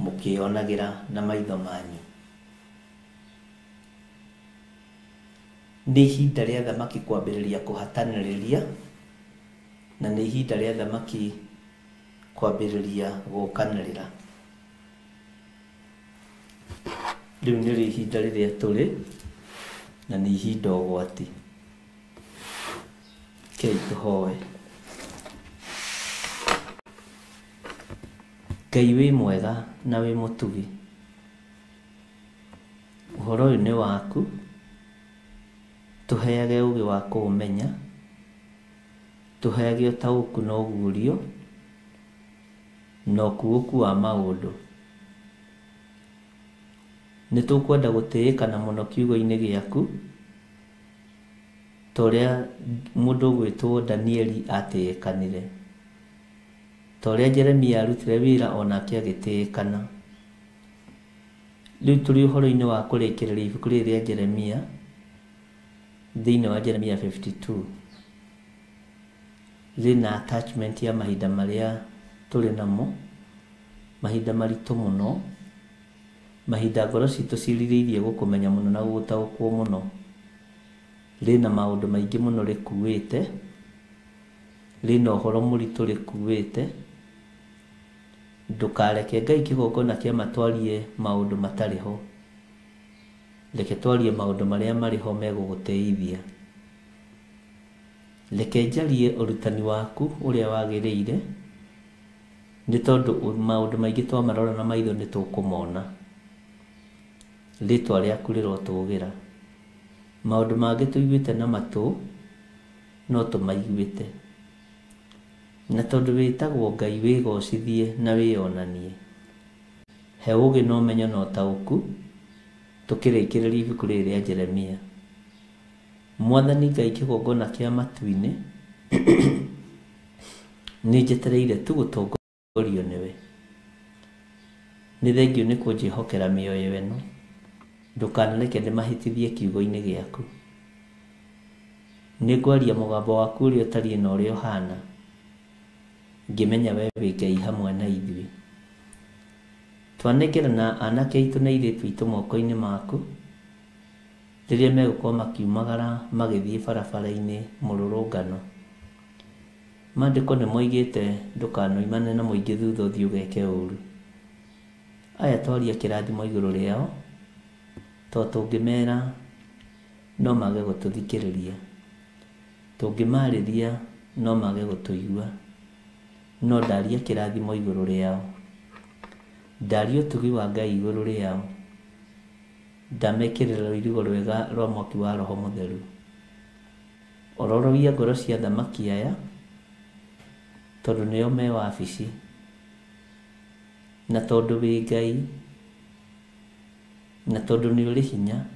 mũkĩonagĩra na maitho manyu. Nĩ ihinda rĩa thamaki kwambĩrĩria kũhatanĩrĩria na nĩ ihinda rĩa thamaki kwambĩrĩria gũkanĩrĩra. Rĩu nĩrĩo ihinda rĩrĩa tũrĩ na nĩ ihinda ũgwati. Kei tũhoe. Ngai wĩ mwega na wĩ mũtugi, ũhoro ũyũ nĩ waku, tũheage ũũgĩ wa kũũmenya, tũheage ũtaũku na ũguũrio na ũkuũku wa maũndũ. Nĩ tũkwenda gũtĩĩkana mũno kiugo-inĩ gĩaku ta ũrĩa mũndũ ũgwĩtwo Danieli atĩĩkanire, ta ũrĩa Jeremia arutire wĩra onake agĩtĩĩkana. Rĩu tũrĩ ũhoro-inĩ wa kũrĩkĩrĩria ibuku rĩrĩ rĩa Jeremia thĩinĩ wa Jeremia 52 rĩna attachment ya mahinda marĩa tũrĩ namo, mahinda maritũ mũno, mahinda ngoro citũ cirirĩirie gũkũmenya mũno na gũgũtaũkwo mũno. Rĩna maũndũ maingĩ mũno rĩkuĩte, rĩna ũhoro mũritũ rĩkuĩte. Ndũkareke Ngai kĩgongona kĩa matwarie maũndũ matarĩ ho, reke twarie maũndũ marĩa marĩ ho megũgũteithia. Reke njarie ũrutani waku ũrĩa wagĩrĩire, nĩ tondũ maũndũ maingĩ twamarora na maitho nĩ tũkũmona. Rĩtwa rĩaku rĩrotũgĩra. Maũndũ mangĩ tũiguĩte na matũ no tũmaiguĩte, na tondũ wĩtagwo Ngai wĩgocithie na wĩonanie. He ũũgĩ na ũmenyo na ũtaũku tũkĩrĩkĩrĩria ibuku rĩrĩ rĩa Jeremia. Mwathani Ngai kĩgongona kĩa matu-inĩ, nĩ njetereire tu gũtongorio nĩwe. Nĩ thengiũ nĩ kũnjĩhokera mĩoyo ĩno, ndũkanareke ndĩmahĩtithie kiugo-inĩ gĩaku. Nĩ ngwaria mũgambo waku ũrĩa ũtariĩ na ũrĩa ũhana, ngĩmenya we wĩ Ngai hamwe na ithuĩ. Twanengerana anake aitũ na airĩtu aitũ moko-inĩ maku rĩrĩa megũkorwo makiumagara magĩthiĩ barabara-inĩ mũrũrũngano. Maandĩko nĩ moigĩte ndũkanoimane na mũingĩ thutha ũthiĩ ũgeke ũru. Aya twaria kĩrathimo igũrũ rĩao, to tũngĩmera no mage gũtũthikĩrĩria, tũngĩmarĩria no mage gũtũigua. No ndaria kĩrathimo igũrũ rĩao, ndaria ũtugi wa Ngai igũrũ rĩao, ndamekĩrĩra rũirigo rwega rwa mwaki wa Roho Mũtheru. Ororoia ngoro cia athamaki aya, tondũ nĩo me wabici, na tondũ wĩ Ngai, na tondũ nĩ ũrĩ hinya,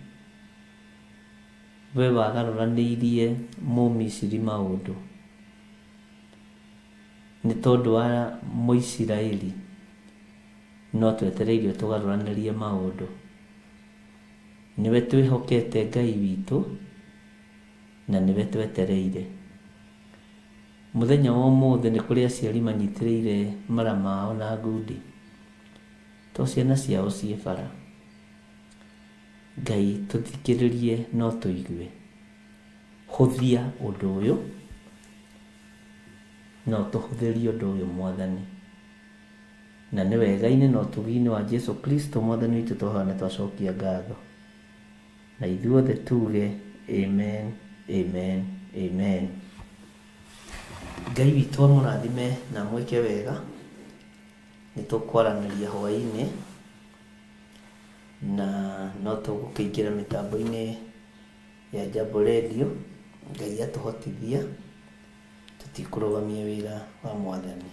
we wagarũranĩirie Mũmisiri maũndũ. Nĩ tondũ wa Mũisiraeli no twetereirio tũgarũranĩrie maũndũ. Nĩwe twĩhokete Ngai witũ, na nĩwe twetereire. Mũthenya wa ũmũthĩ nĩ kũrĩ aciari manyitĩrĩire mara mao na ngundi, to ciana ciao ciĩ bara. Ngai tũthikĩrĩrie no tũigue. Hũthia ũndũ ũyũ, no tũhũthĩrie ũndũ ũyũ Mwathani. Na nĩ wega-inĩ na ũtugi-inĩ wa Jesu Kristo Mwathani witũ twahoya na twacokia ngatho. Na ithuothe tuge amen, amen, amen. Ngai witũ amũrathime na amwĩke wega. Nĩ tũkwaranĩria hwaĩ-inĩ, na no tũgũkĩingĩra mĩtambo-inĩ ya Jambo Radio. Ngai atũhotithia, tũtikũrũgamia wĩra wa Mwathani.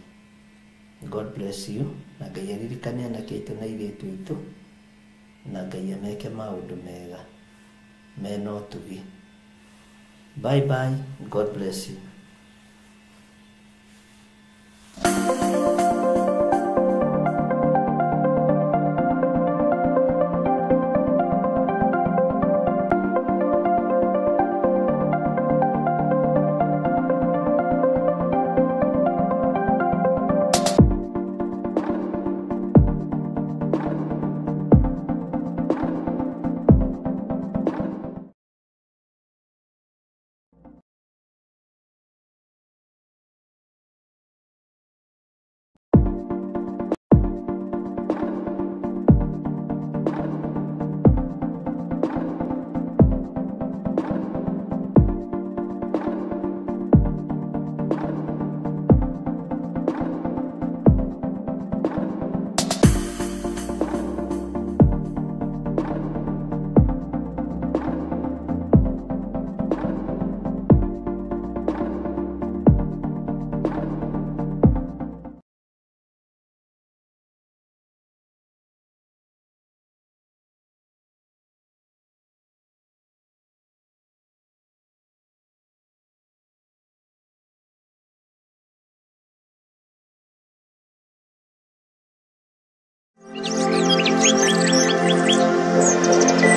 God bless you, na Ngai aririkane anake aitũ na airĩtu aitũ, na Ngai ameke maũndũ mega mena ũtugi. Bye bye, God bless you. Thank you.